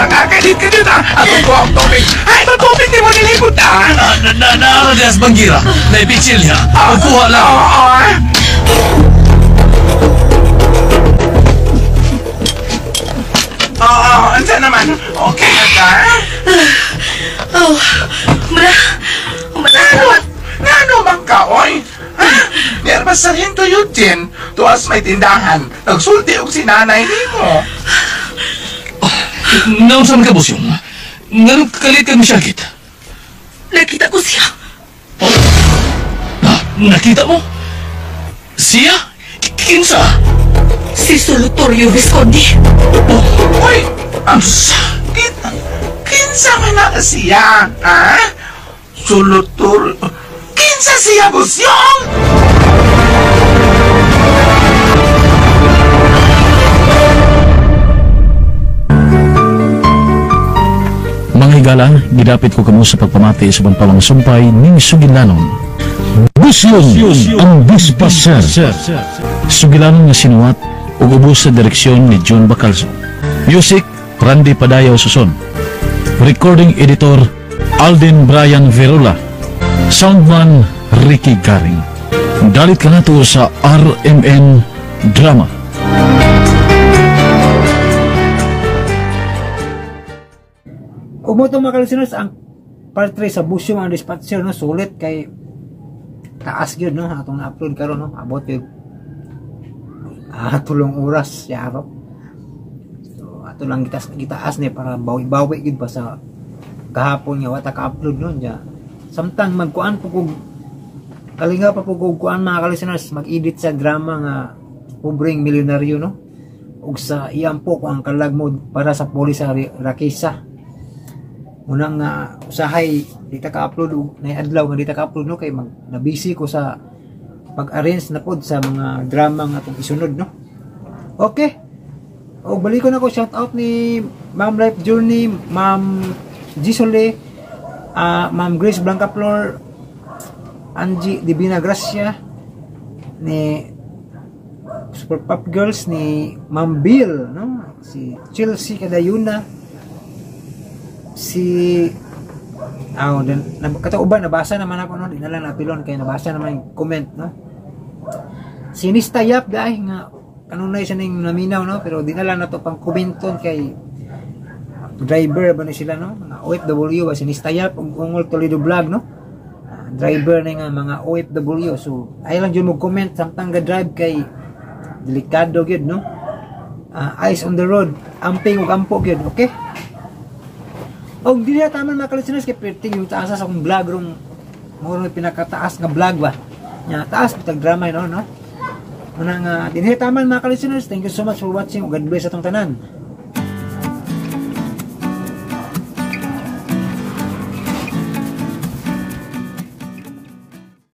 Kadit, kadit! Ako ko ang tubig! Ay, matubig ni mo nili, Buta! Naara dias banggira. Naibitsil niya. Magkuha lang. Oo, ansa naman? Okay na ka? Oh, mara. Nano? Nano man ka, oy? Ha? Nerba Sargento Eugene, tuwas may tindahan. Nagsulti og si nanay nimo. Naunsa man ka, Busyong? Nganong kalit ka misyagit? Nakita ko siya. Nakita mo? Siya? Kinsa? Si Solutorio Visconti. Uy! Ang sakit! Kinsa man na siya, ha? Sulutur... Kinsa siya, Busyong? Mga higala, gidapit ko kamo sa pagpamati sa pagpamang sumpay ning sugilanon. Busyong ang dispatcher. Sugilanon nga sinuwat ug ubos sa direksyon ni John Bacalso. Music, Randy Padayaw Suson. Recording editor, Alden Brian Verula. Soundman, Ricky Garing. Dalit ka nato sa RMN Drama. Umuto mga listeners, ang part 3 sa Busyong ang dispatcher no, sulit kay taas gyud no, atong na-upload karon no, abot gyud tulong oras yaro. So ato lang gitaas ni para bawi-bawi gyud pa sa gahapon nga wa ta ka-upload no nya. Samtang magkuan po kog kalinga pa po kog kuan mga ka-listeners, mag-edit sa drama nga Pobreng Milyonaryo no, ug sa iyang po ko ang kalag mo para sa pulis sa Rakisa. Unang nga usahay di ta ka-upload og nay adlaw nga di ta ka-upload no kay mag nabisi ko sa pag-arrange na pod sa mga drama nga atong isunod no. Okay. Og balikon ako shout out ni Ma'am Life Journey, Ma'am Gisole, Ma'am Grace Blancaflor, Angie Divina Gracia, ni Super Pop Girls, ni Ma'am Bill no, si Chelsea Cadayuna, si Aw, then kato uban nabasa naman ako, no, di na lang napilon kay nabasa naman yung comment, no. Sinista yap dai nga kanunay siya ning naminaw, no, pero di na lang nato pang komenton kay driver ba ni sila, no, mga OFW ba, sinista yap ug Ungol Toledo Vlog, no. Driver na nga mga OFW, so ay lang jud mo comment samtang ga drive kay delikado gyud, no. Eyes on the road, amping ug ampo gyud, okay? Og dili na taman mga ka-listeners kay perting yung taas sa akong vlog rong mo ro pinakataas nga vlog ba. Nya taas bitag drama, no, no. Muna nga dinhi taman mga ka-listeners. Thank you so much for watching. God bless atong tanan.